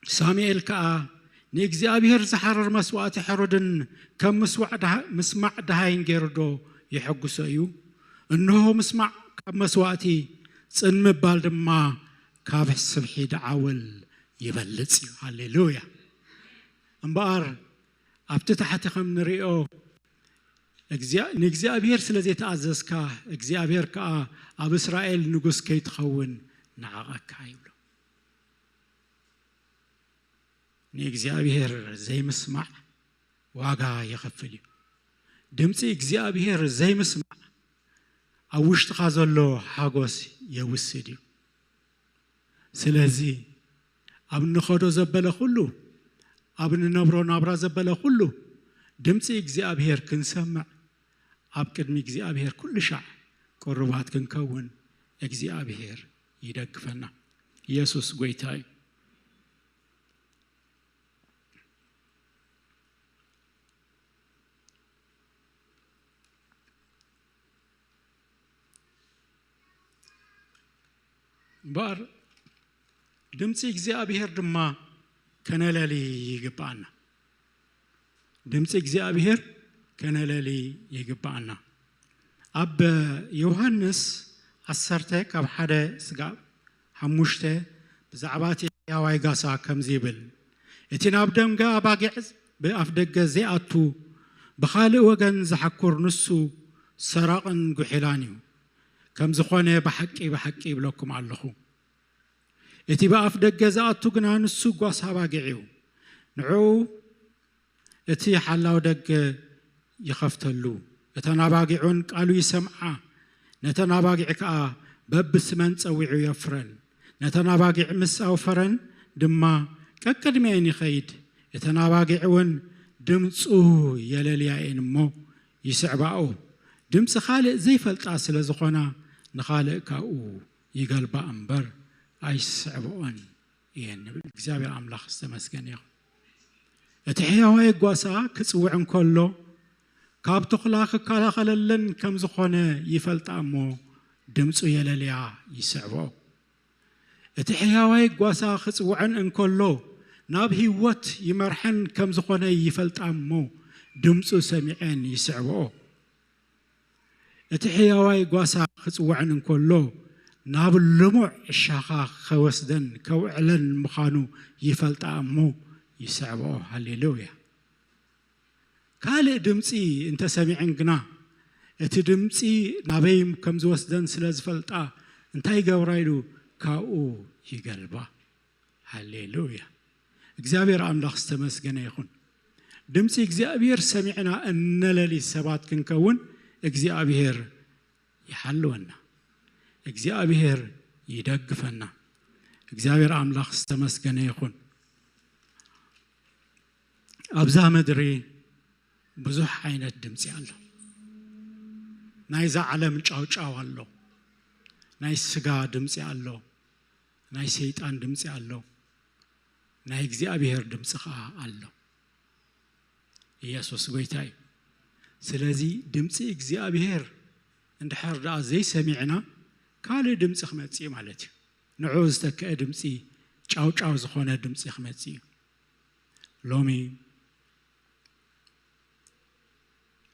ሳሙኤል ከኣ ንእግዚኣብሔር ዝሓርር መስዋእቲ ሕሩድን ከም ምስዋዕ ደሃ-፣ ምስማዕ ደሃይን ገይሩ ዶ የሐጉሶ እዩ? እንሆ ምስማዕ ካብ መስዋእቲ፣ ጽን ምባል ድማ ካብ ስብሒ ደዓወል ይበልጽ እዩ። ሃሌሉያ። እምበኣር ኣብቲ ታሕቲ ከም ንሪኦ፣ እግዚኣብ-፣ ንእግዚኣብሔር ስለ ዘይተኣዘዝካ፣ እግዚኣብሔር ከኣ ኣብ እስራኤል ንጉስ ከይትኸውን ነዓቐካ ይብሎ። ንእግዚኣብሔር ዘይምስማዕ ዋጋ የኸፍል እዩ። ድምፂ እግዚኣብሔር ዘይምስማዕ ኣብ ውሽጥኻ ዘሎ ሓጎስ የውስድ እዩ። ስለዚ ኣብ እንኸዶ ዘበለ ኩሉ፣ ኣብ እንነብሮ ናብራ ዘበለ ኩሉ ድምፂ እግዚኣብሔር ክንሰምዕ፣ ኣብ ቅድሚ እግዚኣብሔር ኩሉ ሻዕ ቅሩባት ክንከውን እግዚኣብሔር ይደግፈና። ኢየሱስ ጎይታ እዩ። እምበኣር ድምፂ እግዚኣብሔር ድማ ከነለሊ ይግብኣና። ድምፂ እግዚኣብሔር ከነለሊ ይግብኣና። ኣብ ዮሃንስ ዓሰርተ ካብ ሓደ ስጋብ ሓሙሽተ ብዛዕባ እቲ ሕያዋይ ጓሳ ከምዚ ይብል፣ እቲ ናብ ደምገ ኣባጊዕ ብኣፍ ደገ ዘይኣቱ፣ ብኻልእ ወገን ዝሓኩር ንሱ ሰራቕን ጉሒላን እዩ። ከም ዝኾነ ብሓቂ ብሓቂ ይብለኩም ኣለኹ፣ እቲ ብኣፍ ደገ ዝኣቱ ግና ንሱ ጓሳ ኣባጊዕ እዩ። ንዕኡ እቲ ሓላው ደገ ይኸፍተሉ፣ እተን ኣባጊዕ እውን ቃሉ ይሰምዓ። ነተን ኣባጊዕ ከኣ በብስመን ጸዊዑ የፍረን። ነተን ኣባጊዕ ምስ ኣውፈረን ድማ ቀቅድሚኤን ይኸይድ። እተን ኣባጊዕ እውን ድምፁ የለልያ እየን እሞ ይስዕባኦ። ድምፂ ካልእ ዘይፈልጣ ስለ ዝኾና ንኻልእ ካብኡ ይገልባ እምበር ኣይስዕብኦን እየን ንብል። እግዚኣብሔር ኣምላኽ ዝተመስገነ ይኹን። እቲ ሕያዋይ ጓሳ ክጽውዕ እንከሎ ካብ ተኹላ ክከላኸለለን ከም ዝኾነ ይፈልጣ እሞ ድምፁ የለልያ ይስዕብኦ። እቲ ሕያዋይ ጓሳ ክጽውዐን እንከሎ ናብ ህይወት ይመርሐን ከም ዝኾነ ይፈልጣ እሞ ድምፁ ሰሚዐን ይስዕብኦ። እቲ ሕያዋይ ጓሳ ክፅውዐን እንከሎ ናብ ልሙዕ ዕሻኻ ከወስደን ከውዕለን ምዃኑ ይፈልጣ እሞ ይስዕብኦ። ሃሌሉያ። ካልእ ድምፂ እንተሰሚዐን ግና እቲ ድምፂ ናበይ ከም ዝወስደን ስለ ዝፈልጣ እንታይ ይገብራ ኢሉ ካብኡ ይገልባ። ሃሌሉያ። እግዚኣብሔር ኣምላኽ ዝተመስገነ ይኹን። ድምፂ እግዚኣብሔር ሰሚዕና እነለሊ ሰባት ክንከውን እግዚኣብሔር ይሓልወና። እግዚኣብሔር ይደግፈና። እግዚኣብሔር ኣምላኽ ዝተመስገነ ይኹን። ኣብዛ ምድሪ ብዙሕ ዓይነት ድምፂ ኣሎ። ናይዛ ዓለም ጫውጫው ኣሎ። ናይ ስጋ ድምፂ ኣሎ። ናይ ሰይጣን ድምፂ ኣሎ። ናይ እግዚኣብሔር ድምፂ ኸዓ ኣሎ። ኢየሱስ ጎይታ እዩ። ስለዚ ድምፂ እግዚኣብሔር እንድሕር ደኣ ዘይሰሚዕና ካልእ ድምፂ ክመፅእ እዩ ማለት እዩ። ንዑ ዝተክአ ድምፂ፣ ጫውጫው ዝኾነ ድምፂ ክመፅእ እዩ። ሎሚ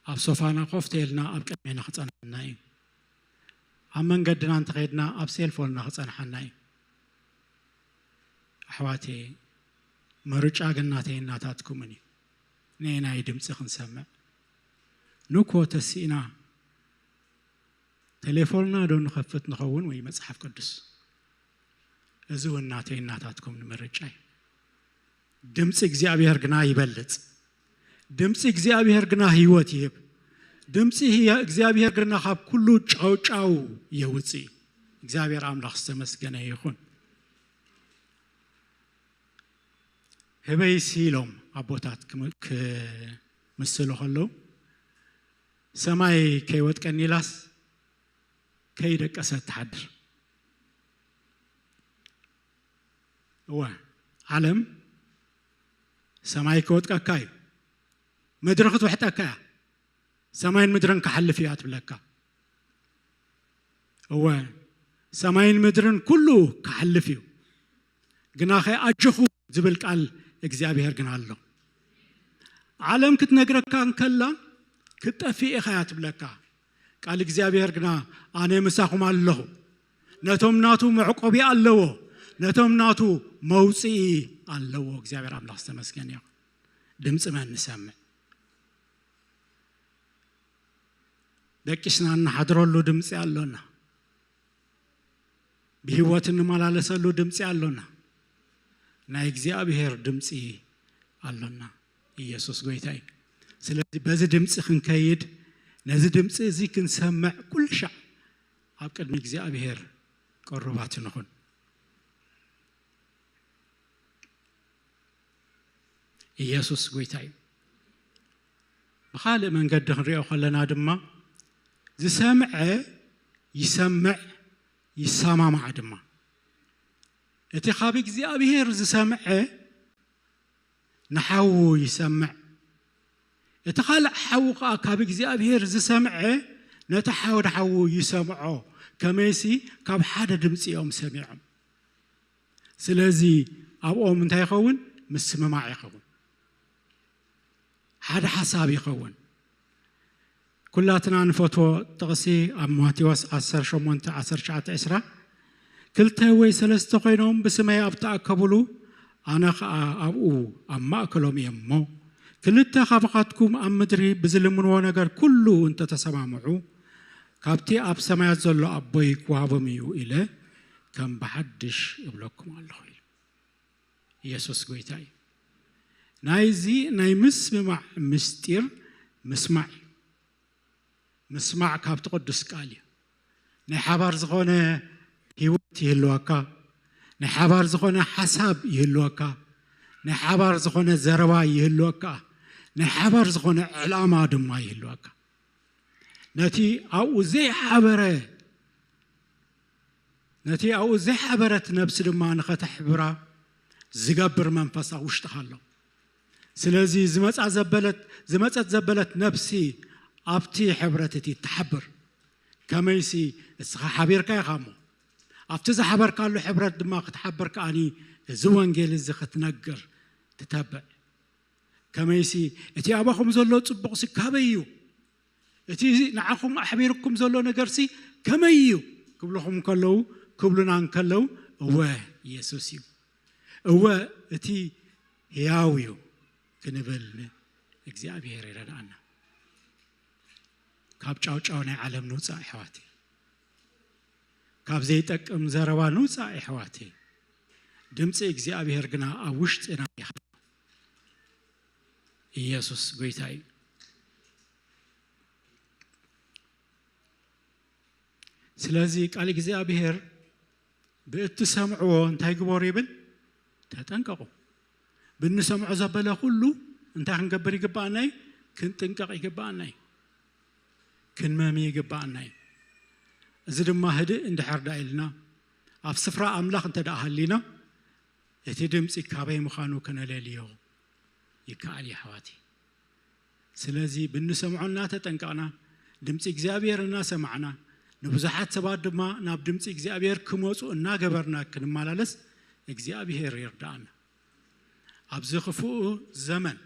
ኣብ ሶፋና ኮፍ ተልና ኣብ ቅድሜና ክፀንሓና እዩ። ኣብ መንገድና እንተኸድና ኣብ ሴልፎንና ክፀንሓና እዩ። ኣሕዋቴ፣ ምርጫ ግን ናተይን ናታትኩምን እዩ። ነየናይ ድምፂ ክንሰምዕ? ንኮ ተሲእና ቴሌፎንና ዶ ንኸፍት ንኸውን ወይ መጽሓፍ ቅዱስ? እዚ እውን ናተይን ናታትኩም ንምርጫ እዩ። ድምፂ እግዚኣብሔር ግና ይበልፅ። ድምፂ እግዚኣብሔር ግና ህይወት ይህብ። ድምፂ ህያ-፣ እግዚኣብሔር ግና ካብ ኩሉ ጫውጫው የውፅእ እዩ። እግዚኣብሔር ኣምላኽ ዝተመስገነ ይኹን። ህበይሲ ኢሎም ኣቦታት ክም-፣ ክምስሉ ከለዉ፣ ሰማይ ከይወጥቀኒ ኢላስ ከይደቀሰት ትሓድር። እወ፣ ዓለም ሰማይ ክወጥቀካ እዩ፣ ምድሪ ክትውሕጠካ እያ። ሰማይን ምድርን ክሓልፍ እዩ እያ ትብለካ። እወ፣ ሰማይን ምድርን ኩሉ ክሓልፍ እዩ፣ ግናኸ ኣጆኹ ዝብል ቃል እግዚኣብሔር ግን ኣሎ። ዓለም ክትነግረካ እንከላ ክትጠፍእ ኢኻ እያ ትብለካ። ቃል እግዚኣብሔር ግና ኣነ ምሳኹም ኣለኹ። ነቶም ናቱ መዕቆቢ ኣለዎ፣ ነቶም ናቱ መውፅኢ ኣለዎ። እግዚኣብሔር ኣምላኽ ዝተመስገነ ይኹን። ድምፂ መን ንሰምዕ? ደቂስና እንሓድረሉ ድምፂ ኣሎና። ብህይወት እንመላለሰሉ ድምፂ ኣሎና። ናይ እግዚኣብሔር ድምፂ ኣሎና። ኢየሱስ ጎይታ እዩ። ስለዚ በዚ ድምፂ ክንከይድ፣ ነዚ ድምፂ እዚ ክንሰምዕ ኩሉ ሻዕ ኣብ ቅድሚ እግዚኣብሔር ቅሩባት ንኹን። ኢየሱስ ጎይታ እዩ። ብኻልእ መንገዲ ክንሪኦ ከለና ድማ ዝሰምዐ ይሰምዕ ይሰማማዕ ድማ። እቲ ካብ እግዚኣብሔር ዝሰምዐ ንሓዉ ይሰምዕ። እቲ ካልእ ሓዉ ከኣ ካብ እግዚኣብሔር ዝሰምዐ ነቲ ሓደ ሓዉ ይሰምዖ። ከመይሲ ካብ ሓደ ድምፂ እዮም ሰሚዖም። ስለዚ ኣብኦም እንታይ ይኸውን? ምስምማዕ ይኸውን። ሓደ ሓሳብ ይኸውን። ኩላትና ንፈትዎ ጥቕሲ ኣብ ማቴዎስ ዓሰርተ ሸሞንተ ዓሰርተ ትሽዓተ ዕስራ፣ ክልተ ወይ ሰለስተ ኮይኖም ብስመይ ኣብ ተኣከቡሉ ኣነ ኸኣ ኣብኡ ኣብ ማእከሎም እየ እሞ፣ ክልተ ካባኻትኩም ኣብ ምድሪ ብዝልምንዎ ነገር ኩሉ እንተተሰማምዑ፣ ካብቲ ኣብ ሰማያት ዘሎ ኣቦይ ክወሃቦም እዩ ኢለ ከም ብሓድሽ እብለኩም ኣለኹ ኢሉ። ኢየሱስ ጎይታ እዩ። ናይዚ ናይ ምስምማዕ ምስጢር ምስማዕ እዩ። ምስማዕ ካብቲ ቅዱስ ቃል እዩ። ናይ ሓባር ዝኾነ ህይወት ይህልወካ። ናይ ሓባር ዝኾነ ሓሳብ ይህልወካ። ናይ ሓባር ዝኾነ ዘረባ ይህልወካ። ናይ ሓባር ዝኾነ ዕላማ ድማ ይህልወካ። ነቲ ኣብኡ ዘይሓበረ፣ ነቲ ኣብኡ ዘይሓበረት ነብሲ ድማ ንኸተሕብራ ዝገብር መንፈስ ኣብ ውሽጥኻ ኣሎ። ስለዚ ዝመጻ ዘበለት፣ ዝመጸት ዘበለት ነብሲ ኣብቲ ሕብረት እቲ ትሓብር። ከመይሲ እስኻ ሓቢርካ ኢኻ እሞ፣ ኣብቲ ዝሓበርካሉ ሕብረት ድማ ክትሓብር ከኣኒ እዚ ወንጌል እዚ ክትነግር ትተብዕ። ከመይሲ እቲ ኣባኹም ዘሎ ጽቡቕሲ ካበይ እዩ? እቲ ንዓኹም ኣሕቢርኩም ዘሎ ነገርሲ ከመይ እዩ? ክብልኹም ከለዉ፣ ክብሉና እንከለዉ፣ እወ፣ ኢየሱስ እዩ። እወ፣ እቲ ህያው እዩ ክንብል እግዚኣብሔር ይረድኣና። ካብ ጫውጫው ናይ ዓለም ንውፃእ፣ ኣሕዋተይ። ካብ ዘይጠቅም ዘረባ ንውፃእ፣ ኣሕዋተይ። ድምፂ እግዚኣብሔር ግና ኣብ ውሽጥና ይሃሉ። ኢየሱስ ጎይታ እዩ። ስለዚ ቃል እግዚኣብሔር ብእትሰምዕዎ እንታይ ግበሩ ይብል? ተጠንቀቑ። ብንሰምዖ ዘበለ ኩሉ እንታይ ክንገብር ይግባኣና እዩ? ክንጥንቀቕ ይግባኣና እዩ። ክንመሚ ይግባኣና እዩ። እዚ ድማ ህድእ እንድሕር ዳ ኢልና፣ ኣብ ስፍራ ኣምላኽ እንተ ደኣ ሃሊና፣ እቲ ድምፂ ካበይ ምዃኑ ከነለልዮ ይከኣል እዩ፣ ኣሕዋተይ። ስለዚ ብንሰምዖ እናተጠንቀቕና፣ ድምፂ እግዚኣብሔር እናሰማዕና፣ ንብዙሓት ሰባት ድማ ናብ ድምፂ እግዚኣብሔር ክመፁ እናገበርና ክንመላለስ እግዚኣብሔር ይርድኣና። ኣብዚ ክፉእ ዘመን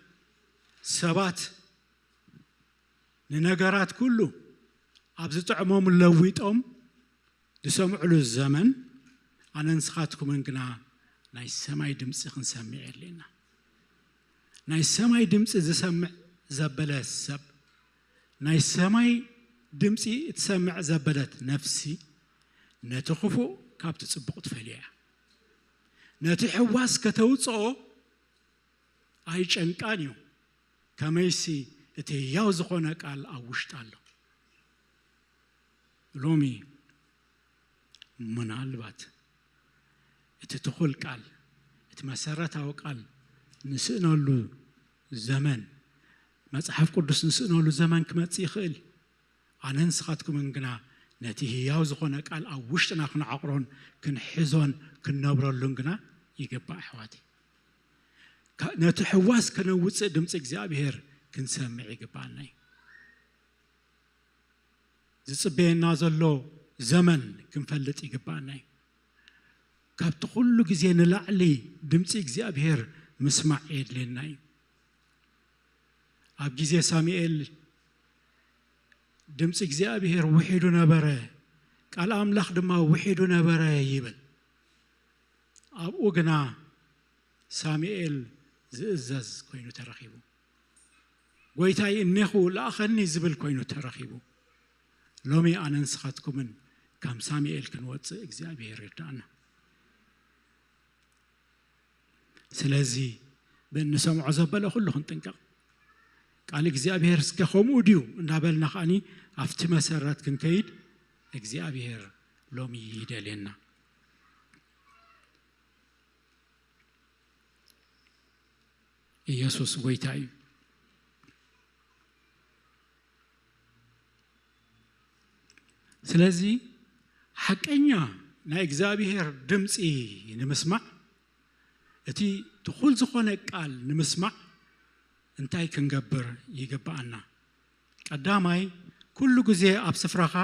ሰባት ንነገራት ኩሉ ኣብ ዝጥዕሞም ለዊጦም ዝሰምዕሉ ዘመን፣ ኣነ ንስኻትኩምን ግና ናይ ሰማይ ድምፂ ክንሰምዕ የድልየና። ናይ ሰማይ ድምፂ ዝሰምዕ ዘበለ ሰብ፣ ናይ ሰማይ ድምፂ እትሰምዕ ዘበለት ነፍሲ፣ ነቲ ክፉእ ካብቲ ጽቡቕ ትፈልዮ እያ። ነቲ ሕዋስ ከተውፅኦ ኣይጨንቃን እዩ። ከመይሲ እቲ ህያው ዝኾነ ቃል ኣብ ውሽጣ ኣሎ። ሎሚ ምናልባት እቲ ትኹል ቃል፣ እቲ መሰረታዊ ቃል ንስእነሉ ዘመን፣ መጽሓፍ ቅዱስ ንስእነሉ ዘመን ክመጽእ ይኽእል። ኣነን ንስኻትኩምን ግና ነቲ ህያው ዝኾነ ቃል ኣብ ውሽጥና ክንዓቕሮን ክንሕዞን ክንነብረሉን ግና ይግባእ፣ ኣሕዋተይ። ካ-፣ ነቲ ሕዋስ ከነውፅእ ድምፂ እግዚኣብሔር ክንሰምዕ ይግባኣና እዩ። ዝጽበየና ዘሎ ዘመን ክንፈልጥ ይግባኣና እዩ። ካብቲ ኩሉ ግዜ ንላዕሊ ድምፂ እግዚኣብሔር ምስማዕ የድልየና እዩ። ኣብ ግዜ ሳሙኤል ድምፂ እግዚኣብሔር ውሒዱ ነበረ፣ ቃል ኣምላኽ ድማ ውሒዱ ነበረ ይብል። ኣብኡ ግና ሳሙኤል ዝእዘዝ ኮይኑ ተረኺቡ። ጎይታይ እኔኹ፣ ለኣኸኒ ዝብል ኮይኑ ተረኺቡ። ሎሚ ኣነ ንስኻትኩምን ከም ሳሙኤል ክንወፅእ እግዚኣብሔር ይርዳእና። ስለዚ ብእንሰምዖ ዘበለ ኩሉ ክንጥንቀቕ። ቃል እግዚኣብሔር እስከ ከምኡ ድዩ እንዳበልና ከኣኒ ኣብቲ መሰረት ክንከይድ እግዚኣብሔር ሎሚ ይደልየና። ኢየሱስ ጎይታ እዩ። ስለዚ ሓቀኛ ናይ እግዚኣብሔር ድምፂ ንምስማዕ፣ እቲ ትኹል ዝኾነ ቃል ንምስማዕ እንታይ ክንገብር ይግብኣና? ቀዳማይ፣ ኩሉ ግዜ ኣብ ስፍራኻ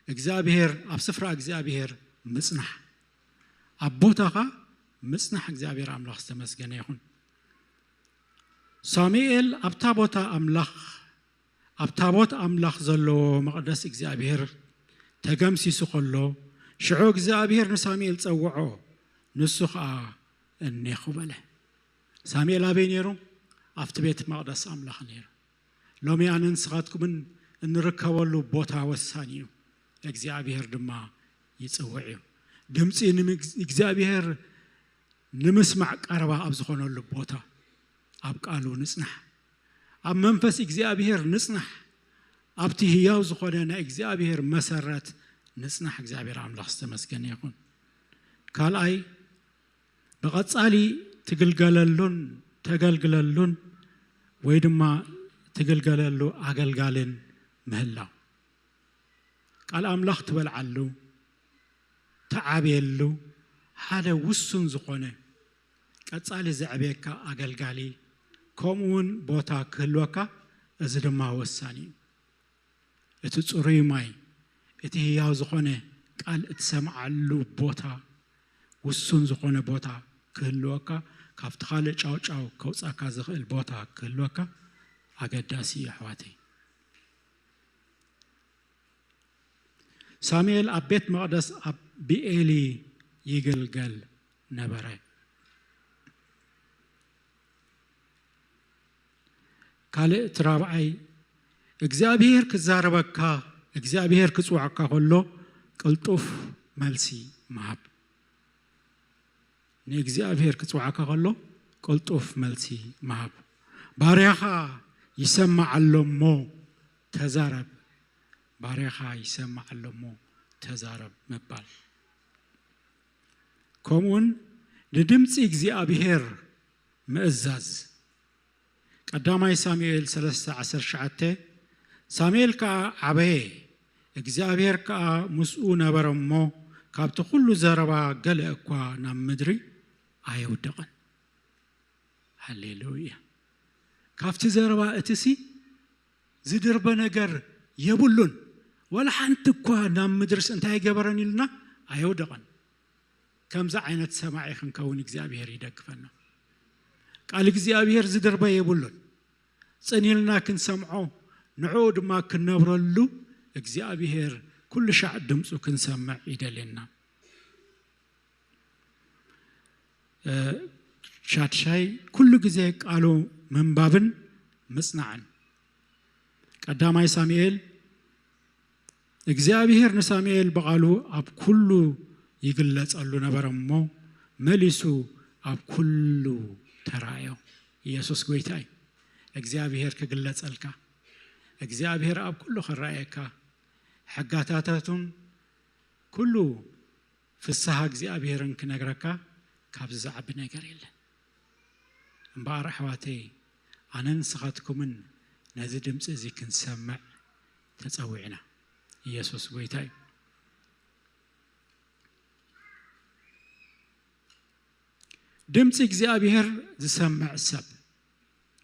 እግዚኣብሔር፣ ኣብ ስፍራ እግዚኣብሔር ምጽናሕ። ኣብ ቦታኻ ምጽናሕ እግዚኣብሔር ኣምላኽ ዝተመስገነ ይኹን። ሳሙኤል ኣብታ ቦታ ኣምላኽ፣ ኣብ ታቦት ኣምላኽ ዘለዎ መቕደስ እግዚኣብሔር ተገምሲሱ ከሎ፣ ሽዑ እግዚኣብሔር ንሳሙኤል ጸውዖ፣ ንሱ ኸኣ እኔኹ በለ። ሳሙኤል ኣበይ ነይሩ? ኣብቲ ቤት መቕደስ ኣምላኽ ነይሩ። ሎሚ ኣነ ንስኻትኩምን እንርከበሉ ቦታ ወሳኒ እዩ። እግዚኣብሔር ድማ ይጽውዕ እዩ። ድምፂ ንምግ-፣ እግዚኣብሔር ንምስማዕ ቀረባ ኣብ ዝኾነሉ ቦታ ኣብ ቃሉ ንጽናሕ። ኣብ መንፈስ እግዚኣብሔር ንጽናሕ። ኣብቲ ህያው ዝኾነ ናይ እግዚኣብሔር መሰረት ንጽናሕ። እግዚኣብሔር ኣምላኽ ዝተመስገነ ይኹን። ካልኣይ፣ ብቐጻሊ ትግልገለሉን ተገልግለሉን ወይ ድማ ትግልገለሉ ኣገልጋልን ምህላው። ቃል ኣምላኽ ትበልዓሉ፣ ትዓብየሉ ሓደ ውሱን ዝኾነ ቀጻሊ ዘዕብየካ ኣገልጋሊ፣ ከምኡ እውን ቦታ ክህልወካ፣ እዚ ድማ ወሳኒ እዩ። እቲ ጽሩይ ማይ፣ እቲ ህያው ዝኾነ ቃል እትሰምዓሉ ቦታ፣ ውሱን ዝኾነ ቦታ ክህልወካ፣ ካብቲ ካልእ ጫውጫው ከውጻካ ዝኽእል ቦታ ክህልወካ ኣገዳሲ እዩ ኣሕዋተይ። ሳሙኤል ኣብ ቤት መቕደስ ኣብ ብኤሊ ይግልገል ነበረ። ካልእ እቲ ራብዓይ እግዚኣብሔር ክዛረበካ እግዚኣብሔር ክጽውዐካ ከሎ ቅልጡፍ መልሲ ምሃብ። ንእግዚኣብሔር ክጽውዓካ ከሎ ቅልጡፍ መልሲ ምሃብ። ባርያኻ ይሰማዕ ኣሎ እሞ ተዛረብ። ባርያኻ ይሰማዕ ኣሎ እሞ ተዛረብ ምባል። ከምኡውን ንድምፂ እግዚኣብሔር ምእዛዝ። ቀዳማይ ሳሙኤል ሰለስተ ዓሰርተ ትሽዓተ። ሳሙኤል ከኣ ዓበየ፣ እግዚኣብሔር ከኣ ምስኡ ነበረ እሞ ካብቲ ኩሉ ዘረባ ገለ እኳ ናብ ምድሪ ኣየውደቐን። ሃሌሉያ። ካብቲ ዘረባ እትሲ ዝድርበ ነገር የብሉን። ወላ ሓንቲ እኳ ናብ ምድርስ እንታይ ገበረን ኢልና ኣየውደቐን። ከምዚ ዓይነት ሰማዒ ክንከውን እግዚኣብሔር ይደግፈና። ቃል እግዚኣብሔር ዝድርበ የብሉን። ጽን ኢልና ክንሰምዖ፣ ንዕኡ ድማ ክንነብረሉ እግዚኣብሔር ኩሉ ሻዕ ድምፁ ክንሰምዕ ይደልየና። እ፣ ሻድሻይ ኩሉ ግዜ ቃሉ ምንባብን ምጽናዕን። ቀዳማይ ሳሙኤል እግዚኣብሔር ንሳሙኤል ብቓሉ ኣብ ኩሉ ይግለጸሉ ነበረ እሞ መሊሱ ኣብ ኩሉ ተራእዮ። ኢየሱስ ጎይታ እዩ። እግዚኣብሔር ክግለጸልካ፣ እግዚኣብሔር ኣብ ኩሉ ክረኣየካ፣ ሕጋታታቱን ኩሉ ፍስሃ እግዚኣብሔርን ክነግረካ ካብዚ ዝዓቢ ነገር የለን። እምበኣር ኣሕዋተይ፣ ኣነን ንስኻትኩምን ነዚ ድምፂ እዚ ክንሰምዕ ተጸዊዕና። ኢየሱስ ጎይታ እዩ። ድምፂ እግዚኣብሔር ዝሰምዕ ሰብ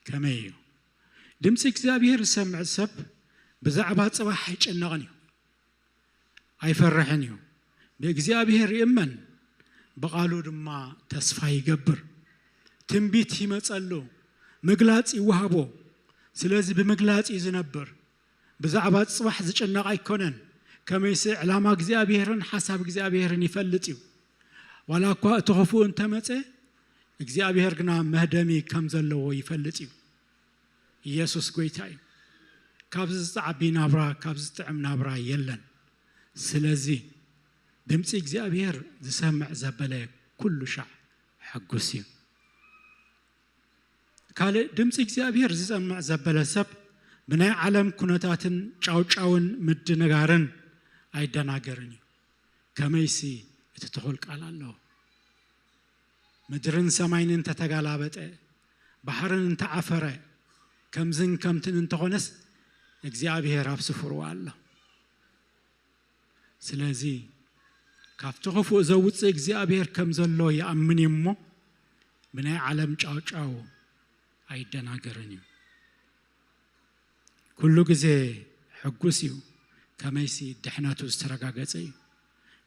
ከመይ እዩ? ድምፂ እግዚኣብሔር ዝሰምዕ ሰብ ብዛዕባ ጽባሕ ኣይጨነቕን እዩ፣ ኣይፈርሕን እዩ። ብእግዚኣብሔር ይእመን፣ ብቓሉ ድማ ተስፋ ይገብር። ትንቢት ይመጸሉ፣ ምግላጽ ይወሃቦ። ስለዚ ብምግላጽ እዩ ዝነብር። ብዛዕባ ጽባሕ ዝጭነቕ ኣይኮነን። ከመይሲ ዕላማ እግዚኣብሔርን ሓሳብ እግዚኣብሔርን ይፈልጥ እዩ። ዋላ እኳ እቲ ክፉእ እንተመጸ፣ እግዚኣብሔር ግና መህደሚ ከም ዘለዎ ይፈልጥ እዩ። ኢየሱስ ጎይታ እዩ። ካብዚ ዝዓቢ ናብራ፣ ካብዚ ዝጥዕም ናብራ የለን። ስለዚ ድምፂ እግዚኣብሔር ዝሰምዕ ዘበለ ኩሉ ሻዕ ሕጉስ እዩ። ካልእ ድምፂ እግዚኣብሔር ዝሰምዕ ዘበለ ሰብ ብናይ ዓለም ኩነታትን ጫውጫውን ምድንጋርን ኣይደናገርን እዩ። ከመይሲ እቲ ትኹል ቃል ኣለዎ። ምድርን ሰማይን እንተተጋላበጠ፣ ባሕርን እንተዓፈረ፣ ከምዝን ከምትን እንተኾነስ እግዚኣብሔር ኣብ ስፍርኡ ኣሎ። ስለዚ ካብቲ ክፉእ ዘውፅእ እግዚኣብሔር ከም ዘሎ ይኣምን እዩ እሞ ብናይ ዓለም ጫውጫው ኣይደናገርን እዩ። ኩሉ ግዜ ሕጉስ እዩ፣ ከመይሲ ድሕነቱ ዝተረጋገጸ እዩ።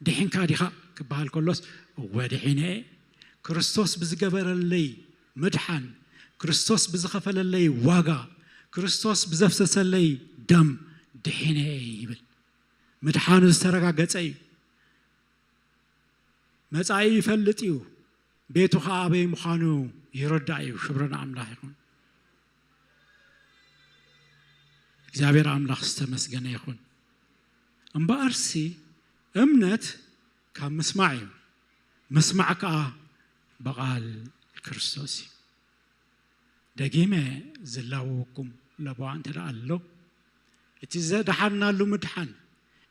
ድሒንካ ዲኻ ክበሃል ከሎስ፣ እወ ድሒነ እየ። ክርስቶስ ብዝገበረለይ ምድሓን፣ ክርስቶስ ብዝኸፈለለይ ዋጋ፣ ክርስቶስ ብዘፍሰሰለይ ደም ድሒነ እየ ይብል። ምድሓኑ ዝተረጋገጸ እዩ። መጻኢ ይፈልጥ እዩ፣ ቤቱ ኸዓ ኣበይ ምዃኑ ይርዳእ እዩ። ክብሪ ንኣምላኽ ይኹን። እግዚኣብሔር ኣምላኽ ዝተመስገነ ይኹን። እምበኣርሲ እምነት ካብ ምስማዕ እዩ፣ ምስማዕ ከኣ ብቓል ክርስቶስ እዩ። ደጊመ ዝላወወኩም ለበዋ እንተ ደኣ ኣሎ፣ እቲ ዘድሓንናሉ ምድሓን፣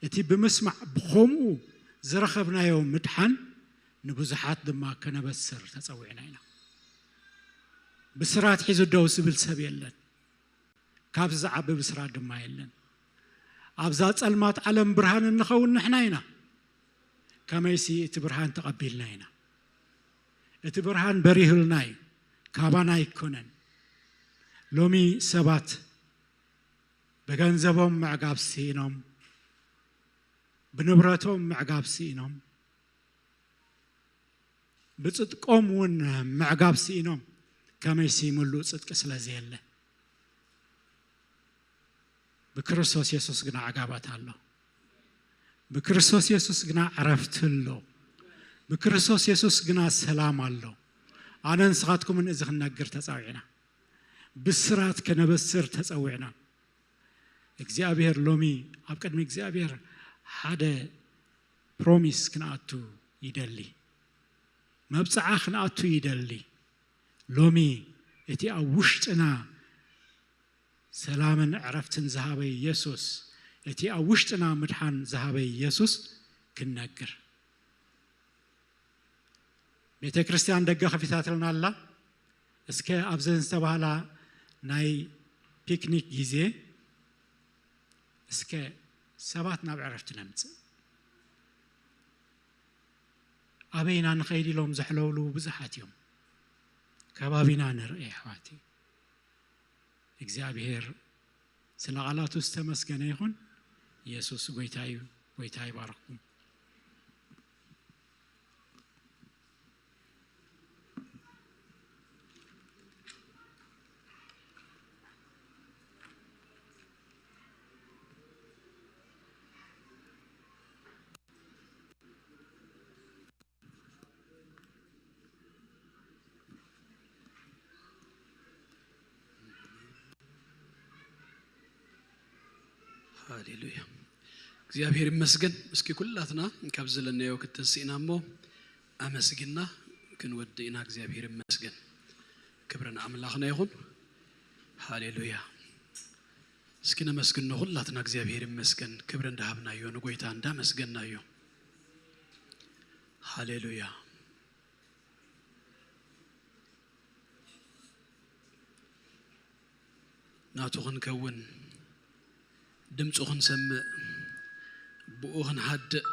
እቲ ብምስማዕ ብኸምኡ ዝረኸብናዮ ምድሓን ንብዙሓት ድማ ከነበስር ተጸዊዕና ኢና። ብስራት ሒዙ ደው ዝብል ሰብ የለን። ካብዚ ዝዓቢ ብስራት ድማ የለን። ኣብዛ ጸልማት ዓለም ብርሃን እንኸውን ንሕና ኢና። ከመይሲ እቲ ብርሃን ተቐቢልና ኢና። እቲ ብርሃን በሪሁልና እዩ፣ ካባና ኣይኮነን። ሎሚ ሰባት ብገንዘቦም ምዕጋብ ስኢኖም፣ ብንብረቶም ምዕጋብ ስኢኖም፣ ብጽድቆም እውን ምዕጋብ ስኢኖም፣ ከመይሲ ምሉእ ጽድቂ ስለ ዘየለ። ብክርስቶስ የሱስ ግና ዕጋባት ኣሎ። ብክርስቶስ የሱስ ግና ዕረፍቲ ኣሎ። ብክርስቶስ የሱስ ግና ሰላም ኣሎ። ኣነ ንስኻትኩምን እዚ ክንነግር ተጻዊዕና። ብስራት ከነበስር ተጸዊዕና። እግዚኣብሔር ሎሚ ኣብ ቅድሚ እግዚኣብሔር ሓደ ፕሮሚስ ክንኣቱ ይደሊ። መብጽዓ ክንኣቱ ይደሊ። ሎሚ እቲ ኣብ ውሽጥና ሰላምን ዕረፍትን ዝሃበ የሱስ፣ እቲ ኣብ ውሽጥና ምድሓን ዝሃበ የሱስ ክንነግር። ቤተ ክርስቲያን ደገ ከፊታትልና ኣላ። እስከ ኣብዘን ዝተባህላ ናይ ፒክኒክ ግዜ እስከ ሰባት ናብ ዕረፍቲ ነምጽእ። ኣበይና ንኸይድ ኢሎም ዘሕለውልዉ ብዙሓት እዮም። ከባቢና ንርኢ ኣሕዋተይ። እግዚኣብሔር ስለ ቃላቱ ዝተመስገነ ይኹን። የሱስ ጎይታ እዩ። ጎይታ ይባርኽኩም። ሃሌሉያ። እግዚኣብሔር ይመስገን። እስኪ ኩላትና ካብ ዘለናዮ ክትንስእና እሞ ኣመስጊና ክንወድእና። እግዚኣብሔር ይመስገን። ክብሪ ንኣምላኽና ይኹን። ሃሌሉያ። እስኪ ነመስግኖ ኩላትና። እግዚኣብሔር ይመስገን። ክብሪ እንዳሃብናዮ፣ ንጎይታ እንዳመስገናዮ። ሃሌሉያ። ናቱ ክንከውን፣ ድምፁ ክንሰምዕ፣ ብኡ ክንሃድእ፣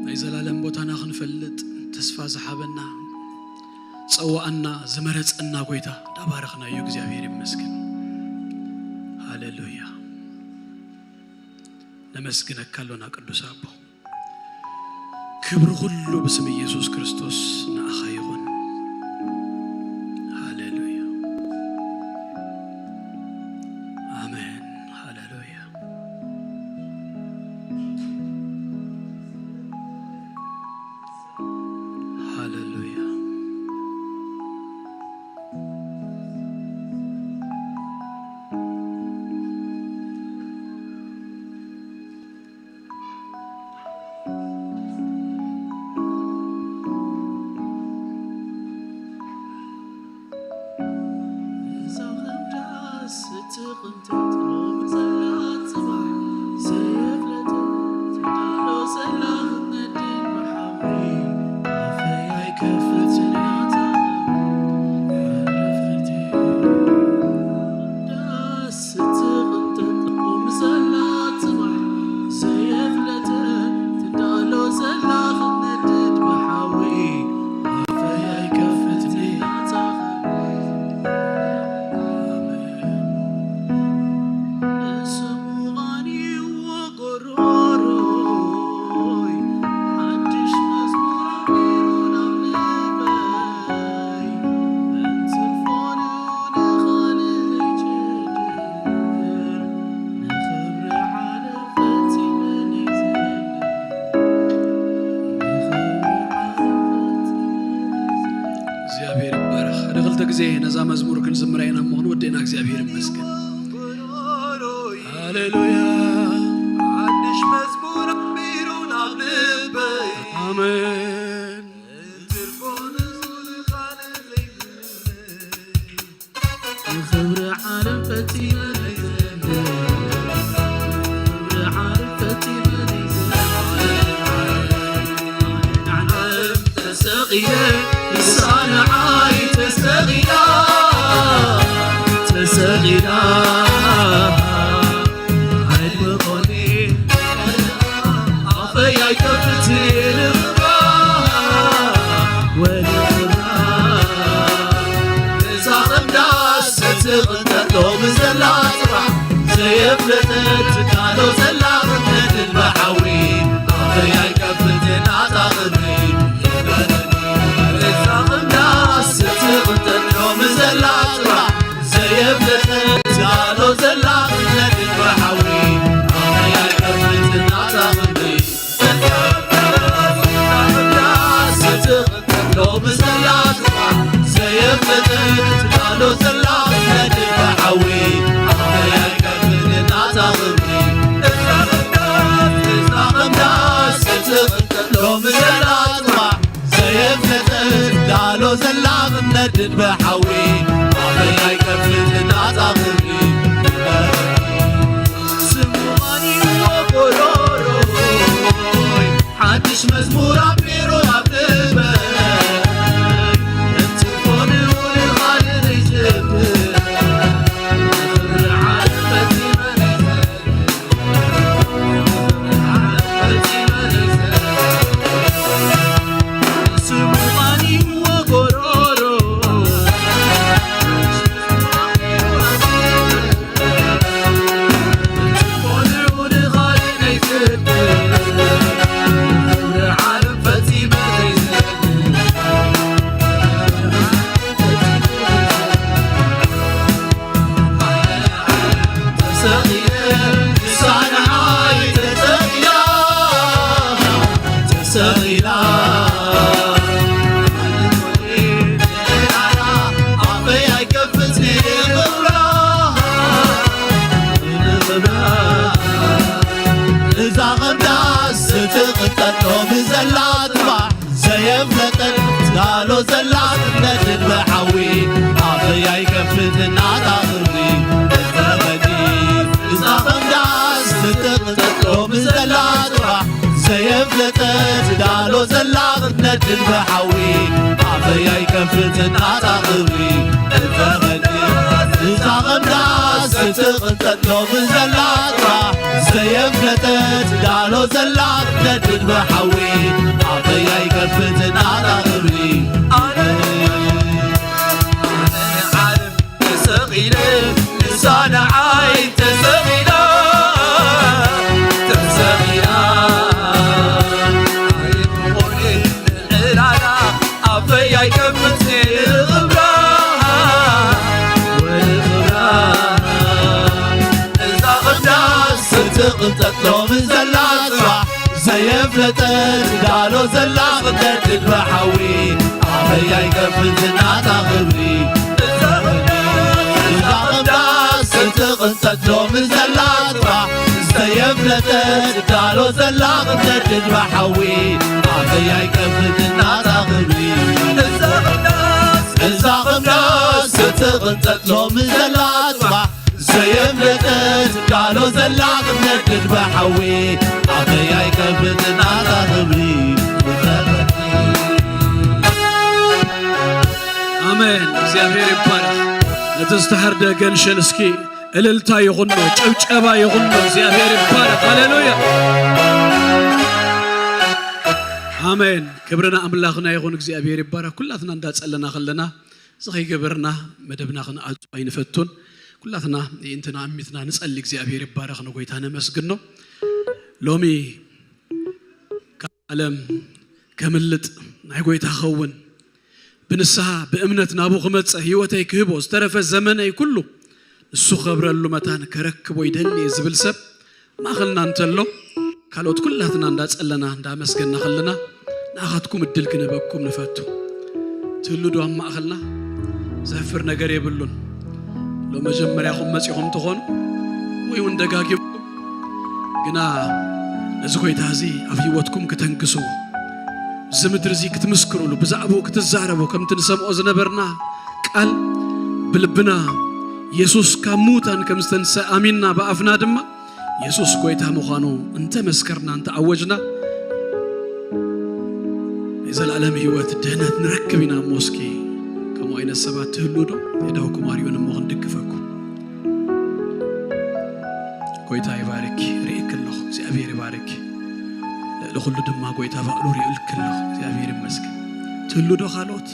ናይ ዘላለም ቦታና ክንፈልጥ ተስፋ ዝሃበና፣ ጸዋኣና፣ ዝመረጸና ጎይታ እንዳባረኽናዮ እግዚኣብሔር ይመስገን። ሃሌሉያ። ነመስግነካ ኣሎና ቅዱስ ኣቦ። ክብሪ ኩሉ ብስም ኢየሱስ ክርስቶስ ንኣኻ ይኹን። ሃሌሉያ። ኣሜን። ሃሌሉያ። ሃሌሉያ። እግዚኣብሔር ይባረኽ። ሓደ ክልተ ግዜ ነዛ መዝሙር ክንዝምራ ኢና እሞ ክንወደና እግዚኣብሔር ይመስገን። ሃሌሉያ። ሓድሽ መዝሙር ኣቢሉ ናብ ልበይ። ኣሜን። ንኽብሪ ዓለም ፈጺመ ዘይዘምር፣ ንኽብሪ ዓለም ፈጺመ ዘይዘምር፣ ዓለም ተሰቒለ፣ ንሳ ንዓይ ተሰቒላ፣ ተሰቒላ፣ ኣይትበቆኒ፣ ኣፈይ ኣይከፍትን እየ ንኽብራ፣ ወደ ክብራ። እዛ ቐንዳስ ትቕንጠጥ ሎሚ ዘላ ጽባሕ ዘየፍለጠት ትካሎ ዘላ ክትነድድ ብሓዊ ኣፈይ ኣይከ ብሓዊ ኣፈይ ኣይከፍት እናጻኽሪ ስሙኻኒ ወጎሮሮይ ሓድሽ መዝሙር ኣቢሩ ኣብ ልበይ እንጽፎ ንውልኻል ዘይስብር እዛ ቐንዳስ ትቕጠሎ ብዘላ ጽባሕ ዘየፍለጠት ዳሎ ዘላ ትነድድ ብሓዊ ኣፈይ ኣይከፍት እናታ ክብሪ እተኸዲ እዛ ቐንዳስ ትቕጠሎ ብዘላ ጽባሕ ዘየፍለጠት ዳሎ ዘላ ክትነድድ ብሓዊ ኣፈይ ኣይከፍት እናታ ክብሪ እተኸዲ እዛ ቐንዳስ ትቕጠሎ ብዘላ ጽባሕ ዘየፍለጠት ዳሎ ዘላ ክትነድድ ብሓዊ ኣፈይ ኣይከፍት እናታ ክብሪ ኣነ ዓለም ተሰቒለ ንሳ ንዓይ ተሰቒላ ተሰቒላ ኣይኮነ ንዕላላ ኣፈይ ኣይከፍት ንኽብራ ወንኽብራ እዛ ቕዳስ ትቕንጠጥ ሎሚ ዘላ ጽባሕ ዘየፍለጠት ዳሎ ዘላ ቕደድድ ብሓዊ ኣፈይ ኣይከፍት እናታ ክብሪ እዛ ቕዳስ ትቕንጠጥ ሎሚ ዘላ ጽባሕ ዘየፍለጠት ዳሎ ዘላ ቕደድድ ብሓዊ ኣፈይ ኣይከፍት እናታ ክብሪ እዛ ቕዳስ እዛ ቕዳስ ትቕንጠጥ ሎሚ ዘላ ጽባሕ ዘየፍለጠት ዳሎ ዘላ ክትነድድ ብሓዊ ኣፈይ ኣይከፍት እናታ ክብሪ ኣሜን። እግዚኣብሔር ይባረክ። ነቲ ዝተሐርደ ገንሸል እስኪ እልልታ ይኹኖ፣ ጭብጨባ ይኹኖ። እግዚኣብሔር ይባረክ። ሃሌሉያ። ኣሜን። ክብሪ ንኣምላኽና ይኹን። እግዚኣብሔር ይባረክ። ኩላትና እንዳጸለና ከለና እዚ ከይገበርና መደብና ክንኣቱ ኣይንፈቱን። ኩላትና ይእንትና ኣሚትና ንጸሊ። እግዚኣብሔር ይባረክ። ንጎይታ ነመስግኖ። ሎሚ ካብ ዓለም ከምልጥ ናይ ጎይታ ኸውን ብንስሓ ብእምነት ናቡ ክመጽእ ህይወተይ ክህቦ ዝተረፈ ዘመነይ ኩሉ ንሱ ከብረሉ መታን ከረክቦ ይደሊ እየ ዝብል ሰብ ማእኸልና እንተሎ ካልኦት ኩላትና እንዳጸለና እንዳመስገና ከለና ንኣኻትኩም እድል ክንህበኩም ንፈቱ። ትህሉ ዶ ኣብ ማእኸልና? ዘህፍር ነገር የብሉን። ሎ መጀመርያኹም መጺኹም ትኾኑ ወይ እውን ደጋጊምኩም ግና ነዚ ጎይታ እዚ ኣብ ህይወትኩም ክተንግስዎ፣ እዚ ምድሪ እዚ ክትምስክሩሉ፣ ብዛዕባኡ ክትዛረቡ፣ ከምቲ ንሰምዖ ዝነበርና ቃል ብልብና የሱስ ካብ ምዉታን ከም ዝተንስአ ኣሚንና ብኣፍና ድማ የሱስ ጎይታ ምዃኑ እንተ መስከርና፣ እንተ ኣወጅና፣ ናይ ዘለኣለም ህይወት ድህነት ንረክብ ኢና እሞ እስኪ ከምኡ ዓይነት ሰባት ትህሉ ዶ? የእዳውኩም ኣርዩን እሞ ክንድግፈኩም። ጎይታ ይባርክ። ርእየኪ ኣለኹ። እግዚኣብሔር ይባርክ። ልዕሊ ኩሉ ድማ ጎይታ ባዕሉ ርእዩልኪ ኣለኹ። እግዚኣብሔር ይመስገን። ትህሉ ዶ ካልኦት?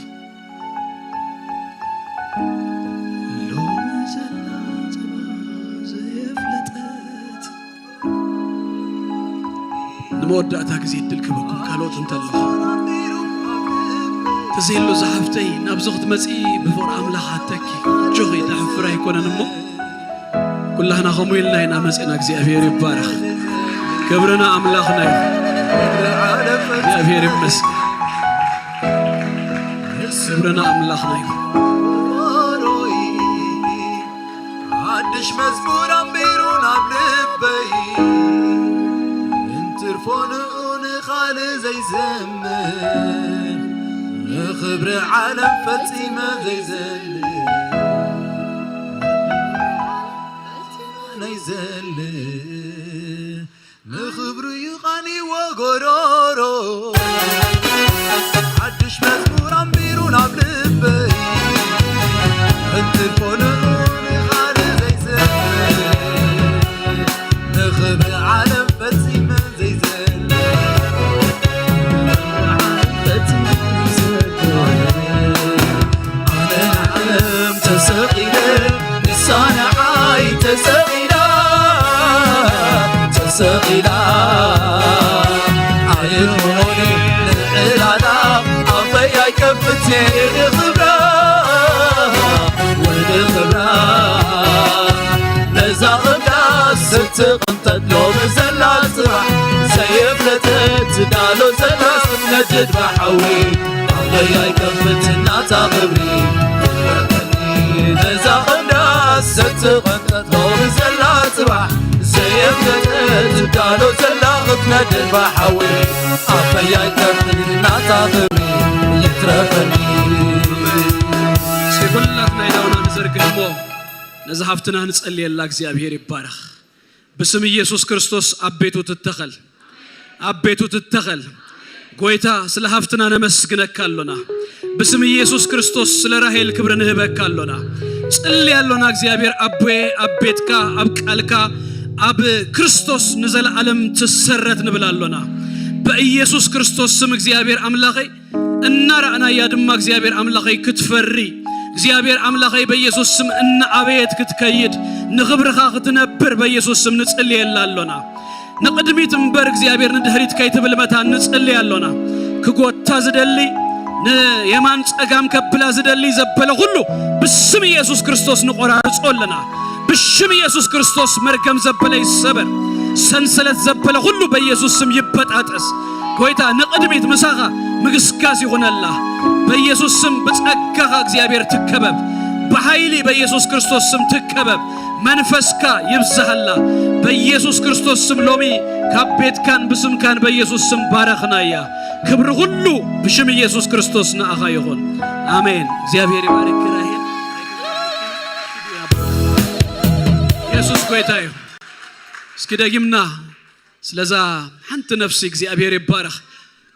ሎሚ ዘላ ጽባ ዘየፍለጠት ንመወዳእታ ግዜ እድል ክህበኩም ካልኦት እንተለኹ። ተዘይሎ ዝሓፍተይ ናብዚ ክትመጺ ብፍቕሪ ኣምላኽ ኣተኪ። ኣጆኺ፣ ተሕፍር ኣይኮነን እሞ ኩላህና ከምኡ ኢልና ኢና መጺና። እግዚኣብሔር ይባረኽ። ክብርና ኣምላኽና እዩ። እግዚኣብሔር ይመስገን። ክብርና ኣምላኽና እዩ። ሓድሽ መዝሙር ኣንቢሩ ናብ ልበይ እንትርፎ ንኡ ንኻልእ ዘይዘምር ንኽብሪ ዓለም ፈጺመ ዘይዘል፣ ፈጺመ ዘይዘል፣ ንኽብሩ ይቓንይዎ ጎሮሮ። ሓድሽ መዝሙር ኣንቢሩ ናብ ልበይ፣ እንትርፎ ንኡ ንኻልእ ዘይዘል፣ ንኽብሪ ዓለም ፈጺመ ዘይዘል፣ ኣነ ንዓለም ተሰቒለ፣ ንሳ ንዓይ ተሰቒላ፣ ተሰቒላ። ኣይትሞኒ ንዕላላ፣ ኣፈይ ኣይከፍትን ንኽብራ፣ ንኽብራ። ነዛ ቐንዳ ስትቕንጠጥ ሎሚ ዘላ ጽባሕ ዘየፍለጠት ትዳሎ ዘላ ስትነድድ ብሓዊ ኣበይ ኣይከፍት እናታ ክብሪ ነዛ ቐንዳ ስትቕንጠጥ ሎሚ ዘላ ጽባሕ ዘየፍለጠት ትዳሎ ዘላ ክትነድድ ብሓዊ ኣበይ ኣይከፍት እናታ ክብሪ ይትረፈኒ። እስኪ ኩላትና ኢዳውና ንዘርግሕ እሞ ነዚ ሃፍትና ንጸልየላ። እግዚኣብሔር ይባረኽ። ብስም ኢየሱስ ክርስቶስ ኣብ ቤቱ ትተኸል፣ ኣብ ቤቱ ትተኸል። ጎይታ ስለ ሃፍትና ነመስግነካ ኣሎና። ብስም ኢየሱስ ክርስቶስ ስለ ራሄል ክብሪ ንህበካ ኣሎና። ጽሊ ኣሎና እግዚኣብሔር ኣቦዬ ኣብ ቤትካ ኣብ ቃልካ ኣብ ክርስቶስ ንዘለዓለም ትሰረት ንብል ኣሎና። በኢየሱስ ክርስቶስ ስም እግዚኣብሔር ኣምላኸይ እናረኣናያ ድማ እግዚኣብሔር ኣምላኸይ ክትፈሪ እግዚኣብሔር ኣምላኸይ በኢየሱስ ስም እናዓበየት ክትከይድ ንኽብርኻ ክትነብር በኢየሱስ ስም ንጽልየላ ኣሎና። ንቕድሚት እምበር እግዚኣብሔር ንድሕሪት ከይትብል መታን ንጽልይ ኣሎና። ክጎታ ዝደሊ ንየማን ጸጋም ከብላ ዝደሊ ዘበለ ኩሉ ብስም ኢየሱስ ክርስቶስ ንቆራርጾ ኣለና። ብሽም ኢየሱስ ክርስቶስ መርገም ዘበለ ይሰበር። ሰንሰለት ዘበለ ኩሉ በኢየሱስ ስም ይበጣጠስ። ጎይታ ንቕድሚት ምሳኻ ምግስጋስ ይኹነላ። በኢየሱስ ስም ብጸጋኻ እግዚኣብሔር ትከበብ። ብሓይሊ በኢየሱስ ክርስቶስ ስም ትከበብ። መንፈስካ ይብዝሃላ። በኢየሱስ ክርስቶስ ስም ሎሚ ካብ ቤትካን ብስምካን በኢየሱስ ስም ባረኽናያ። ክብሪ ኩሉ ብሽም ኢየሱስ ክርስቶስ ንኣኻ ይኹን። ኣሜን። እግዚኣብሔር ይባርክ ራሄል። ኢየሱስ ጎይታ እዩ። እስኪ ደጊምና ስለዛ ሓንቲ ነፍሲ እግዚኣብሔር ይባረኽ።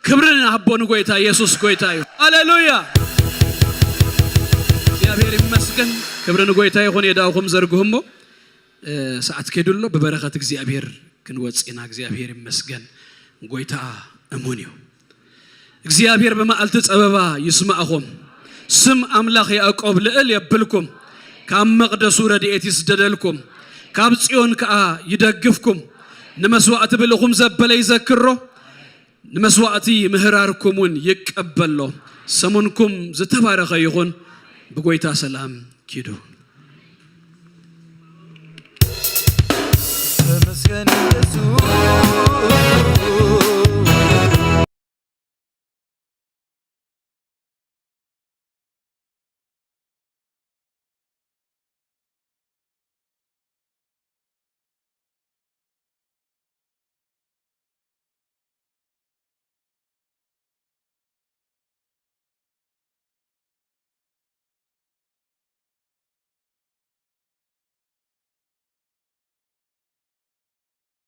ክብሪ ንሃቦ ንጎይታ ኢየሱስ ጎይታ እዩ። ሃሌሉያ። እግዚኣብሔር ይመስገን። ክብሪ ንጎይታ ይኹን። የዳኹም ዘርግሁ እሞ፣ እ፣ ሰዓት ከይዱ ኣሎ። ብበረኸት እግዚኣብሔር ክንወጽእ ኢና። እግዚኣብሔር ይመስገን። ጎይታ እሙን እዩ። እግዚኣብሔር ብመዓልቲ ጸበባ ይስማዕኹም። ስም ኣምላኽ ያዕቆብ ልዕል የብልኩም። ካብ መቕደሱ ረድኤት ይስደደልኩም። ካብ ጽዮን ከኣ ይደግፍኩም። ንመስዋዕቲ ብልኹም ዘበለ ይዘክሮ። ንመስዋዕቲ ምህራርኩም እውን ይቀበሎ። ሰሙንኩም ዝተባረኸ ይኹን። ብጎይታ ሰላም ኪዱ። ተመስገን ኢየሱስ።